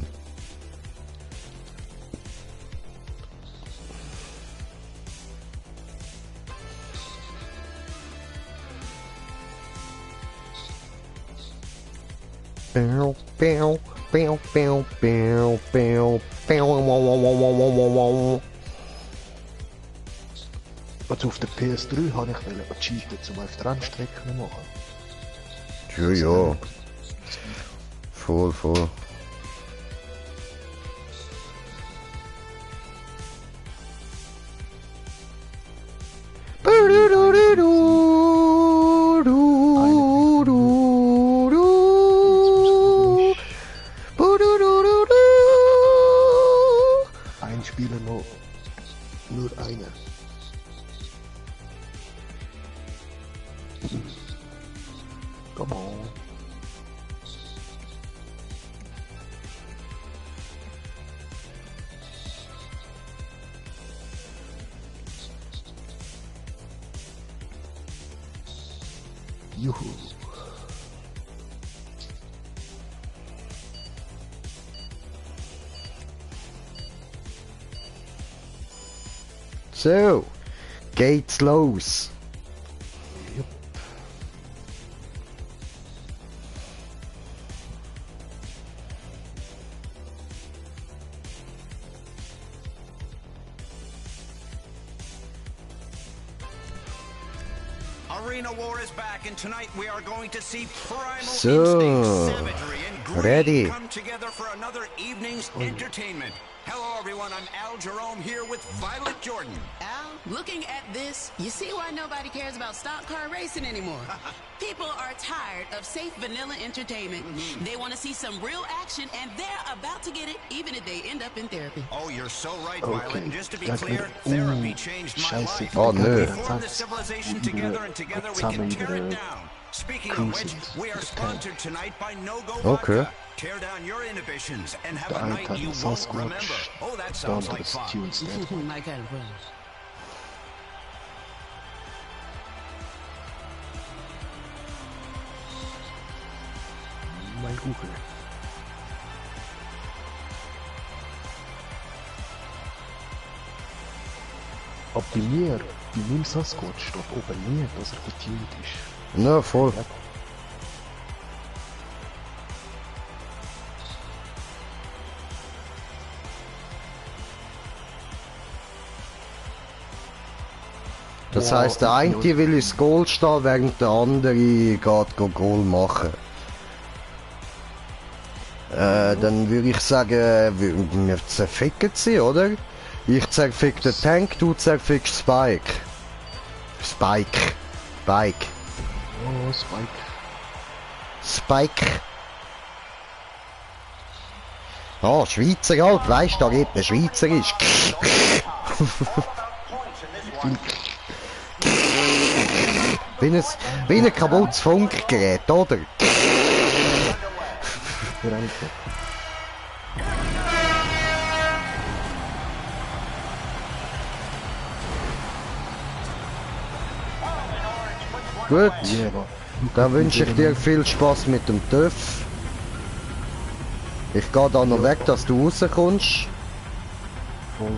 Pew, pew, pew, pew, pew, pew, pew. Also auf der PS3 habe ich cheaten, um auf die Rennstrecken zu machen. Ja, ja. Voll, voll. Ein Spieler noch. Nur einer. Come on. Juhu. So, geht's los. Arena War is back, and tonight we are going to see primal So, instinct, savagery, and greed ready. come together for another evening's entertainment. Hello, everyone. I'm Al Jerome here with Violet Jordan. Al, looking at this, you see why nobody cares about stock car racing anymore. People are tired of safe vanilla entertainment. They want to see some real action, and they're about to get it, even if they end up in therapy. Oh, you're so right, Okay, Violet. And just to be that's clear, good. therapy changed my Scheiße, life. Oh, We nö. formed this civilization together, and together we can tear it down. Speaking of which, we are sponsored tonight by No Go Okay. Vodka. Tear down your inhibitions and have Der a night Alter you hat won't Sasquatch, remember. Oh, that der sounds andere like ist fun. Tunes Dead. My kind of fun. Mein Google. Ob bei mir, bei meinem Sasquatch steht oben nie, dass er getuned ist. Na, voll. Das heisst, der eine will ins Goal stehen, während der andere geht Goal machen. Dann würde ich sagen, wir zerficken sie, oder? Ich zerfick den Tank, du zerfickst Spike. Spike. Oh, Spike. Spike. Oh, Schweizer halt, weißt du, da geht ein Schweizerisch. Wie ein kaputtes Funkgerät, oder? Gut, Ja, aber... dann wünsche ich dir viel Spaß mit dem TÜV. Ich gehe da noch weg, dass du rauskommst. Voll.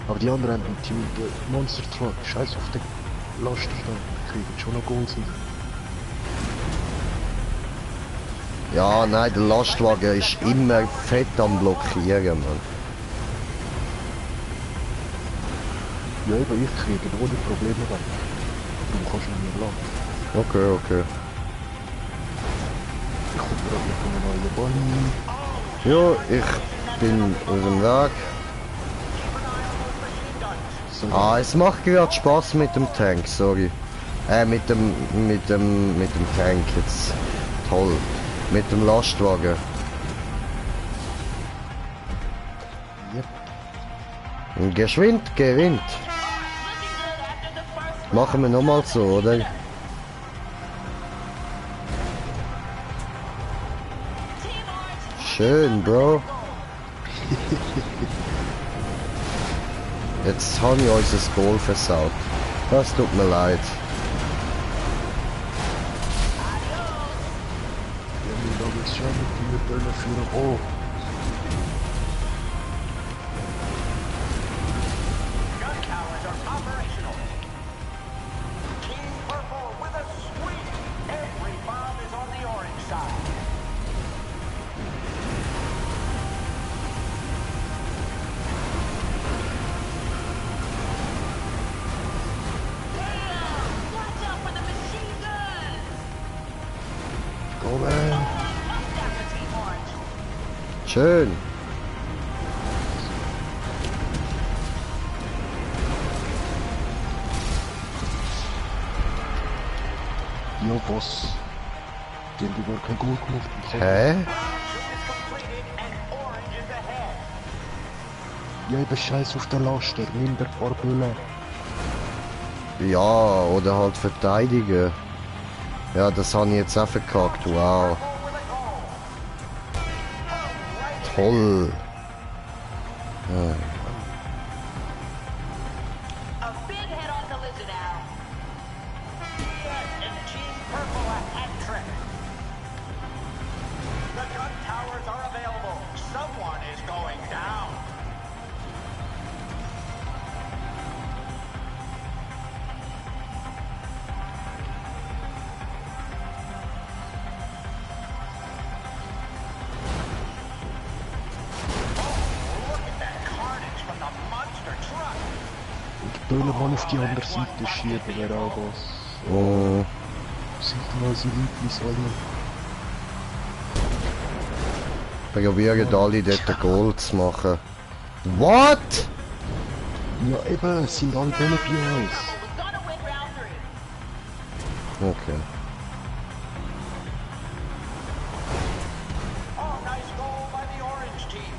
Aber die anderen haben Team Monster Truck, scheiß auf den Lasterstand, kriegen schon noch Goals hin. Ja, nein, der Lastwagen ist immer fett am Blockieren, Mann. Ja, eben, ich kriege ohne Probleme weg. Du kannst nicht mehr lang. Okay, okay. Ich komme gerade mit einer neuen Bahn. Ja, ich bin auf dem Weg. So, Ah, es macht gerade Spaß mit dem Tank, sorry. Mit dem Tank jetzt. Toll. Mit dem Lastwagen. Yep. Geschwind gewinnt. Machen wir nochmal so, oder? Schön, Bro. Jetzt habe ich unser Goal versaut. Das tut mir leid. Ja, wir haben jetzt schon mit den Böllen für oh. Gun towers are operational. Team Purple with a sweep. Every bomb is on the orange side. Watch out for the machine guns! Go man. Watch out for Team Orange! Schön. Ja, was? Die haben überhaupt kein Goal gemacht. Hä? Round 2 is completed and orange is ahead. Ja, eben scheiß auf den Laster, nimm der paar Böllen. Ja, oder halt verteidigen. Ja, das habe ich jetzt auch verkackt. Wow. With a goal. Toll. A big head-on collision now. Yes, and Team Purple a hat trick. The gun towers are available. Someone is going down. Oh, look at that carnage from the monster truck. Und die Böllen mal auf die andere Seite schieben, wäre auch was. Oh, Sind mal so Leute alle. probieren alle dort ein Goal zu machen. What? Ja, eben, es sind alle Böllen bei uns. We're gonna win round 3. Okay. Oh, nice goal by the orange team.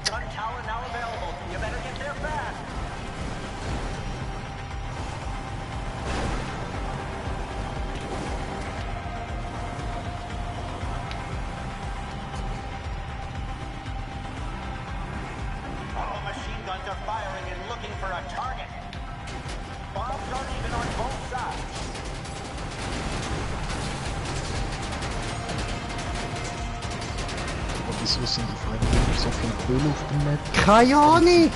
Gun tower now available. You better get there fast. Oh, machine guns are firing and looking for a target. Bombs are even on both sides. Aber wieso sind die Feinde so viele Böllen auf dem Map? Keine Ahnung.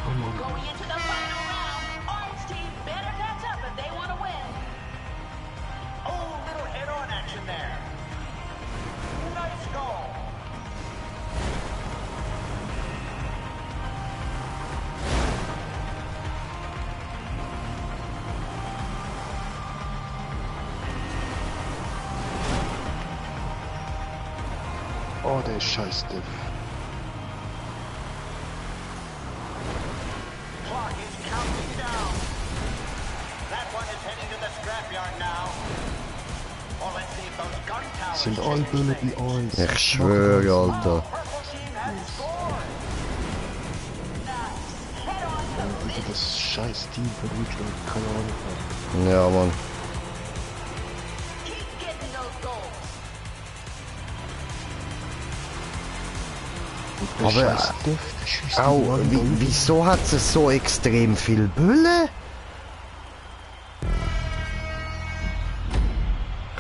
Oh Mann. Going into the final round, Orange team better catch up if they want to win. Oh, little head-on action there. Nice goal. Oh, der ist scheiß Diff. Clock is counting down. That one is heading to the scrapyard now. sind alle Bälle bei uns. Ich schwöre, Alter. Wieder das scheiß Team von Deutschland, keine Ahnung. Ja, Mann. Keep getting those goals. Und der Aber scheiß Def, der schießt auch, die Mann da wieso hat es so extrem viel Bälle?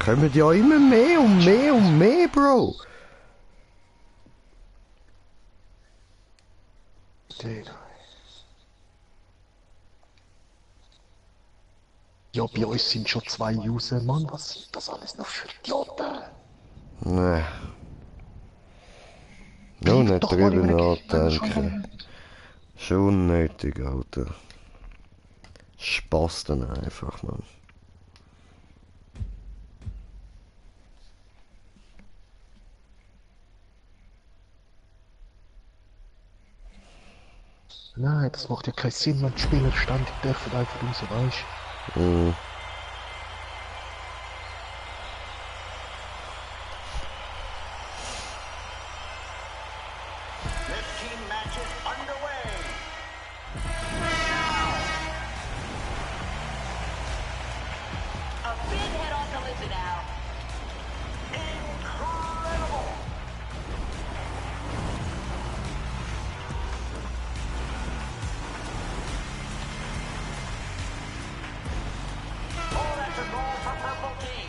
Kommen ja immer mehr und mehr und mehr, Bro. Digga. Ja, bei uns sind schon 2 User, Mann. Was sind das alles noch für Idioten? Nee. Nur nicht doch mal drüber über den Gegner nachdenken. Schon unnötig, Alter. Spaß dann einfach, Mann. Nein, das macht ja keinen Sinn, wenn die Spieler ständig dürfen einfach raus, weißt du? Mhm. This team match is underway. A big head-on collision now. Incredible. Oh, that's a goal for Purple Team.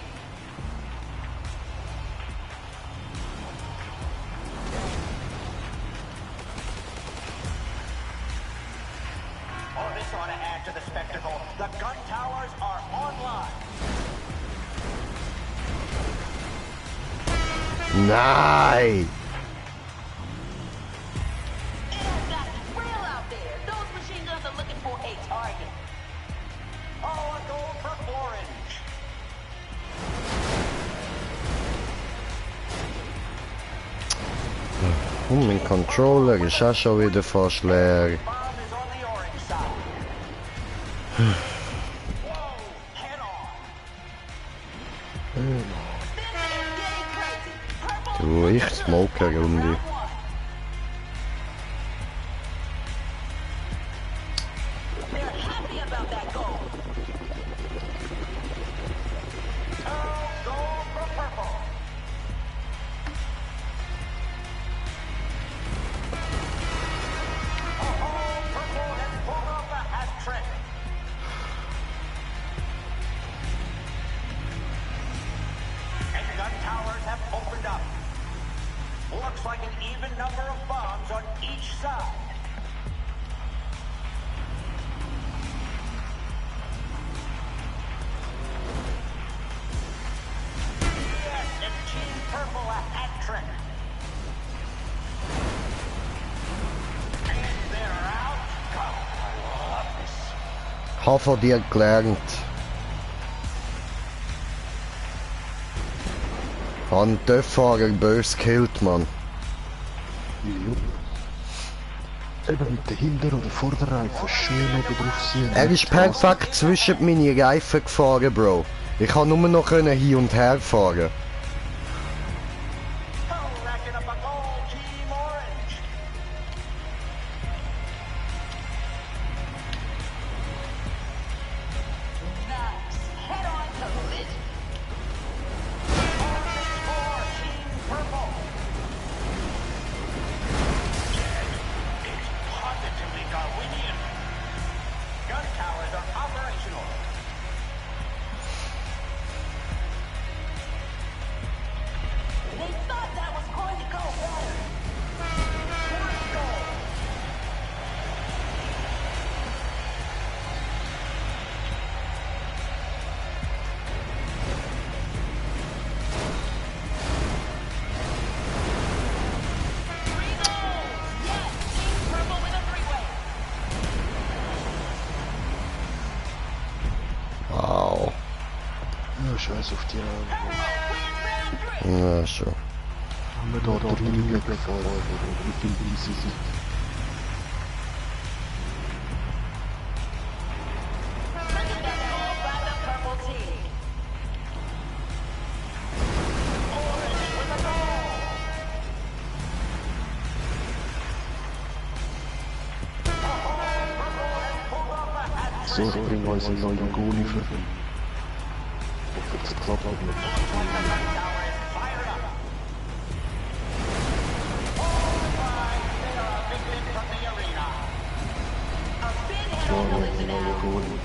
Oh, this ought to add to the spectacle. The gun towers are online. Nein! It has gotten real out there. Those machine guns are looking for a target. Oh, a goal for Orange. Und mein Controller ist auch schon wieder fast leer. Bomb is on the orange side. Whoa, head on. This is getting crazy. Purple Du, ich smoke eine Runde. round one. They're happy about that goal. Oh, goal for Purple. Oh, Purple has pulled off a hat trick. And gun towers have opened up. Looks like an even number of bombs on each side. Yes, and Team Purple a hat trick. And they're out. God, I love this. Hab von dir gelernt. Han Töpffahrer bös gekillt, Mann. Eben mit den Hinter- oder Vorderreifen schön oben drauf sind. Er ist perfekt zwischen meine Reifen gefahren, Bro. Ich kann nur noch hin und her fahren. Oh, racking up a goal, Team Orange. Nice. Head-on collision. Score, Team Purple. It's positively Darwinian. Gun towers are operational. They thought that was going to go better. Three goals. Three goals. Yes, Team Purple with a three-way. Wow. Ja, scheiß auf die Augen. Purple wins round three. Ja, schon. Haben wir da die Liga gefahren, mit dem Easy sind. Look at that goal by the Purple team. Orange So, ich bringe uns einen neuen Goalie für ihn. Hoffe, das klappt auch nicht. Ja, ein neuer Goalie.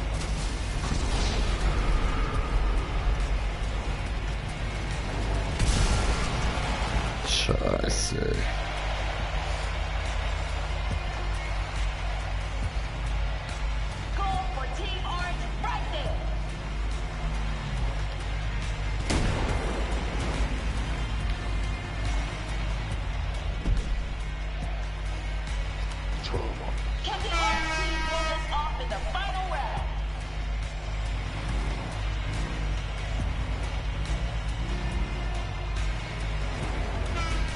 Scheiße. Goal for Team Orange right there. So, Mann. Can the Orange team pull this off in the final round?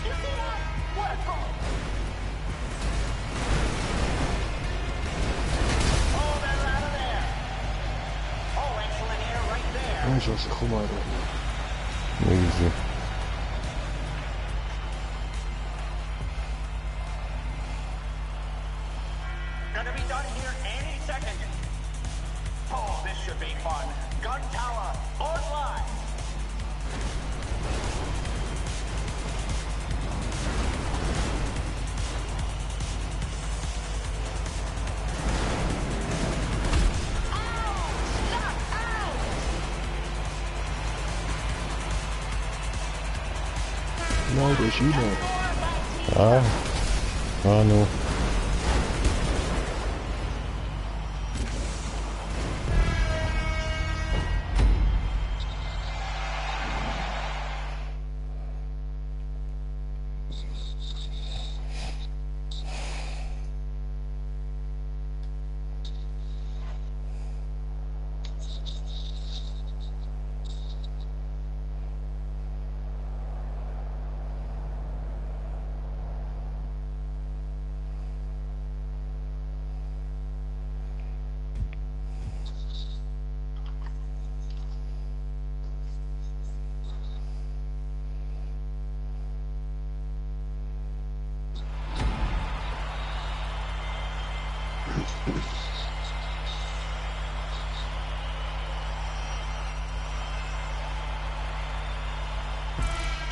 You see that? What a goal! Oh, they're out of there. Oh, excellent air right there. Weißt du was, komm mal. Easy. Gonna be done here any second. Oh, this should be fun. Gun tower online. Nein, der ist China. Ah. Ah, no.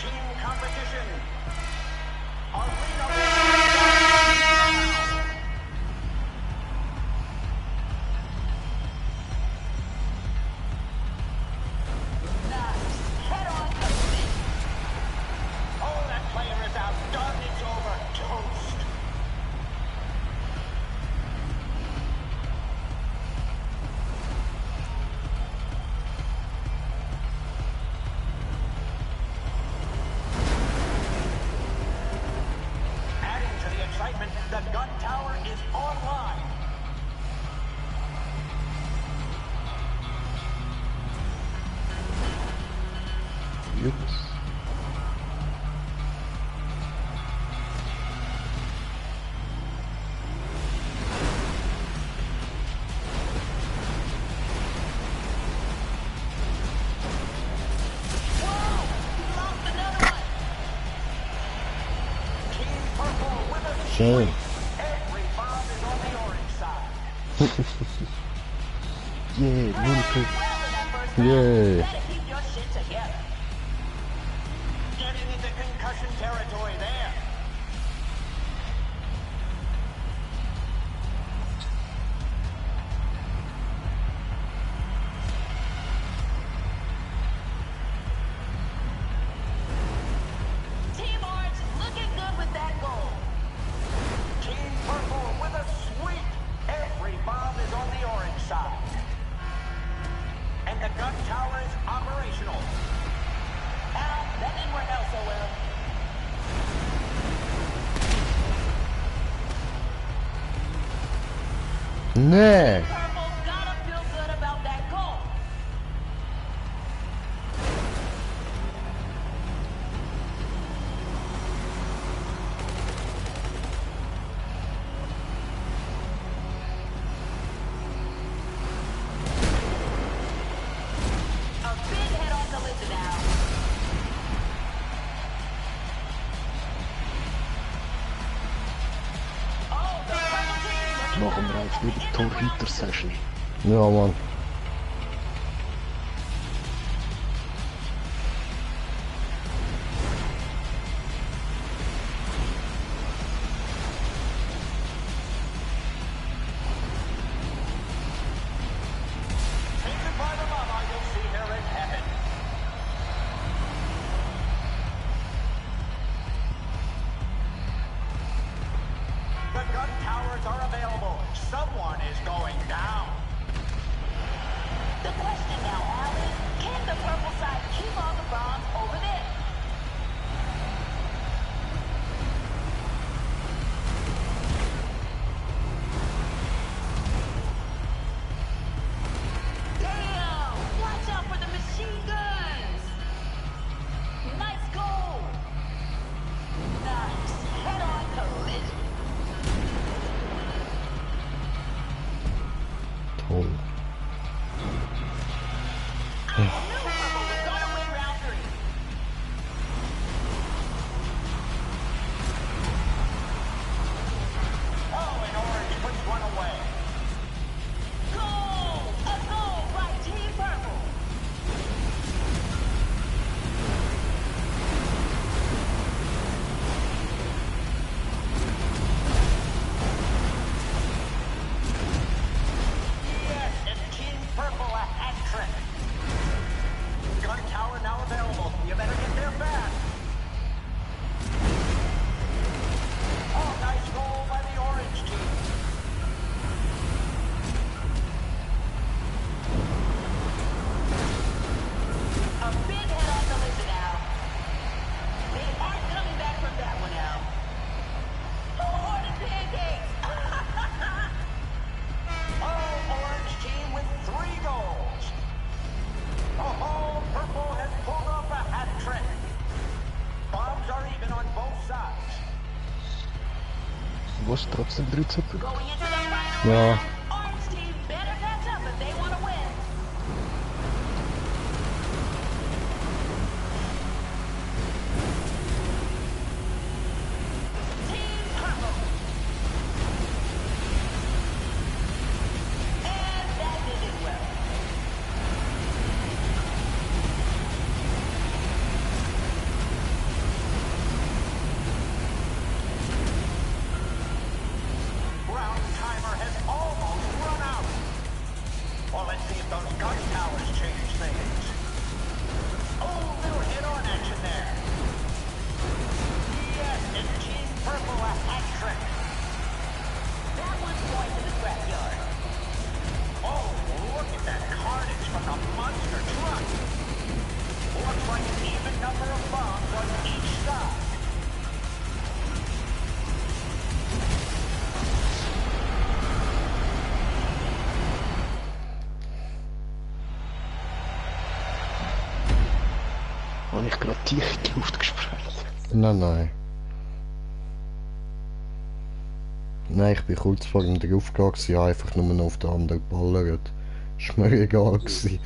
Team competition. Arena. Oh, that player is outdone. It's over. Toast. Adding to the excitement, the gun tower is online. Jungs. Team Purple with a Schön. Every bomb is on the orange side. Yeah, null Punkt. Yay. Better keep your shit together. Getting into concussion territory there. Team Orange looking good with that goal. Team Purple with a sweep. Every bomb is on the orange side. And the gun tower is operational. Ow, that didn't work out so well. Nee. Purple gotta feel good about that goal. A big head-on collision now. Oh, the purple team looking Machen wir jetzt wieder Torhüter-Session. Ja, Mann. Taken by the mama, you'll see her in heaven. The gun towers are available. Someone is going down. The question now, Allie, can the purple side keep all the bombs over there? Damn! Watch out for the machine guns! Nice goal! Nice. Head-on collision. Toll. New purple is gonna win round 3. Oh, and orange puts one away. Goal! A goal by Team Purple. Yes, and Team Purple a hat trick. Gun tower now available. You better get there fast. Oh, nice goal by the orange team. A big head-on collision now. They aren't coming back from that one now. Oh, the pancakes! Oh, orange team with 3 goals. Oh, purple has pulled off a hat trick. Bombs are even on both sides. Was trotzdem 13 Punkte. Going into the final Ja. round, Orange team better catch up if they want to win. Team Purple. And that did it well. Round timer has almost run out. Well, let's see if those gun towers change things. Oh, little hit-on action there. Yes, and Team Purple a hat trick. That one's going to the scrapyard. Oh, look at that carnage from the monster truck. Looks like an even number of bombs on each side. Habe ich gerade tief in die Luft gesprengt. Nein, nein. Nein, ich bin kurz vor ihm draufgegangen, gewesen, einfach nur noch auf den anderen geballert. Ist mir egal gewesen.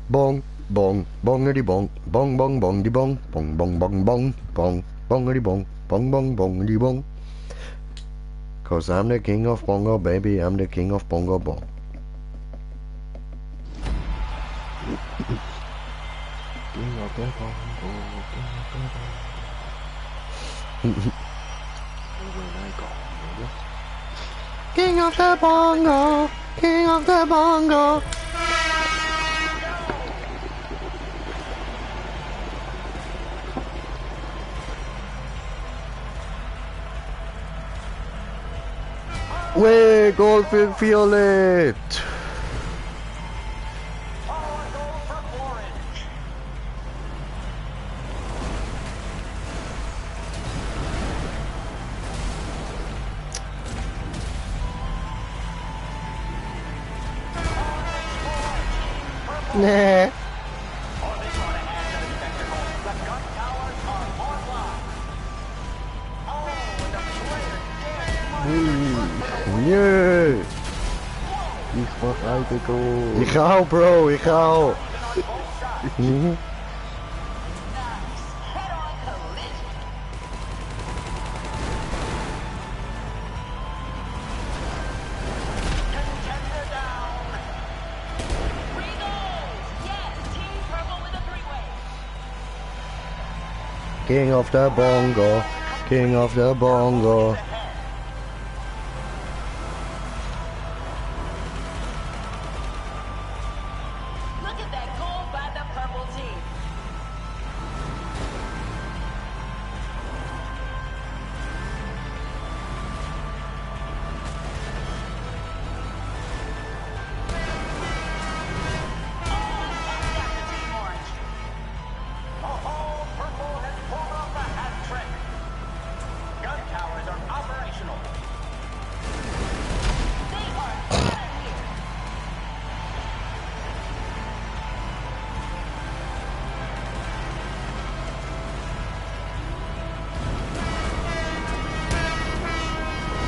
Bong, bong, bongeri bong, bong bong bong di bong, bong bong bong bong, bong, bongeri bong, bong bong bong di bong. Cause I'm the king of bongo, baby, I'm the king of bongo bong. King of the Bongo, King of the Bongo. When I go, nigga. King of the bongo, king of the bongo. Way, goal for Violet. Oh, a goal for orange. Nah. Oh, they brought an end to the spectacle. The gun towers are online. Oh, and the player dead. Yeah. Ich mach eine Goal. Ich auch, Bro, ich auch. On both sides. Mhm. Nice. Head-on collision. Contender down. Three goals. Yes, Team Purple with a three-way. King of the Bongo, King of the Bongo. Look at that goal by the Purple team. Team Orange. Oh, Purple has pulled off a hat trick. Gun towers are operational. They are done here.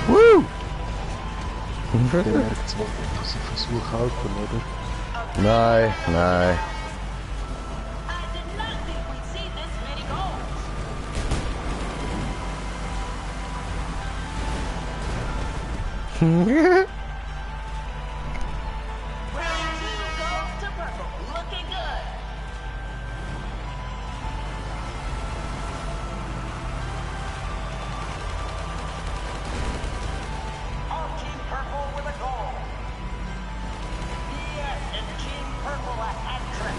Woo! Der merkt zwar, dass ich versuche halten, oder? Nein, nein. I did not think we'd see this many goals. Two goals to Purple. Looking good. All Team Purple with a goal. Yes, and Team Purple a hat trick.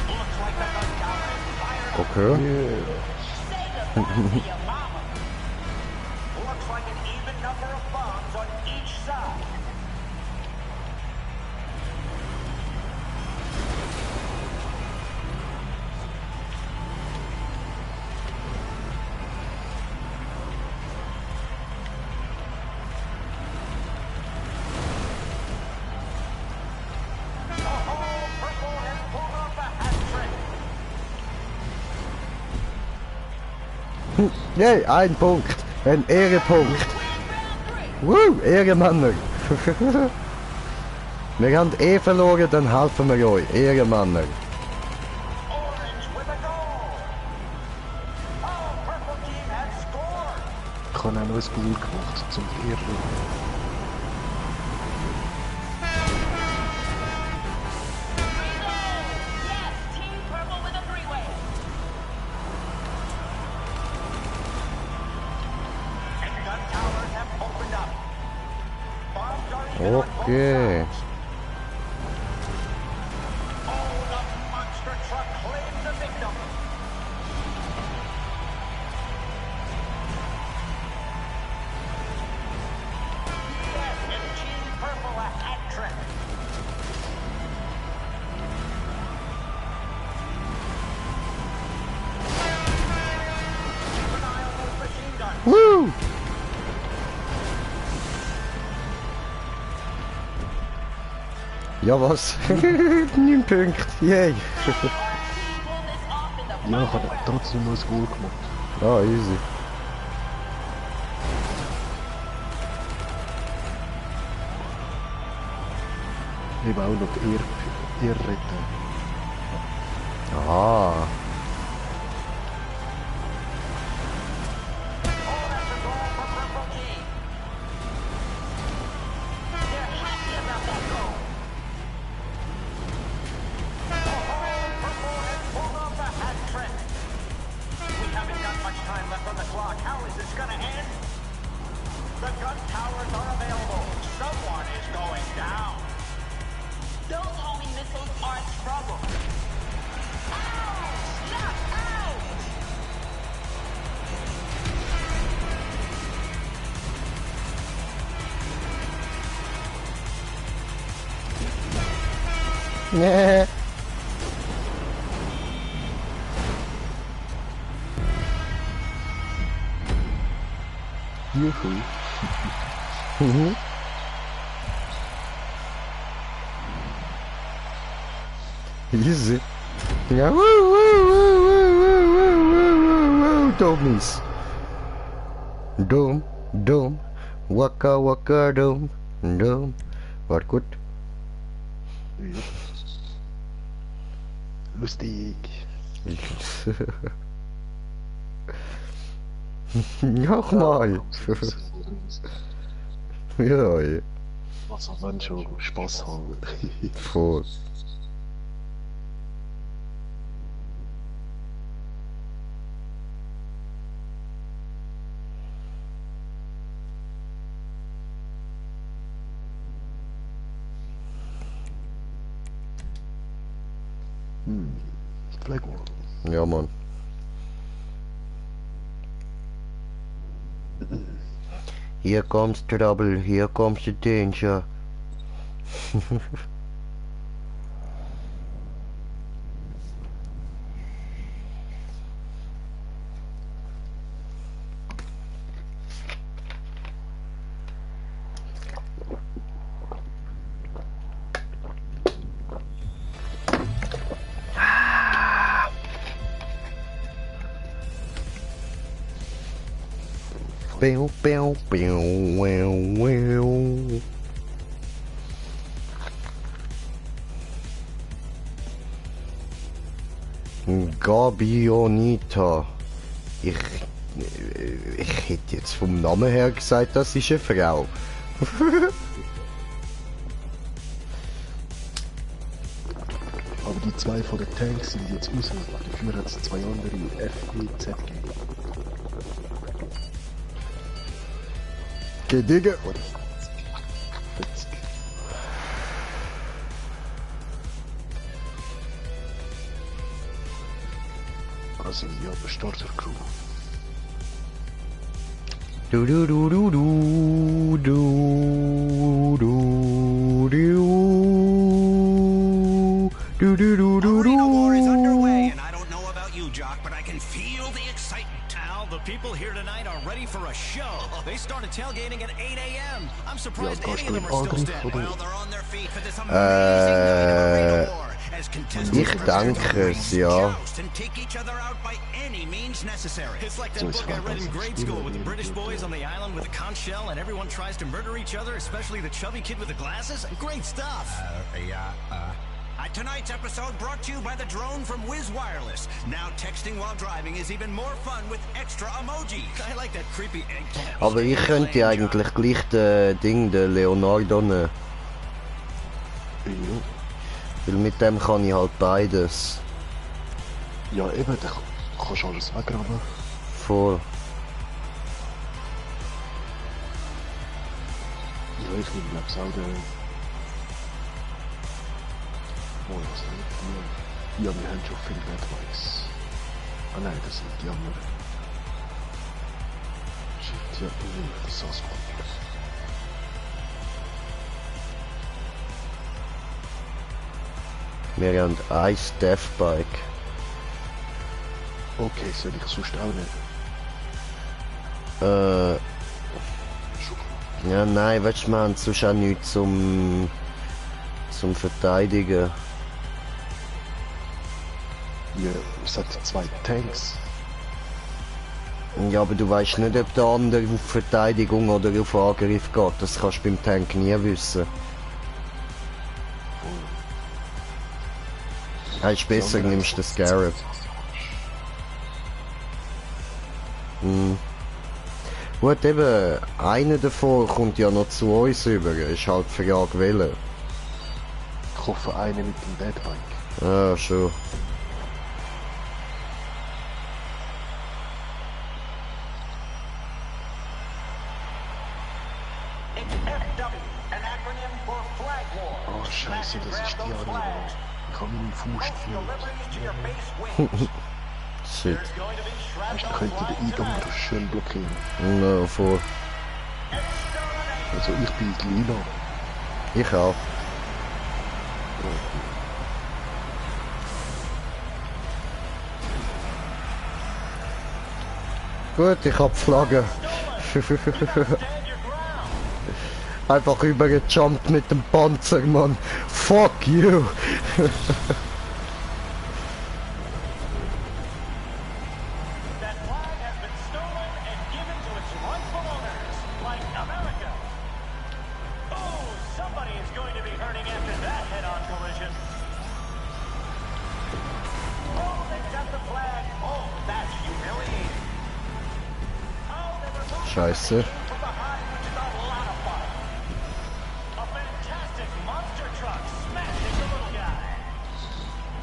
Looks like the gun tower is fired. Okay. Say goodbye to your mama. Looks like an even number of bombs on each side. Oh, Purple has pulled off a hat trick. Yay, ein Punkt. Ein Ehrenpunkt. Woo, Ehrenmänner. Wir haben eh verloren, dann helfen wir euch. Ehrenmänner. Orange with a goal. Oh, Purple team has scored. Ich habe auch noch ein Goal gemacht zum Viertel. Yes, Team Purple with a three-way. And gun towers have opened up. Bombs are even on both Okay. sides. Oh, the monster truck claims a victim. Yes, and Team Purple a hat trick. Keep an eye on those machine guns. Woo! Ja was? 9 Punkte. Yay. Our team pulled this off in the Ja, ich final habe round. trotzdem noch ein Goal gemacht. Ah, easy. Ich habe auch noch die Ehre retten. Ah. Oh, that's a goal for Purple team. They're happy about that goal. Oh, Purple has pulled off a hat trick. We haven't got much time left on the clock. How is this gonna end? The gun towers are available. Someone is going down. Those homing missiles are trouble. Ouch! Knock out! Nee. Juhu. Mhm. Easy. Ja, woo, woo, woo, woo, woo, woo, woo, woo. Dummies. Dumm, dumm. Waka waka dumm, dumm. War gut. Ja. Lustig. Nochmal. Ja, ja. Also wenn schon Spaß haben. Voll. Flag War. Ja, Mann. Here comes trouble, here comes the danger. Pew, pew, pew, wow, wow. Gabionita. Ich hätte jetzt vom Namen her gesagt, das ist eine Frau. Aber die zwei von den Tanks sind jetzt raus. Dafür hat es zwei andere FEZ gegeben. Geh Digga. 40. Also ja, der Starter-Crew. Du du du du du du du du du du du Arena War is underway, du. and I don't know about you, Jock, but I can feel the excitement. Al, the people here tonight are ready for a show. They started tailgating at 8 a.m. I'm surprised any of them are still standing. Well, they're on their feet for this amazing night of Arena War. As contestants Ich denke es, ja. joust and take each other out by any means necessary. It's like that book I read in grade school with the British boys on the island with a conch shell and everyone tries to murder each other, especially the chubby kid with the glasses. Great stuff. Tonight's episode brought to you by the drone from Wiz Wireless. Now texting while driving is even more fun with extra emojis. I like that creepy egg. Aber ich könnte eigentlich gleich den Leonardo nehmen. Ja. Weil mit dem kann ich halt beides. Ja, eben, da kannst du alles wegrammen. Voll. Ja, ich nehme, glaube ich, auch den... Oh, was sind die? Ja, wir haben schon viele Networks. Ah nein, das sind die anderen. Shit, ja, das ist alles gut. Wir haben ein Deathbike. Okay, soll ich sonst auch nicht? Ja, nein, weißt du, wir haben sonst auch nichts zum Verteidigen. Ja, es hat zwei Tanks. Ja, aber du weißt nicht, ob der andere auf Verteidigung oder auf Angriff geht. Das kannst du beim Tank nie wissen. Ist besser, nimmst du den Scarab. Gut, eben, einer davon kommt ja noch zu uns über. Ist halt die Frage, welcher. Ich hoffe, einen mit dem Deadbike. Ah, schon. It's FW, an acronym for Flag War. Oh, scheiße, das ist die andere. Ich habe meine Faust Post gefühlt. deliveries to your base wings. Shit. There's going to be Weißt du, shrapnel könnte den Eingang noch schön blockieren. No, voll. Also ich bin lila. Ich auch. Gut, ich hab Flagge. Einfach übergejumpt mit dem Panzer, Mann. Fuck you. That flag Scheiße.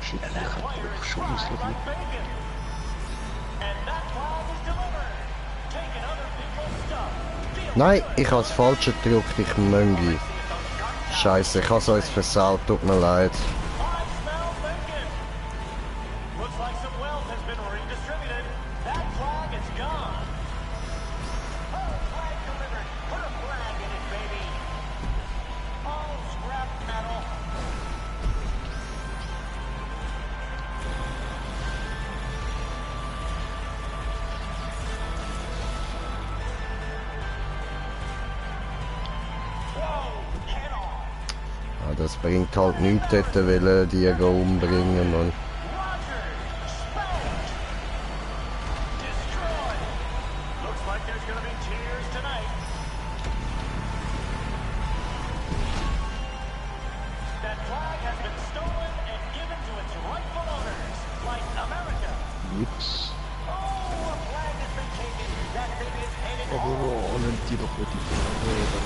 Shit, ich hab schon ausprobiert. Nein, ich habe das Falsche gedrückt, ich Möngi. Scheiße, ich habe es uns versaut, tut mir leid. Das bringt halt nichts, dort wollen die umbringen, Mann. Nix. Aber nennt die doch mit die Frage.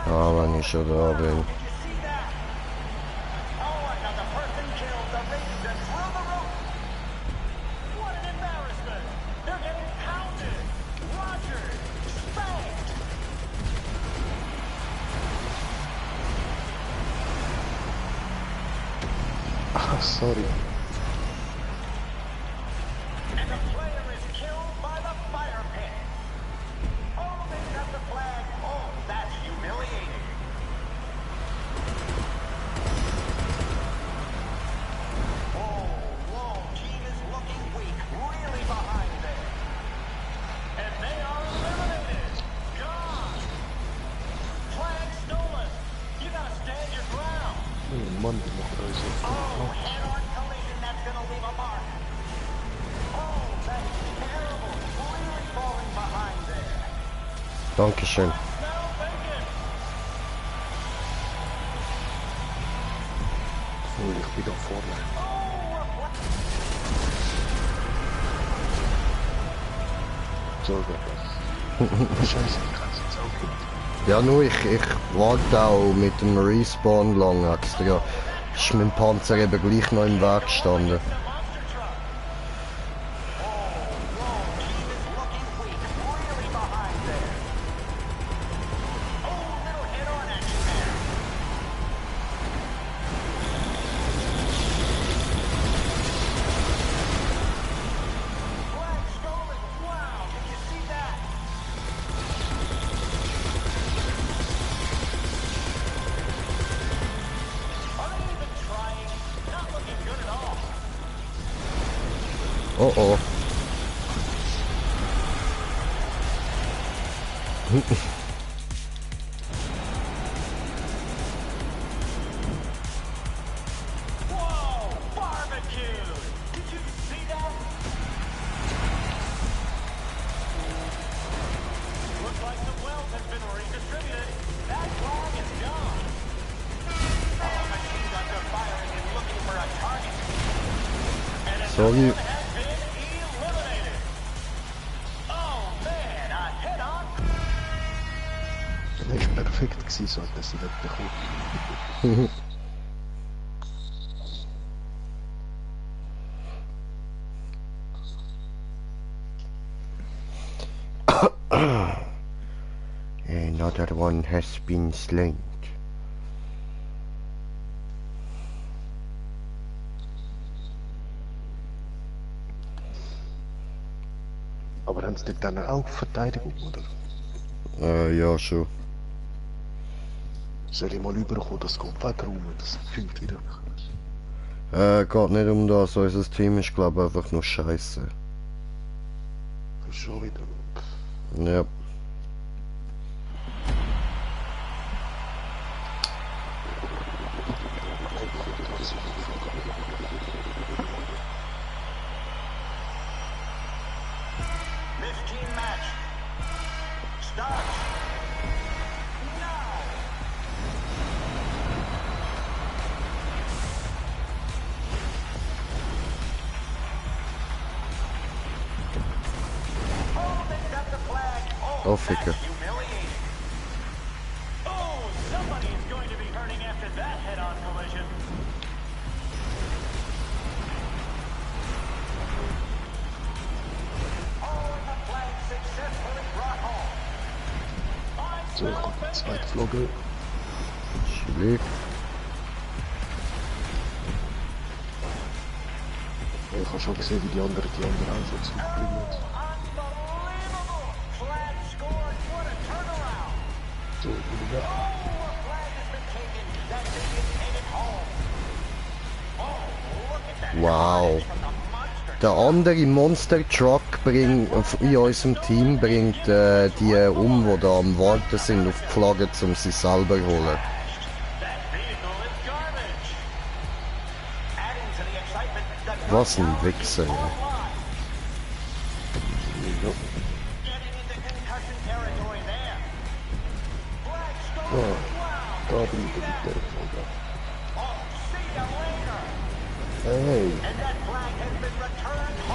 Ah, wenn ich schon da bin. Ah, sorry. Mann, die macht also. Dankeschön. Cool, ich bin da vorne. So, was? Scheiße, ich kann es jetzt auch nicht. Ja, nur ich warte auch mit dem Respawn lang extra. Ist mein Panzer eben gleich noch im Weg gestanden. Oh oh. Sorry. Das war perfekt gewesen, so dass sie das bekommen. Another one has been slain. Aber haben sie nicht dann auch Verteidigung, oder? Ja, schon. Soll ich mal überkommen, das kommt wegräumen, das fünf wieder. Geht nicht um das, unser Team ist glaube ich einfach nur scheiße. Schon wieder. Ja. Team match starts now. Oh, Ficke. Oh, somebody's going to be hurting after that head-on collision. So, kommt die zweite Flagge. Chillig. Ja, ich habe schon gesehen, wie die anderen auch schon zurückbringen. So, wieder. Wow. Der andere Monster Truck in unserem Team bringt die die da am Warten sind auf die Flagge, um sie selber zu holen. Was ein Wichser. Ja. Da bin ich mit der Flagge. Hey!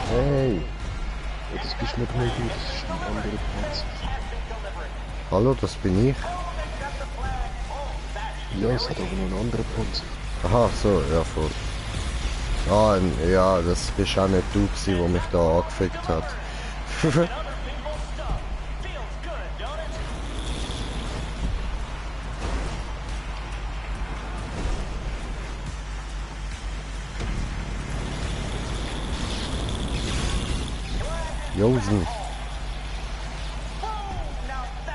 Hey! Das bist nicht mehr gut, das ist ein anderer Platz. Hallo, das bin ich. Ja, es hat aber noch einen anderen Platz. Aha, so, ja, voll. Ah, ja, das bist auch nicht du gewesen, der mich da angefickt hat. Josen.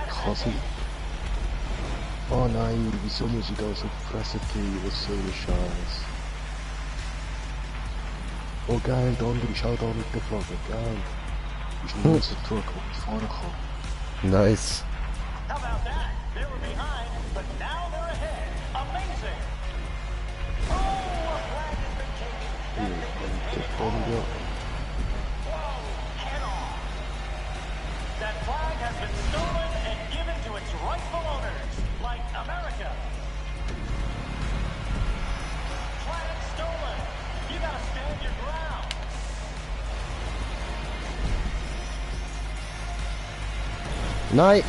Krassi. Oh nein, wieso muss ich da so gefressen kriegen? Was soll der Scheiß? Oh geil, der andere ist auch da mit der Flagge, geil. Ist ein Monster Truck, wo ich fahren kann. Nice. How about that? They were behind, but now they're ahead. Amazing! Oh, a flag has been taken. Der Flagge, ja. That flag has been stolen and given to its rightful owners, like America. Flag stolen. You gotta stand your ground. Nein.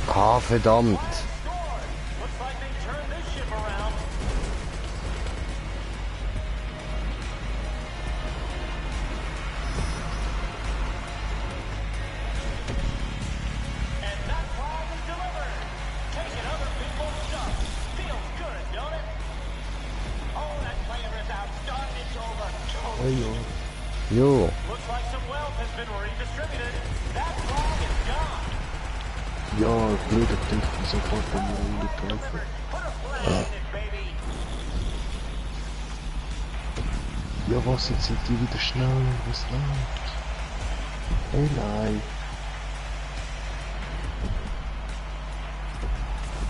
Ah, verdammt. Scored. Looks like they turned this ship around. And that flag is delivered. Taking other people's stuff. Feels good, don't it? Oh, that player is outdone. It's over. Hey, ja. Jo. Looks like some wealth has been redistributed. That flag is gone. Ja, blöder Typ, die sofort bei mir umgekauft. Put a flag in it, baby. Ja, was, jetzt sind die wieder schnell, was läuft? Hey, nein.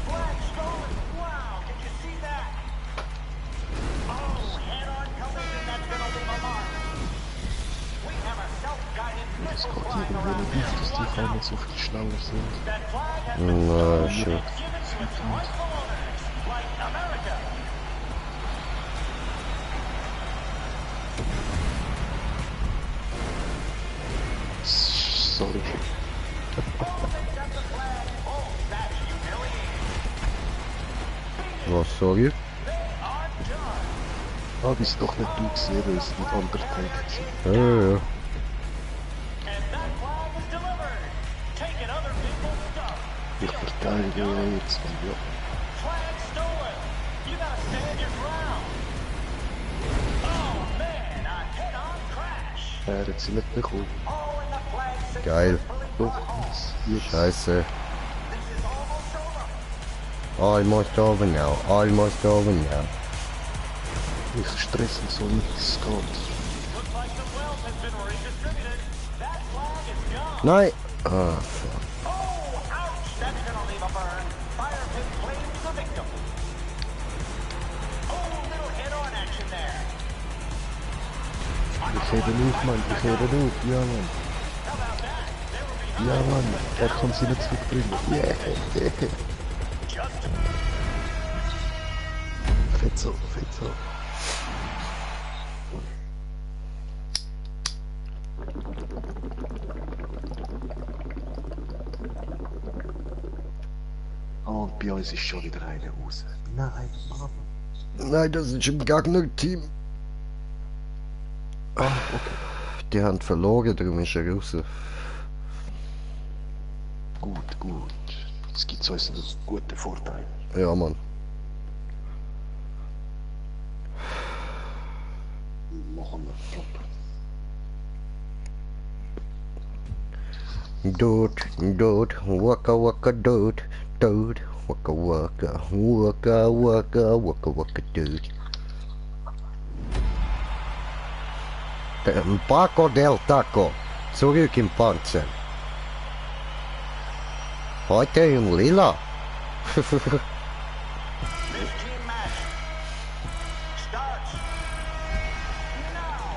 Flag stolen. Wow, did you see that? Oh, head-on collision that's gonna leave a mark. We have a self-guided Das missile geht flying irgendwie around nicht, here. dass die auf einmal so viel schneller sind. That flag has been Na, stolen schön. and given to its rightful owners, like America. Sorry. Oh, they got the flag. Oh, that's humiliating. Was, sorry? They are done. Ah, bist doch nicht du gesehen, weil es mit anderen Tanks sind. Ja, ja. And that flag is delivered. Taking other people's stuff. Ich verteidige ja jetzt mal, ja. Flag stolen. You gotta stand your ground. Oh man, a head-on crash. Er hat sie nicht bekommen. Oh, and the flag Geil. Doch, jetzt. Scheiße. This is almost over. Almost over now. Almost over now. Ich stressen so nicht, es geht. Looks like some wealth has been redistributed. That flag is gone. Nein! Ah, fuck. Oh, ouch! That's gonna leave a burn. Fire pit claims the victim. Oh, little head-on action there. Ich hebe auf, Mann, ich hebe auf, ja, Mann. How about that? They were behind. Ja, Mann, er kann sie nicht zurückbringen. Yeah. Just Fetzo, Fetzo. Und bei uns ist schon wieder einer raus. Nein, Mann. Nein, das ist im Gegner-Team. Ah, okay. Die haben verloren, darum ist er raus. Gut, gut. Das gibt uns einen guten Vorteil. Ja, Mann. Machen wir Job. Dude, dude, waka waka dude, dude, waka waka, waka waka, waka waka dude. Der Paco del Taco, zurück im Panzer. Heute in Lila. this team match starts now.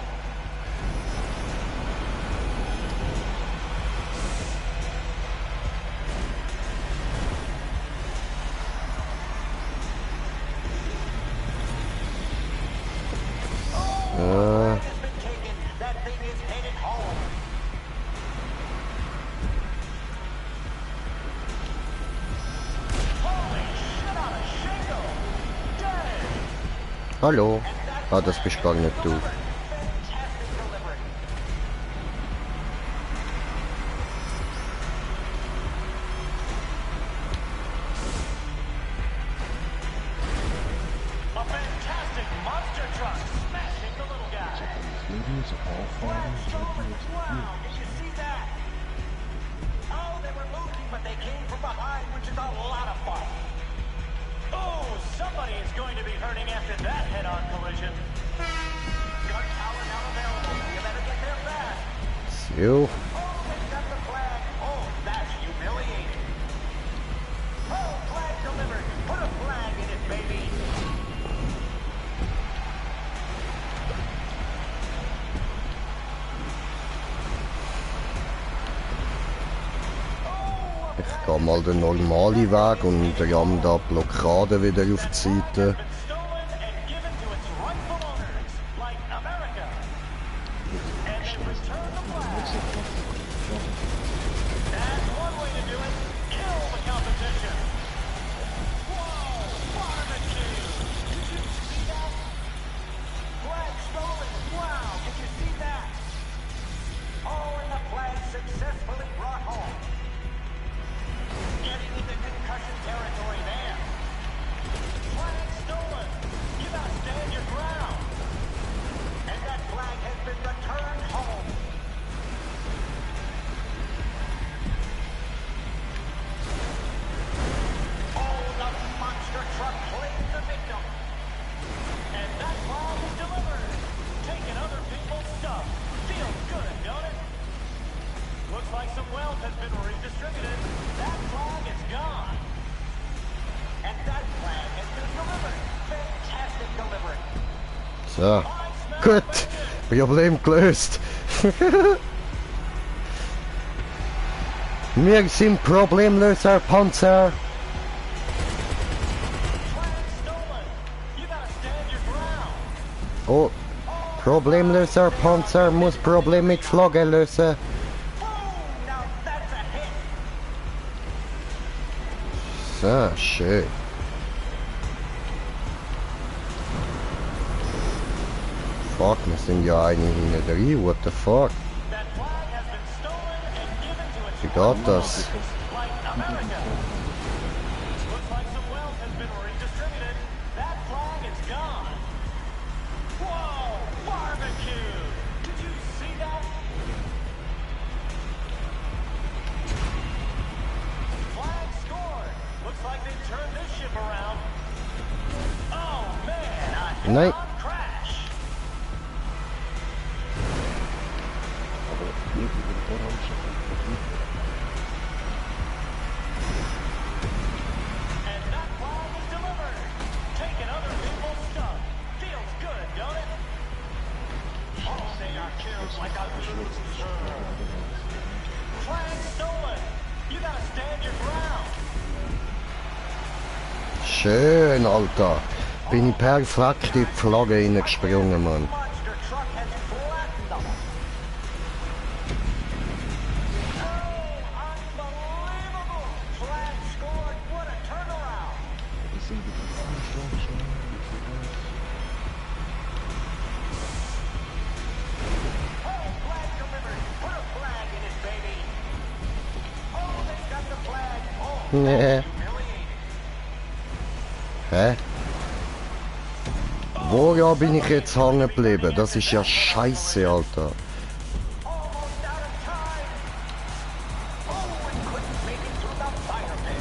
Ah, Has been taken. That thing is headed home. Holy shit on a shingle! Dead! hallo. Ah, das bist gar nicht du. Fantastic delivery. A fantastic monster truck smashing the little guy. Ladies, all Flag fighting, stolen. champions. Wow, did you see that? Oh, they were losing, but they came from behind, which is a lot of fun. Oh, somebody is going to be hurting after that head-on collision. Gun tower now available. You better get there fast. So. Oh, they got the flag. Oh, that's humiliating. Oh, flag delivered. Put a flag in it, baby. Ich gehe mal den normalen Weg und ramm da die Blockade wieder auf die Seite. Been stolen and given to its rightful owners, like America. And they return the flag. That's one way to do it. Kill the competition. Whoa, barbecue. Did you see that? Flag stolen. Wow, did you see that? Oh, and the flag successfully brought home. Getting into concussion territory there. Flag stolen. You gotta stand your ground. And that flag has been returned home. Oh, the monster truck claims the victim. And that flag is delivered. Taking other people's stuff. Feels good, don't it? Looks like some wealth has been redistributed. That flag is gone. And that flag has been delivered. Fantastic delivery. So. Gut. Problem gelöst. Wir sind Problemlöser, Panzer. Flag stolen. You gotta stand your ground. Oh. Problemlöser, Panzer muss Problem mit Flagge lösen. Boom! Now that's a hit. So, schön. Fuck, wir sind ja eine hinten drin, what the fuck? That flag has been stolen and given to its Wie geht das? like America. Looks like some wealth has been redistributed. That flag is gone. Whoa! Barbecue! Did you see that? Flag scored. Looks like they turned this ship around. Oh man, a Nein. head-on crash. schön, Alter. Bin ich perfekt in die Flagge reingesprungen, Mann. Monster truck has flattened them. Oh, unbelievable! Flag scored. What a turnaround! Das sind die Konstruktion. Oh, flag delivered. Put a flag in it, baby. Oh, they've got the flag. Oh, Nee. humiliating. Hä? Wo ja bin ich jetzt hängen geblieben? Das ist ja scheiße, Alter. Almost out of time. Oh, and couldn't make it through the fire pit.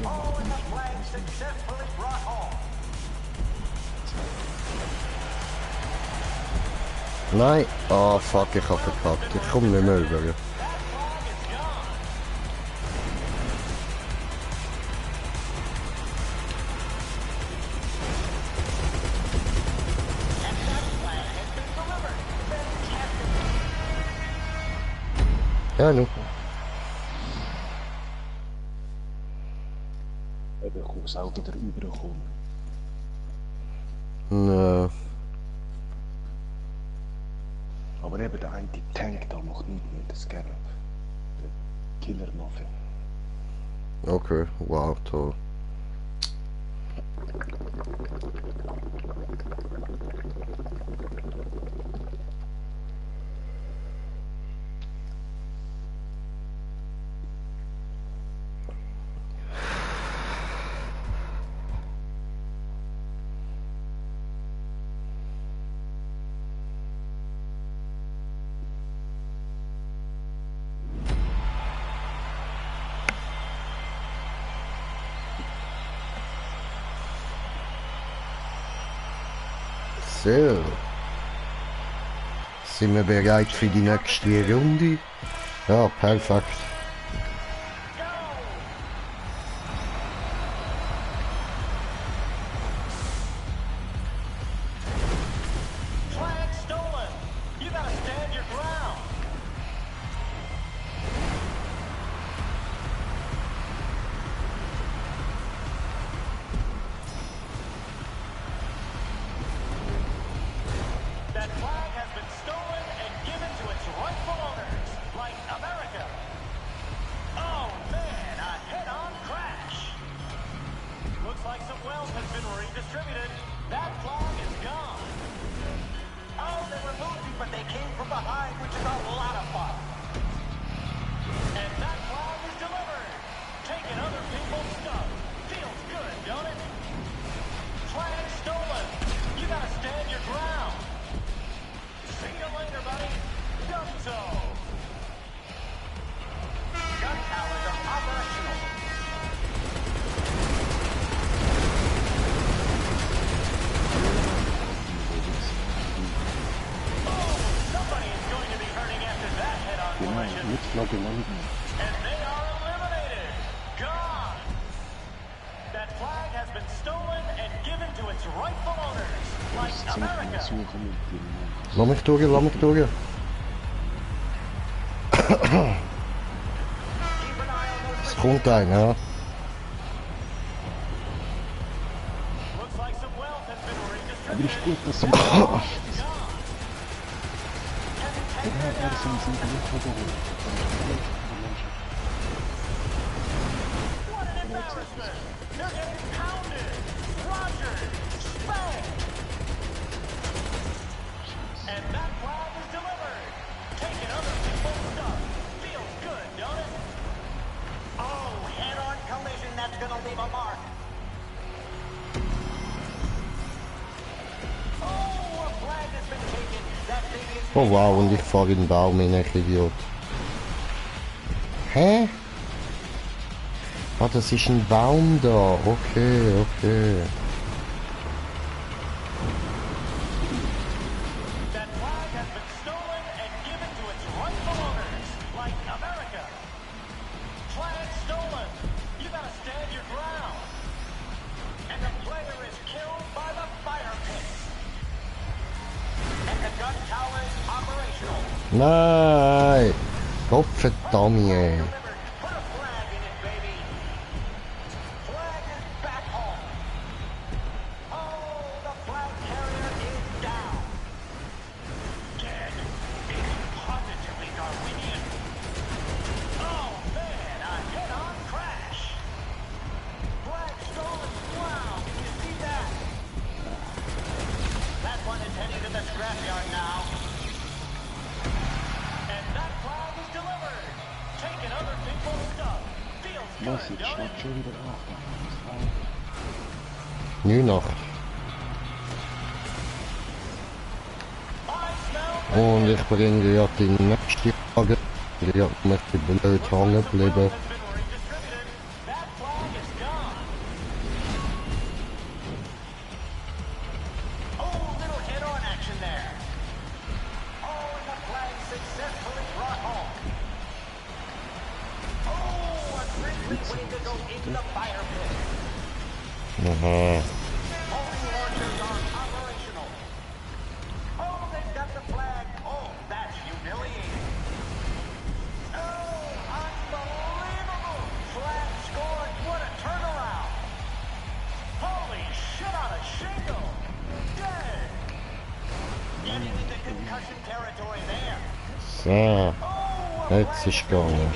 Oh, and the flag successfully brought home. Nein. Ah, fuck, ich hab verkackt. Ich komm nicht mehr über. That flag is gone. And that flag has been delivered. Fantastic. Ja, nu. Eben, ich muss auch wieder rüberkommen. Nö. Aber eben der eine Tank da macht nicht mehr, das Scarab. Der Killer Mafia. Okay, wow, toll. So. Sind wir bereit für die nächste Runde? Ja, perfekt. Flag stolen. You gotta stand your ground. That flag has been stolen and given to its rightful owners, like America. Oh man, a head-on crash. Looks like some wealth has been redistributed. That flag is gone. Oh, they were moving, but they came from behind, which is a lot of fun. And that flag is delivered. Taking other people's stuff. Feels good, don't it? Flag stolen. You gotta stand your ground. See you later, buddy. Done so. Gun towers are operational. Oh, somebody is going to be hurting after that head-on Genau, collision. mit Flagge landen. And they are eliminated. Gone. That flag has been stolen and given to its rightful owners, like Das sind America. wir suchen mit dem. Lass mich durch, lass mich durch. Keep an eye on those. Es kommt einer, ja. Looks like some wealth has been Aber redistributed. ist gut, dass sie Gone. den Herr sind sie nicht verloren. What an embarrassment! They're getting pounded! Roger! Bang! And that flag is delivered! Taking other people's stuff! Feels good, don't it? Oh, head-on collision that's gonna leave a mark! Oh, a flag has been taken! That baby is... Oh wow, und ich fahre in den Baum hin, ich Idiot. Hä? Ah, das ist ein Baum da. Okay, okay. That flag has been stolen and given to its rightful owners, like America. Flag stolen. You gotta stand your ground. And the player is killed by the fire pit. And the gun tower is operational. Nein! Gottverdammt, ey. Delivered. Put a flag in it, baby. Flag is back Was, jetzt schlägt schon wieder ab. 9-8. Und ich bringe ja die nächste Frage. Ja, möchte blöd hängen bleiben. Aha. So, jetzt ist gegangen.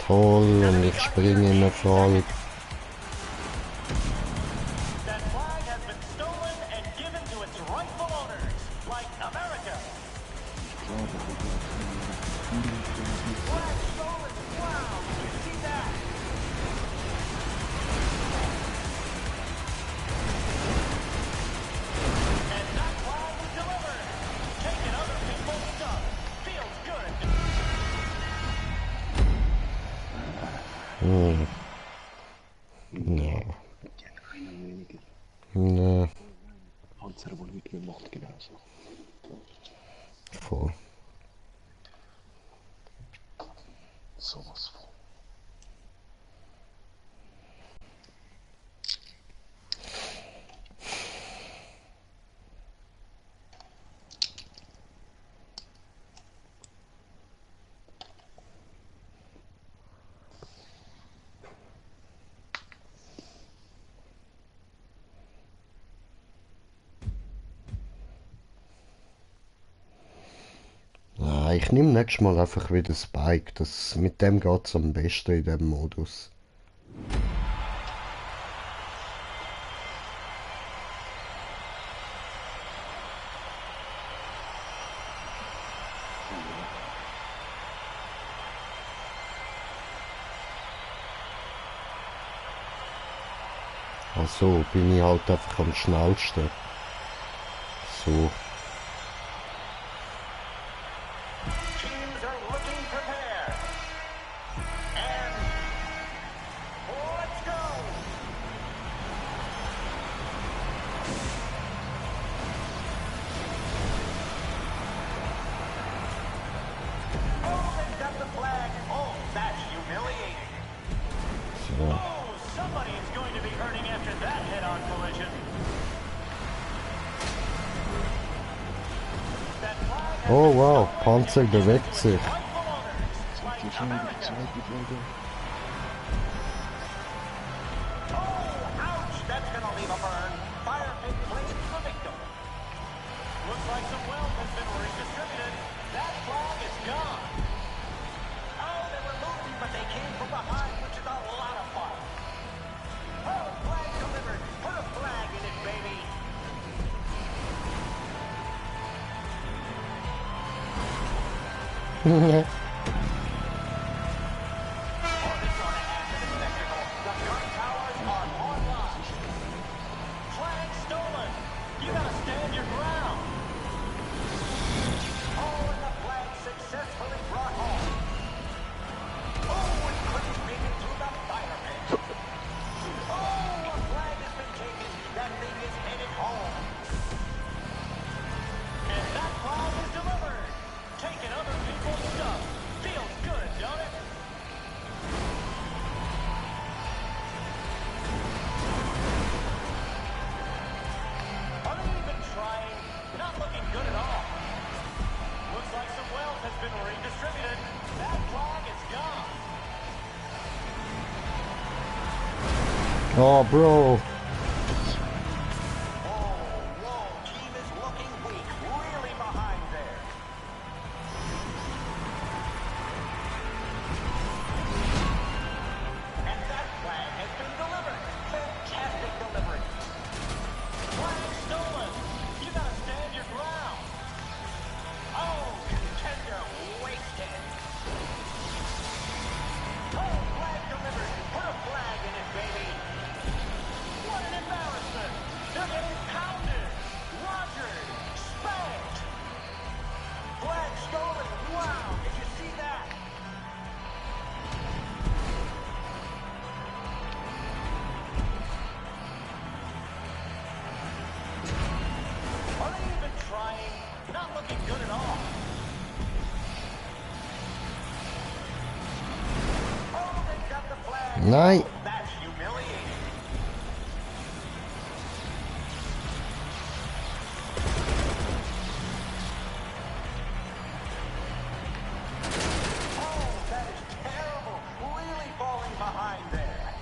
Toll, und ich springe in den Fall. Nee. Nee. Panzerrevolution macht genauso. Voll. Sowas von. Ich nehme nächstes Mal einfach wieder Spike. Mit dem geht es am besten in diesem Modus. Also bin ich halt einfach am schnellsten. So. Oh wow, Panzer bewegt sich. Oh, bro. Nein. That's humiliating. Oh, that is terrible. Really falling behind there.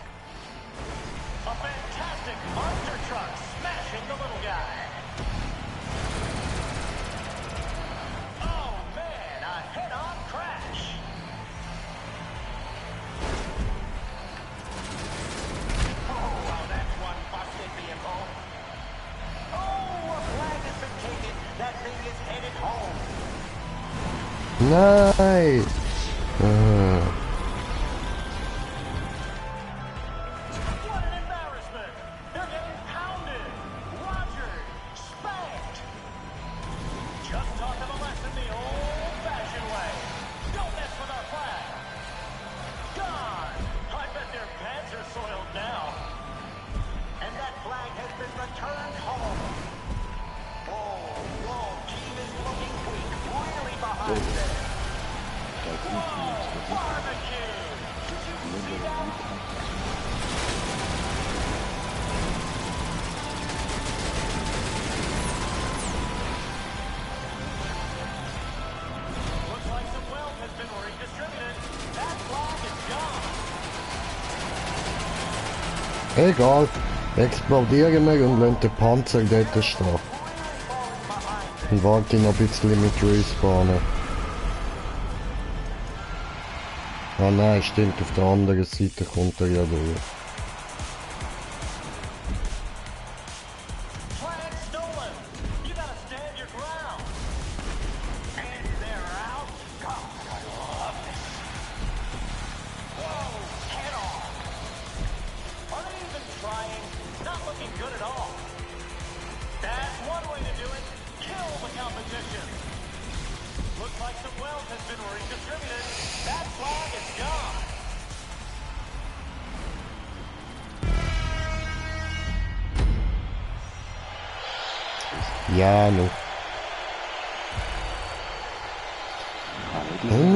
A fantastic monster truck smashing the little guy. Oh, man, a head-on crash. Oh, wow, that's one busted vehicle. Oh, a flag has been taken. That thing is headed home. Nein. What an embarrassment! They're getting pounded, rogered, spanked. Just taught them a lesson the old-fashioned way. Don't mess with our flag. Gone. I bet their pants are soiled now. And that flag has been returned home. Whoa, team is looking weak, really behind there. Whoa, barbecue! Did you see that? Looks like some wealth has been redistributed. That flag is gone. Egal. Explodieren wir und lassen den Panzer dort stehen. Really falling behind Und warte noch ein bisschen mit Respawnen. Ah nein, stimmt, auf der anderen Seite kommt er ja durch. Flag stolen! You gotta stand your ground! And they're out. God, I love this. Whoa, head on! Are they even trying? Not looking good at all. That's one way to do it. Kill the competition. Looks like some wealth has been redistributed. That flag is gone. Ja, nu.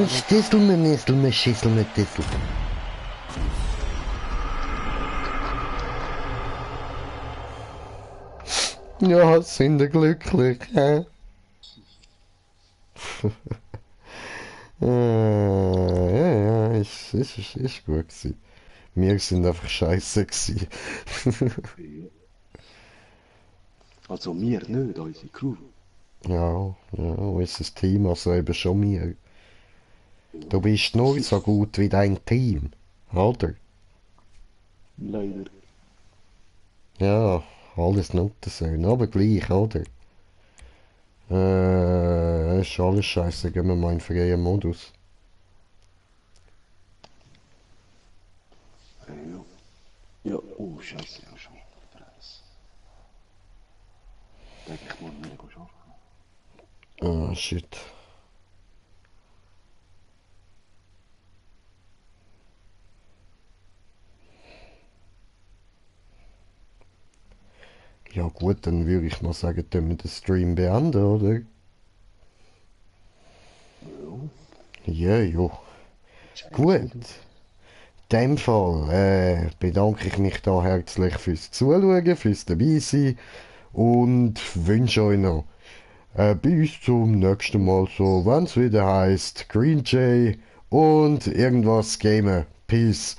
Stissel me Nissel, me Schissel me Dissel. Ja, sind wir glücklich, hä? Ja, ist gut gewesen. Wir sind einfach scheiße gewesen. Also wir nicht, unsere Crew. Ja, unser Team, also eben schon wir. Du bist nur so gut wie dein Team, oder? Leider. Ja, alles Nuttensöhne, aber gleich, oder? Ist alles scheiße, gehen wir mal in freien Modus. Ja. Ja, oh Scheiße, ja schon. Preis. Denke ich morgen wieder arbeiten. Ah, shit. Ja gut, dann würde ich mal sagen, können wir den Stream beenden, oder? Ja, ja. Gut. In dem Fall bedanke ich mich da herzlich fürs Zuschauen, fürs Dabeisein und wünsche euch noch bis zum nächsten Mal, so wenn es wieder heißt Green Jay und irgendwas gamen. Peace.